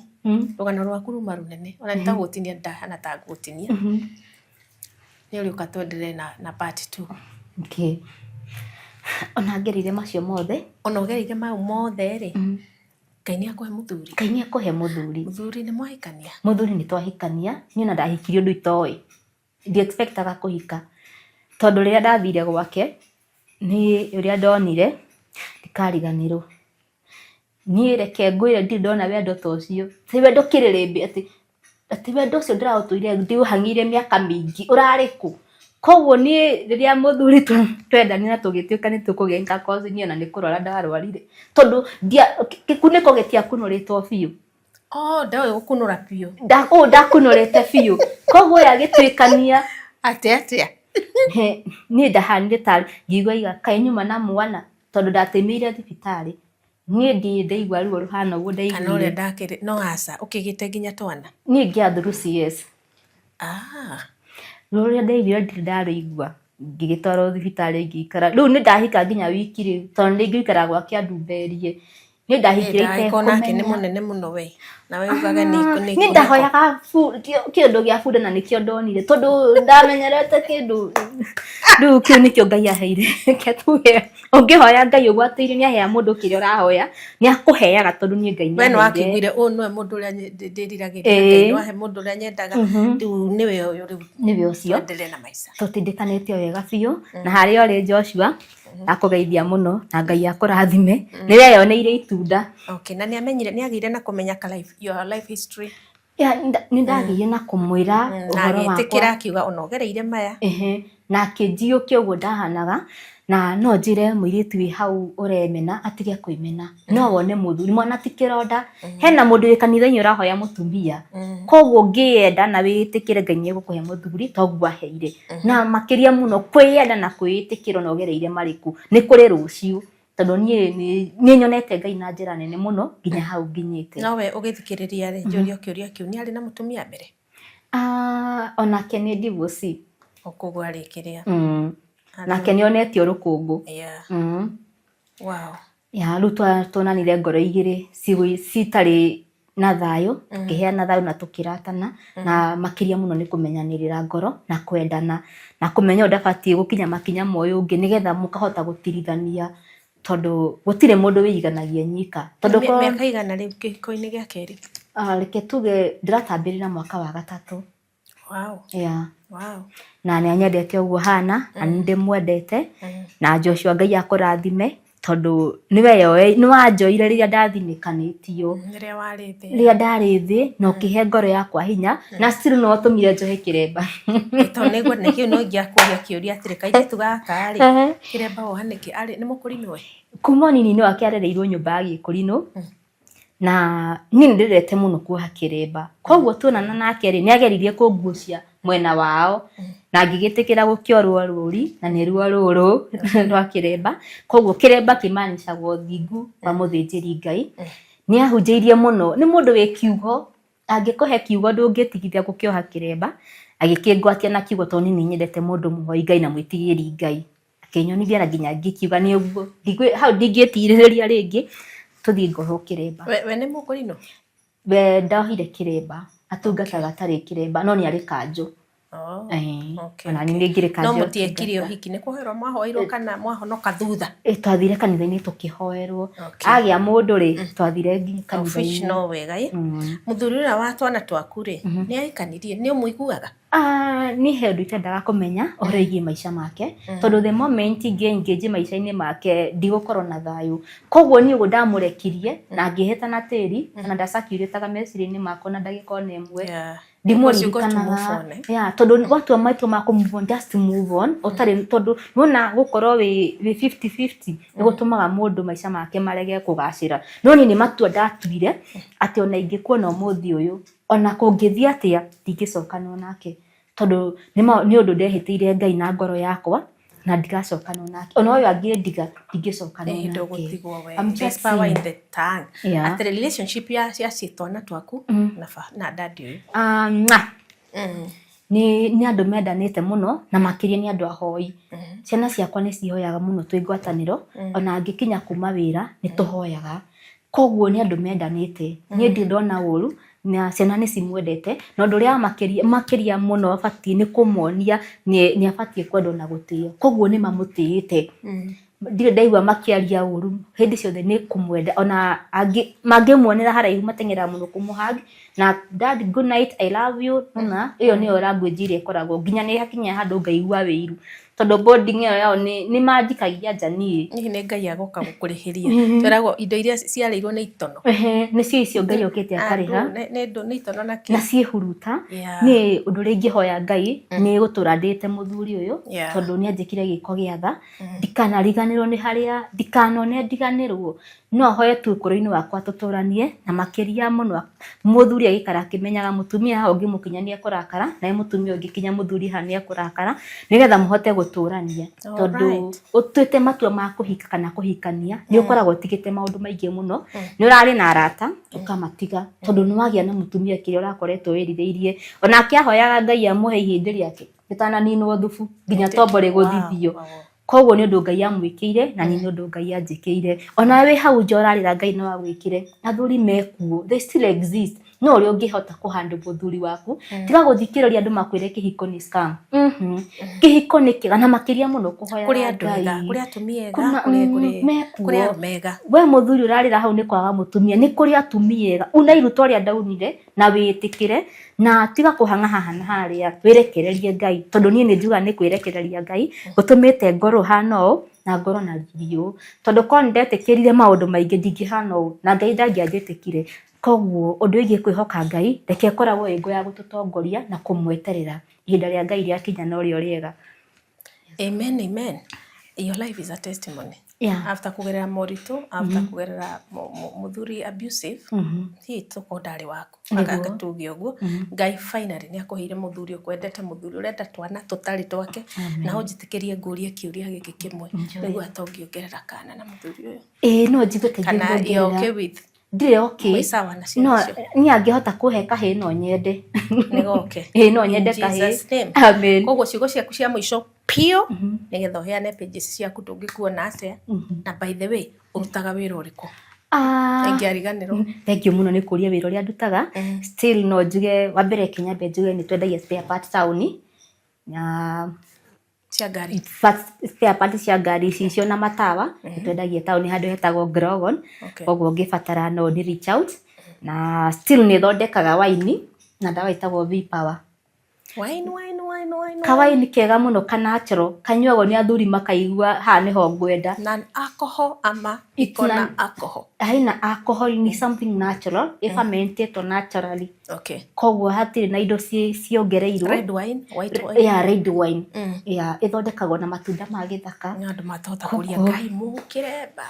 Speaker 3: rũgano rwaku ruma rũnene, ona nĩ ta gũtinia ndahana ta ngũtinia. Nĩ ũrĩũka twenderee na part 2.
Speaker 2: Okay. Ona ngereire macio mothe.
Speaker 3: Ona ũgereire mau mothe rĩ, Ngai nĩ akũhe mũthuri.
Speaker 2: Ngai nĩ akũhe mũthuri.
Speaker 3: Mũthuri nĩ mwahikania?
Speaker 2: Mũthuri nĩ twahikania, niĩ ona ndahikirie ũndũ itoĩ. Ndi expect aga kũhika. Tondũ rĩrĩa ndathire gwake, niĩ ũrĩa ndonire, ndikariganĩrwo. Niĩ reke ngwĩre ndirĩ ndona wendo ta ũcio, ti wendo kĩrĩrĩmbĩ atĩ, atĩ wendo ũcio ndĩraũtũire ndĩũhang'ĩire mĩaka mĩingĩ ũrarĩ kũ? Koguo niĩ rĩrĩa mũthuri twendanire na tũgĩtuĩka nĩ tũkũgĩa intercourse niĩ ona nĩ kũrwara ndarwarire, tondũ gĩkunĩko gĩtiakunũrĩtwo biũ.
Speaker 3: Oh, ndoĩ gũkunũra biũ.
Speaker 2: Ũũ ndakunũrĩte biũ, koguo ũyũ agĩtuĩkania.
Speaker 3: Atĩ atĩa?
Speaker 2: Niĩ ndahanire tarĩ ngĩigua iga kaĩ nyuma na mwana, tondũ ndatĩmĩire thibitarĩ. Niĩ ndirĩ ndaigua ruo rũhana ũguo
Speaker 3: Kana
Speaker 2: ndaiguire.
Speaker 3: ũrĩa ndakĩrĩ, no aca, ũkĩgĩte nginya twana?
Speaker 2: Niĩ ngĩa through CS.
Speaker 3: Ah.
Speaker 2: Ruo rũrĩa ndaiguire ndirĩ ndarũigua, ngĩgĩtwarwo thibitarĩ ngĩikara. Rĩu nĩ ndahika nginya wiki rĩu, tondũ nĩ ngũikara gwake andumberie. Niĩ ndahikire
Speaker 3: Ndagĩkorwo nake nĩ
Speaker 2: itekũmenya.
Speaker 3: Mũnene mũno we, nawe ugaga nĩ nĩ
Speaker 2: Niĩ ndahoyaga kĩndũ gĩa bunda na nĩkĩo ndonire, tondũ ndamenyerete kĩndũ rĩu kĩu nĩkĩo Ngai aheire. Reke tuge ũngĩhoya Ngai ũgwatĩirie, nĩ ahea mũndũ kĩrĩa ũrahoya, nĩ akũheaga, tondũ niĩ Ngai
Speaker 3: We nĩ
Speaker 2: nĩ aheire.
Speaker 3: Wakĩiguire ũyũ nĩwe mũndũ ũrĩa ndĩriragĩria. Ngai nĩwahe mũndũ ũrĩa nyendaga, rĩu nĩwe ũyũ rĩu.
Speaker 2: Nĩwe ũcio.
Speaker 3: Twendelee na maica.
Speaker 2: Tũtindĩkanĩte o wega biũ, na harĩa ũrĩ Joshua, akũgeithia mũno na Ngai akũrathime, nĩ weyoneire itunda.
Speaker 3: Okay, na nĩ amenyire, nĩ agĩire na kũmenya ka life, your life history?
Speaker 2: Yeah, nĩ ndagĩire na kũmwĩra
Speaker 3: Na
Speaker 2: ũhoro wakwa.
Speaker 3: Agĩtĩkĩra, akiuga ona ũgereire maya?
Speaker 2: Ehe, na akĩnjiyũkia ũguo ndahanaga. Na no njĩre mũirĩtu wĩ hau ũremena atige kwĩmena, no wone mũthuri, mwana ti kĩronda. Hena mũndũ wĩ kanitha-inĩ ũrahoya mũtumia, koguo ũngĩyenda na wĩtĩkĩre, Ngai nĩ egũkũhe mũthuri toguo aheire. Na makĩria mũno kwĩyenda na kwĩĩtĩkĩra ona ũgereire marĩkũ, nĩ kũrĩ rũciũ, tondũ niĩ nĩ nyonete Ngai na njĩra nene mũno nginya hau nginyĩte.
Speaker 3: No we ũgĩthikĩrĩria rĩ, njũrio kĩũria kĩu, nĩ arĩ na mũtumia mbere?
Speaker 2: Ah, onake nĩ divorcee.
Speaker 3: Koguo arĩkĩrĩa.
Speaker 2: Nake nĩ onetio rũkũngũ. Ya rĩu tuonanire ngoro igĩrĩ citarĩ na thayũ, tũkĩheana thayũ na tũkĩratana, na makĩria mũno nĩ kũmenyanĩrĩra ngoro na kwendana na kũmenya ũyũ ndabatiĩ gũkinya makinya ma ũyũ ũngĩ, nĩgetha mũkahota gũtirithania, tondũ gũtirĩ mũndũ wĩiganagia nyika. Tondũ
Speaker 3: Mĩaka igana rĩu kĩhiko-inĩ gĩa kerĩ?
Speaker 2: Ah, reke tuge ndĩratambĩrĩra mwaka wa gatatũ. Yeah. Na nĩ anyendete ũguo hana, na nĩ ndĩmwendete. Na Joshua, Ngai akũrathime, tondũ nĩ wanjoire rĩrĩa ndathinĩkanĩtio,
Speaker 3: Rĩrĩa warĩ thĩ.
Speaker 2: Rĩrĩa ndarĩ thĩ, na ũkĩhe ngoro yakwa hinya, na still no ũtũmire njohe kĩremba.
Speaker 3: Tondũ nĩguo nĩkĩo no ingĩakũria kĩũria atĩrĩ, kairĩtu gaka rĩ, kĩremba woha nĩkĩ? Arĩ nĩ mũkũrinũ we?
Speaker 2: Kuma nini-inĩ wake arereirwo nyũmba ya gĩkũrinũ, na niĩ nĩ ndĩrete mũno kuoha kĩremba, koguo tuonana nake rĩ, nĩ ageririe kũngucia mwena wao na ngĩgĩtĩkĩra gũkĩorwo rũri, na nĩruo rũrũ rwa kĩremba. Koguo kĩremba kĩmanicaga ũthingu wa mũthĩnjĩri Ngai. Nĩ ahunjĩirie mũno, nĩ mũndũ wĩ kiugo, angĩkũhe kiugo ndũngĩtigithia gũkĩoha kĩremba. Agĩkĩngwatia na kiugo, tondũ niĩ nĩ nyendete mũndũ mũhoi Ngai na mwĩtigĩri Ngai. Akĩnyonithia na nginya ngĩkiuga nĩ ũguo, hau ndingĩtirĩrĩria rĩngĩ, tũthiĩ ngohwo kĩremba.
Speaker 3: We nĩ mũkũrinũ?
Speaker 2: We ndohire kĩremba, atungataga atarĩ kĩremba, no nĩ arĩ kanjũ.
Speaker 3: Oh, okay.
Speaker 2: Ona niĩ ngĩrĩ
Speaker 3: No
Speaker 2: kanjũ.
Speaker 3: Mũtiekire ũhiki, nĩ kũhoerwo mwahoeirwo kana mwahonoka thutha?
Speaker 2: Twathire kanitha-inĩ tũkĩhoerwo. Agĩa mũndũ rĩ, twathire nginya
Speaker 3: Of which
Speaker 2: kanitha-inĩ.
Speaker 3: No wega ĩ. Mũthuri ũrĩa wa twana twaku rĩ, nĩ ahikanirie, nĩ ũmũiguaga?
Speaker 2: Ah, niĩ he ũndũ itendaga kũmenya ũhoro wĩgiĩ maica make, tondũ the moment ingĩ engage maica-inĩ make, ndigũkorwo na thayũ. Koguo niĩ ũguo ndamũrekirie na ngĩhĩta na tĩri, ona ndacirculate meciria-inĩ makwa na ndagĩka ona ĩmwe.
Speaker 3: Because you got to move
Speaker 2: Ndimũririkanaga.
Speaker 3: on, eh?
Speaker 2: Yeah, tondũ watua matua ma kũ move on, just move on ũtarĩ, tondũ nĩwona gũkorwo wĩ 50-50 nĩ gũtũmaga mũndũ maica make marege kũgacĩra. No niĩ nĩ matua ndatuire atĩ ona ingĩkuona ũmũthĩ ũyũ, ona kũngĩthiĩ atĩa, ndingĩcokanwo nake, tondũ nĩ ũndũ ndehĩtĩire Ngai na ngoro yakwa na ndigacokanwo nake. Ona ũyũ angĩndiga, ndingĩcokanwo
Speaker 3: Nĩ
Speaker 2: nake.
Speaker 3: Ndũgũtigwo we.
Speaker 2: I'm
Speaker 3: There's
Speaker 2: just
Speaker 3: power in
Speaker 2: saying.
Speaker 3: the tongue. Atĩ relationship ya twana twaku na daddy ũyũ?
Speaker 2: Ah, mwah. Nĩ andũ mendanĩte mũno, na makĩria nĩ andũ ahoi. Ciana ciakwa nĩ cihoyaga mũno, twĩ ngwatanĩro, ona angĩkinya kuma wĩra nĩ tũhoyaga. Koguo nĩ andũ mendanĩte, niĩ ndirĩ ndona ũru, na ciana nĩ cimwendete. Na ũndũ ũrĩa makĩria makĩria mũno abatiĩ nĩ kũmonia nĩ abatiĩ kwendwo na gũtĩo, koguo nĩ mamũtĩĩte. Ndirĩ ndaigua makĩaria ũru, hĩndĩ ciothe nĩ kũmwenda. Ona mangĩmuonera haraihu, mateng'eraga mũno kũmũ hug na "Dad, good night, I love you." Nona ĩyo nĩyo language ĩrĩa ĩkoragwo, nginya nĩ hakinyaga handũ ngaigua wĩiru, tondũ bonding ĩyo yao nĩ manjikagia nja niĩ.
Speaker 3: Hihi nĩ Ngai agoka gũkũrĩhĩria. Twĩragwo indo iria ciarĩirwo nĩ itono.
Speaker 2: Ehe, nĩcio icio Ngai okĩte akarĩha.
Speaker 3: Nĩ itono na kĩ?
Speaker 2: Na ciĩhuruta. Niĩ ũndũ ũrĩa ingĩhoya Ngai nĩ gũtũra ndĩte mũthuri ũyũ, tondũ nĩ anjĩkire gĩko gĩa tha, ndikanariganĩrwo nĩ harĩa, ndikanone ndiganĩrwo. No hoye tu ũkũrũ-inĩ wakwa tũtũranie, na makĩria mũno mũthuri agĩikara akĩmenyaga mũtumia haha ũngĩmũkinya nĩ ekũrakara, nawe mũtumia ũngĩkinya mũthuri haha nĩ ekũrakara, nĩgetha mũhote gũtũrania, tondũ ũtuĩte matua ma kũhika kana kũhikania, nĩ ũkoragwo ũtigĩte maũndũ maingĩ mũno. Nĩ ũrarĩ na arata, ũkamatiga, tondũ nĩ wagĩa na mũtumia kĩrĩa ũrakoretwo wĩrirĩirie. Onake ahoyaga Ngai amũhe ihĩndĩ rĩake rĩtananinwo thubu nginya tombo rĩgũthithio. Koguo nĩ ũndũ Ngai amwĩkĩire na niĩ nĩ ũndũ Ngai anjĩkĩire. Ona wĩ hau nja ũrarĩra Ngai no agwĩkĩre. Athuri mekuo, they still exist. No ũrĩa ũngĩhota kũ handle mũthuri waku, tiga gũthikĩrĩria andũ makwĩre kĩhiko nĩ scam. Kĩhiko nĩ kĩega na makĩria mũno kũhoyaga
Speaker 3: Kũrĩ andũ
Speaker 2: Ngai.
Speaker 3: ega, kũrĩ atumia ega,
Speaker 2: Kuna,
Speaker 3: kũrĩ
Speaker 2: mekuo.
Speaker 3: kũrĩ arũme ega.
Speaker 2: We mũthuri ũrarĩra hau nĩ kwaga mũtumia, nĩ kũrĩ atumia ega. Una iruta ũrĩa ndaunire na wĩtĩkĩre na tiga kũhang'a haha na harĩa, wĩrekererie Ngai. Tondũ niĩ nĩ njugaga nĩ kwĩrekereria Ngai gũtũmĩte ngorwo hana ũũ na ngorwo na riri ũũ. Tondũ korwo nĩ ndetĩkĩrire maũndũ maingĩ ndingĩhana ũũ na Ngai ndangĩanjĩtĩkire. Koguo ũndũ wĩgiĩ kwĩhoka Ngai, reke ĩkoragwo ĩ ngo ya gũtũtongoria na kũmweterera ihinda rĩa Ngai rĩakinya norĩo rĩega.
Speaker 3: Amen, amen. Your life is a testimony.
Speaker 2: Yeah.
Speaker 3: After kugerera moritũ, after kugerera mũthuri abusive, hihi tokorwo ndarĩ waku.
Speaker 2: Nĩguo.
Speaker 3: Tuge ũguo. Ngai finally nĩ akũheire mũthuri ũkwendete, mũthuri ũrenda twana tũtarĩ twake. Na ũnjĩtĩkĩrie ngũrie kĩũria gĩkĩ kĩmwe. Nĩguo atongĩongerera kana na mũthuri ũyũ.
Speaker 2: Ĩĩ no njigue ta
Speaker 3: Kana you're
Speaker 2: ingĩongerera.
Speaker 3: okay with
Speaker 2: Ndirĩ okay.
Speaker 3: Wĩ sawa na ciana
Speaker 2: No
Speaker 3: icio?
Speaker 2: niĩ angĩhota kũhe kahĩĩ no nyende.
Speaker 3: Nĩ goke.
Speaker 2: Ĩĩ no nyende
Speaker 3: In
Speaker 2: kahĩĩ.
Speaker 3: Jesus name.
Speaker 2: Amen.
Speaker 3: Koguo ciugo ciaku cia mũico piũ nĩgetha ũheane pages ciaku tũngĩkuona atĩa na by the way ũrutaga wĩra ũrĩkũ? Ingĩariganĩrwo.
Speaker 2: Thank you mũno nĩ kũria wĩra ũrĩa ndutaga. Still no njuge wa mbere Kenya mbe njuge nĩ twendagia spare parts taũni. Na
Speaker 3: Cia ngari.
Speaker 2: Spare parts cia ngari icicio na matawa nĩ twendagia taũni handũ hetagwo Grogon. Koguo ũngĩbatara no ũni reach out. Na still nĩ thondekaga waini na ndawa ĩtagwo V Power.
Speaker 3: Wine, wine, wine, wine.
Speaker 2: Kawaini kega mũno ka natural kanyuagwo nĩ athuri makaigua haha nĩho ngwenda.
Speaker 3: Non alcohol ama
Speaker 2: It's
Speaker 3: iko na
Speaker 2: non-
Speaker 3: alcohol.
Speaker 2: Haina alcohol, ni something natural ĩfermentetwo naturally.
Speaker 3: Okay.
Speaker 2: Koguo hatirĩ na indo ciongereirwo.
Speaker 3: Red wine, white wine.
Speaker 2: Yeah, red wine. Yeah, ĩthondekagwo na matunda ma gĩthaka.
Speaker 3: Nĩ andũ matahota kũria Ngai mũkĩremba.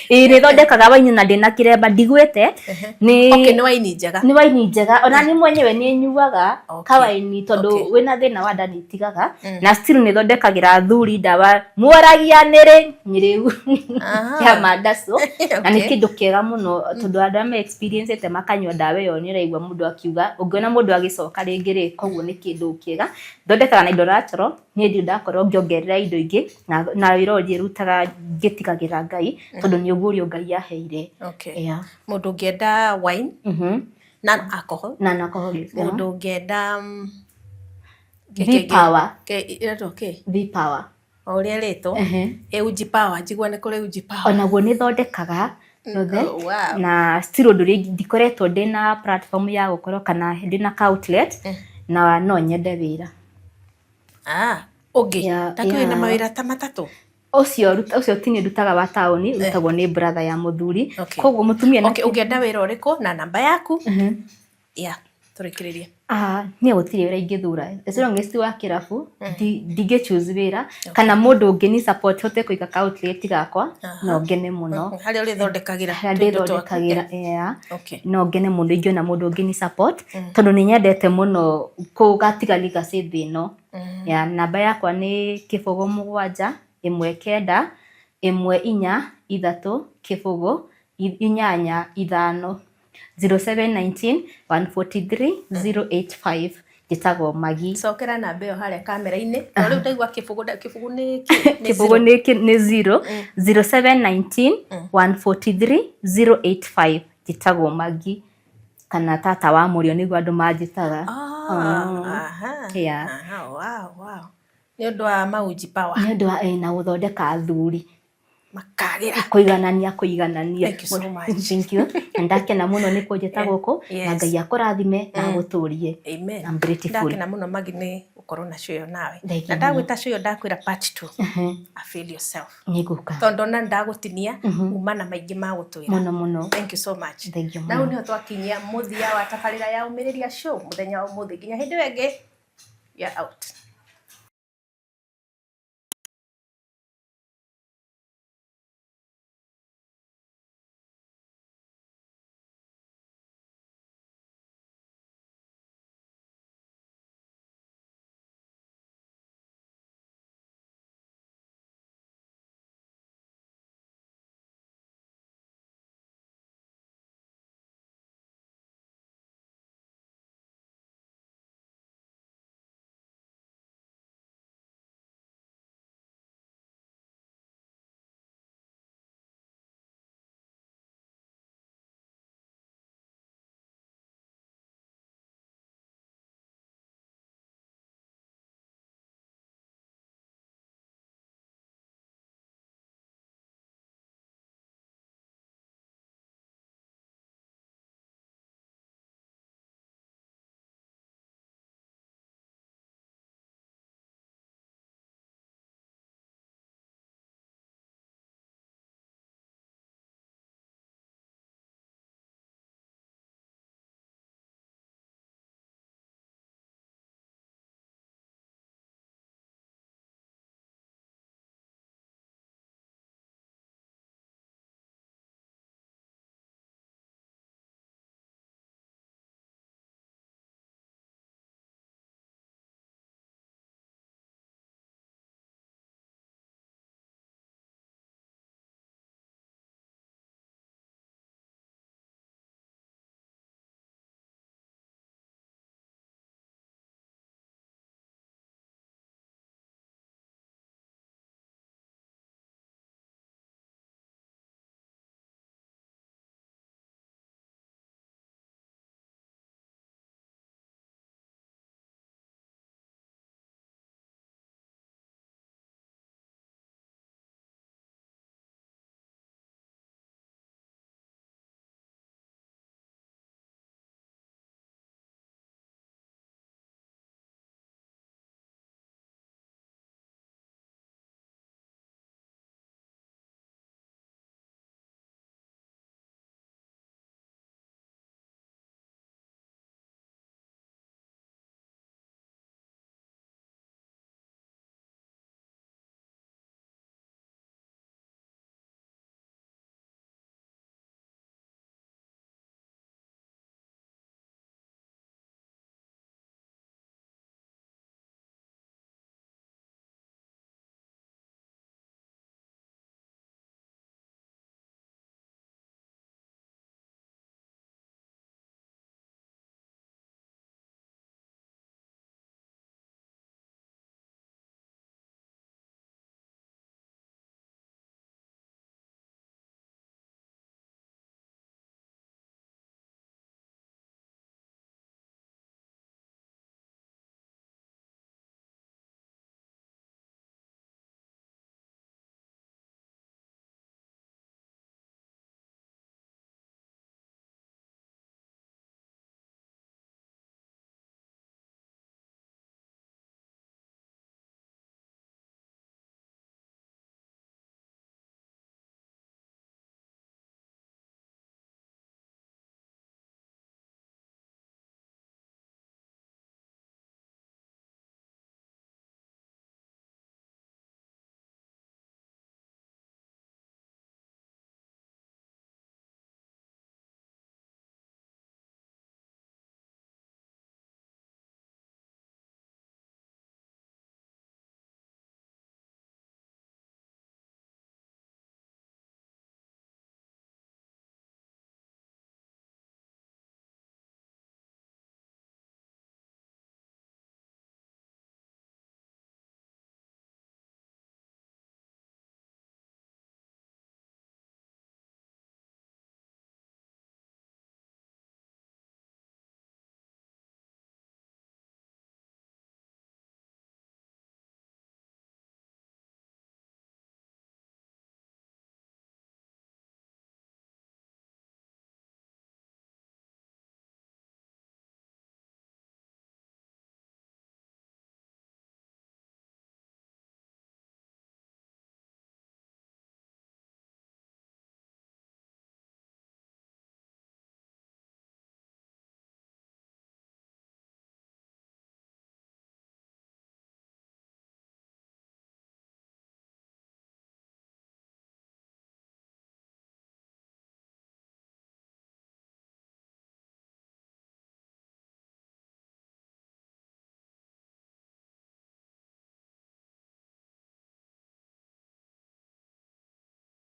Speaker 2: Ĩĩ nĩ ĩthondekaga waini na ndĩna kĩremba ndigwĩte. Nĩ
Speaker 3: Okay, nĩ waini njega.
Speaker 2: Nĩ waini njega ona niĩ mwenyewe nĩ nyuaga kawaini tondũ wĩna thĩna wa nda nĩ itigaga na still nĩ thondekagĩra athuri ndawa mworagia nĩrĩ nyĩrĩu ya mandaco na nĩ kĩndũ kĩega mũno tondũ andũ arĩa me experience makanyua ndawa ĩyo nĩ ũraigua mũndũ akiuga ũngĩona mũndũ agĩcoka rĩngĩ rĩ koguo nĩ kĩndũ kĩega. Thondekaga na indo natural niĩ ndirĩ ndakorwo ngĩongerera indo ingĩ na wĩra ũyũ ndĩrutaga ngĩtigagĩra Ngai tondũ nĩ ũguũrio Ngai aheire.
Speaker 3: Okay. Mũndũ ũngĩenda wine non alcohol.
Speaker 2: Non alcohol.
Speaker 3: Mũndũ ũngĩenda
Speaker 2: V Power.
Speaker 3: Ĩretwo kĩ?
Speaker 2: V Power.
Speaker 3: O ũrĩa ĩrĩtwo. Ĩ Uji Power, njigua nĩ kũrĩ Uji Power.
Speaker 2: Onaguo nĩ thondekaga yothe na still ũndũ ũrĩa ndikoretwo ndĩna platform ya gũkorwo kana ndĩna ka outlet na no nyende wĩra.
Speaker 3: Ah, ũngĩ? Ta kwĩ na mawĩra ta matatũ?
Speaker 2: Ũcio ũcio ti niĩ ndutaga wa taũni, ũrutagwo nĩ brother ya mũthuri. Koguo mũtumia
Speaker 3: Okay, ũngĩenda wĩra ũrĩkũ na namba yaku? Yeah, tũrĩkĩrĩrie.
Speaker 2: Ah, niĩ gũtirĩ wĩra ingĩthura as long as ti wa kĩrabu ndingĩ choose wĩra kana mũndũ ũngĩ ni support hote kũiga ka outlet gakwa no ngene mũno.
Speaker 3: Harĩa ũrĩthondekagĩra
Speaker 2: Harĩa ndĩthondekagĩra, yeah. No ngene mũno ingĩona mũndũ ũngĩ ni support tondũ nĩ nyendete mũno kũgatiga legacy thĩ ĩno. Yeah, namba yakwa nĩ 0 7 1 9 1 4 3 0 8 5 0719 143 085 njĩtagwo Magi.
Speaker 3: Cokera namba ĩyo harĩa kamera-inĩ. To rĩu ndaigua kĩbũgũ kĩbũgũ nĩ kĩ? Nĩ
Speaker 2: Kĩbũgũ nĩ 0 0719 143 085 njĩtagwo Magi kana tata wa mũrĩo nĩguo andũ manjĩtaga.
Speaker 3: Ah,
Speaker 2: Yeah.
Speaker 3: aha, wow, wow. Nĩ ũndũ wa mauji power.
Speaker 2: Nĩ ũndũ wa na gũthondeka athuri.
Speaker 3: Makagĩra.
Speaker 2: Kũiganania kũiganania.
Speaker 3: Thank you so much.
Speaker 2: Thank you. Na ndakena mũno nĩ kũnjĩta gũkũ na Ngai akũrathime na agũtũrie.
Speaker 3: Amen.
Speaker 2: I'm grateful.
Speaker 3: Ndakena mũno Maggie nĩ gũkorwo na show ĩyo nawe.
Speaker 2: Thank
Speaker 3: Na
Speaker 2: you
Speaker 3: ndagwĩta show ĩyo ndakwĩra part 2. Avail yourself.
Speaker 2: Nĩngũka.
Speaker 3: Tondũ ona ndagũtinia uma na maingĩ ma gũtwĩra.
Speaker 2: Mũno mũno.
Speaker 3: Thank you so much.
Speaker 2: Thank you
Speaker 3: Na hau
Speaker 2: mũno.
Speaker 3: nĩho twakinyia mũthia wa tabarĩra ya Ũmĩrĩria Show mũthenya wa ũmũthĩ nginya hĩndĩ ĩyo ĩngĩ. We are out.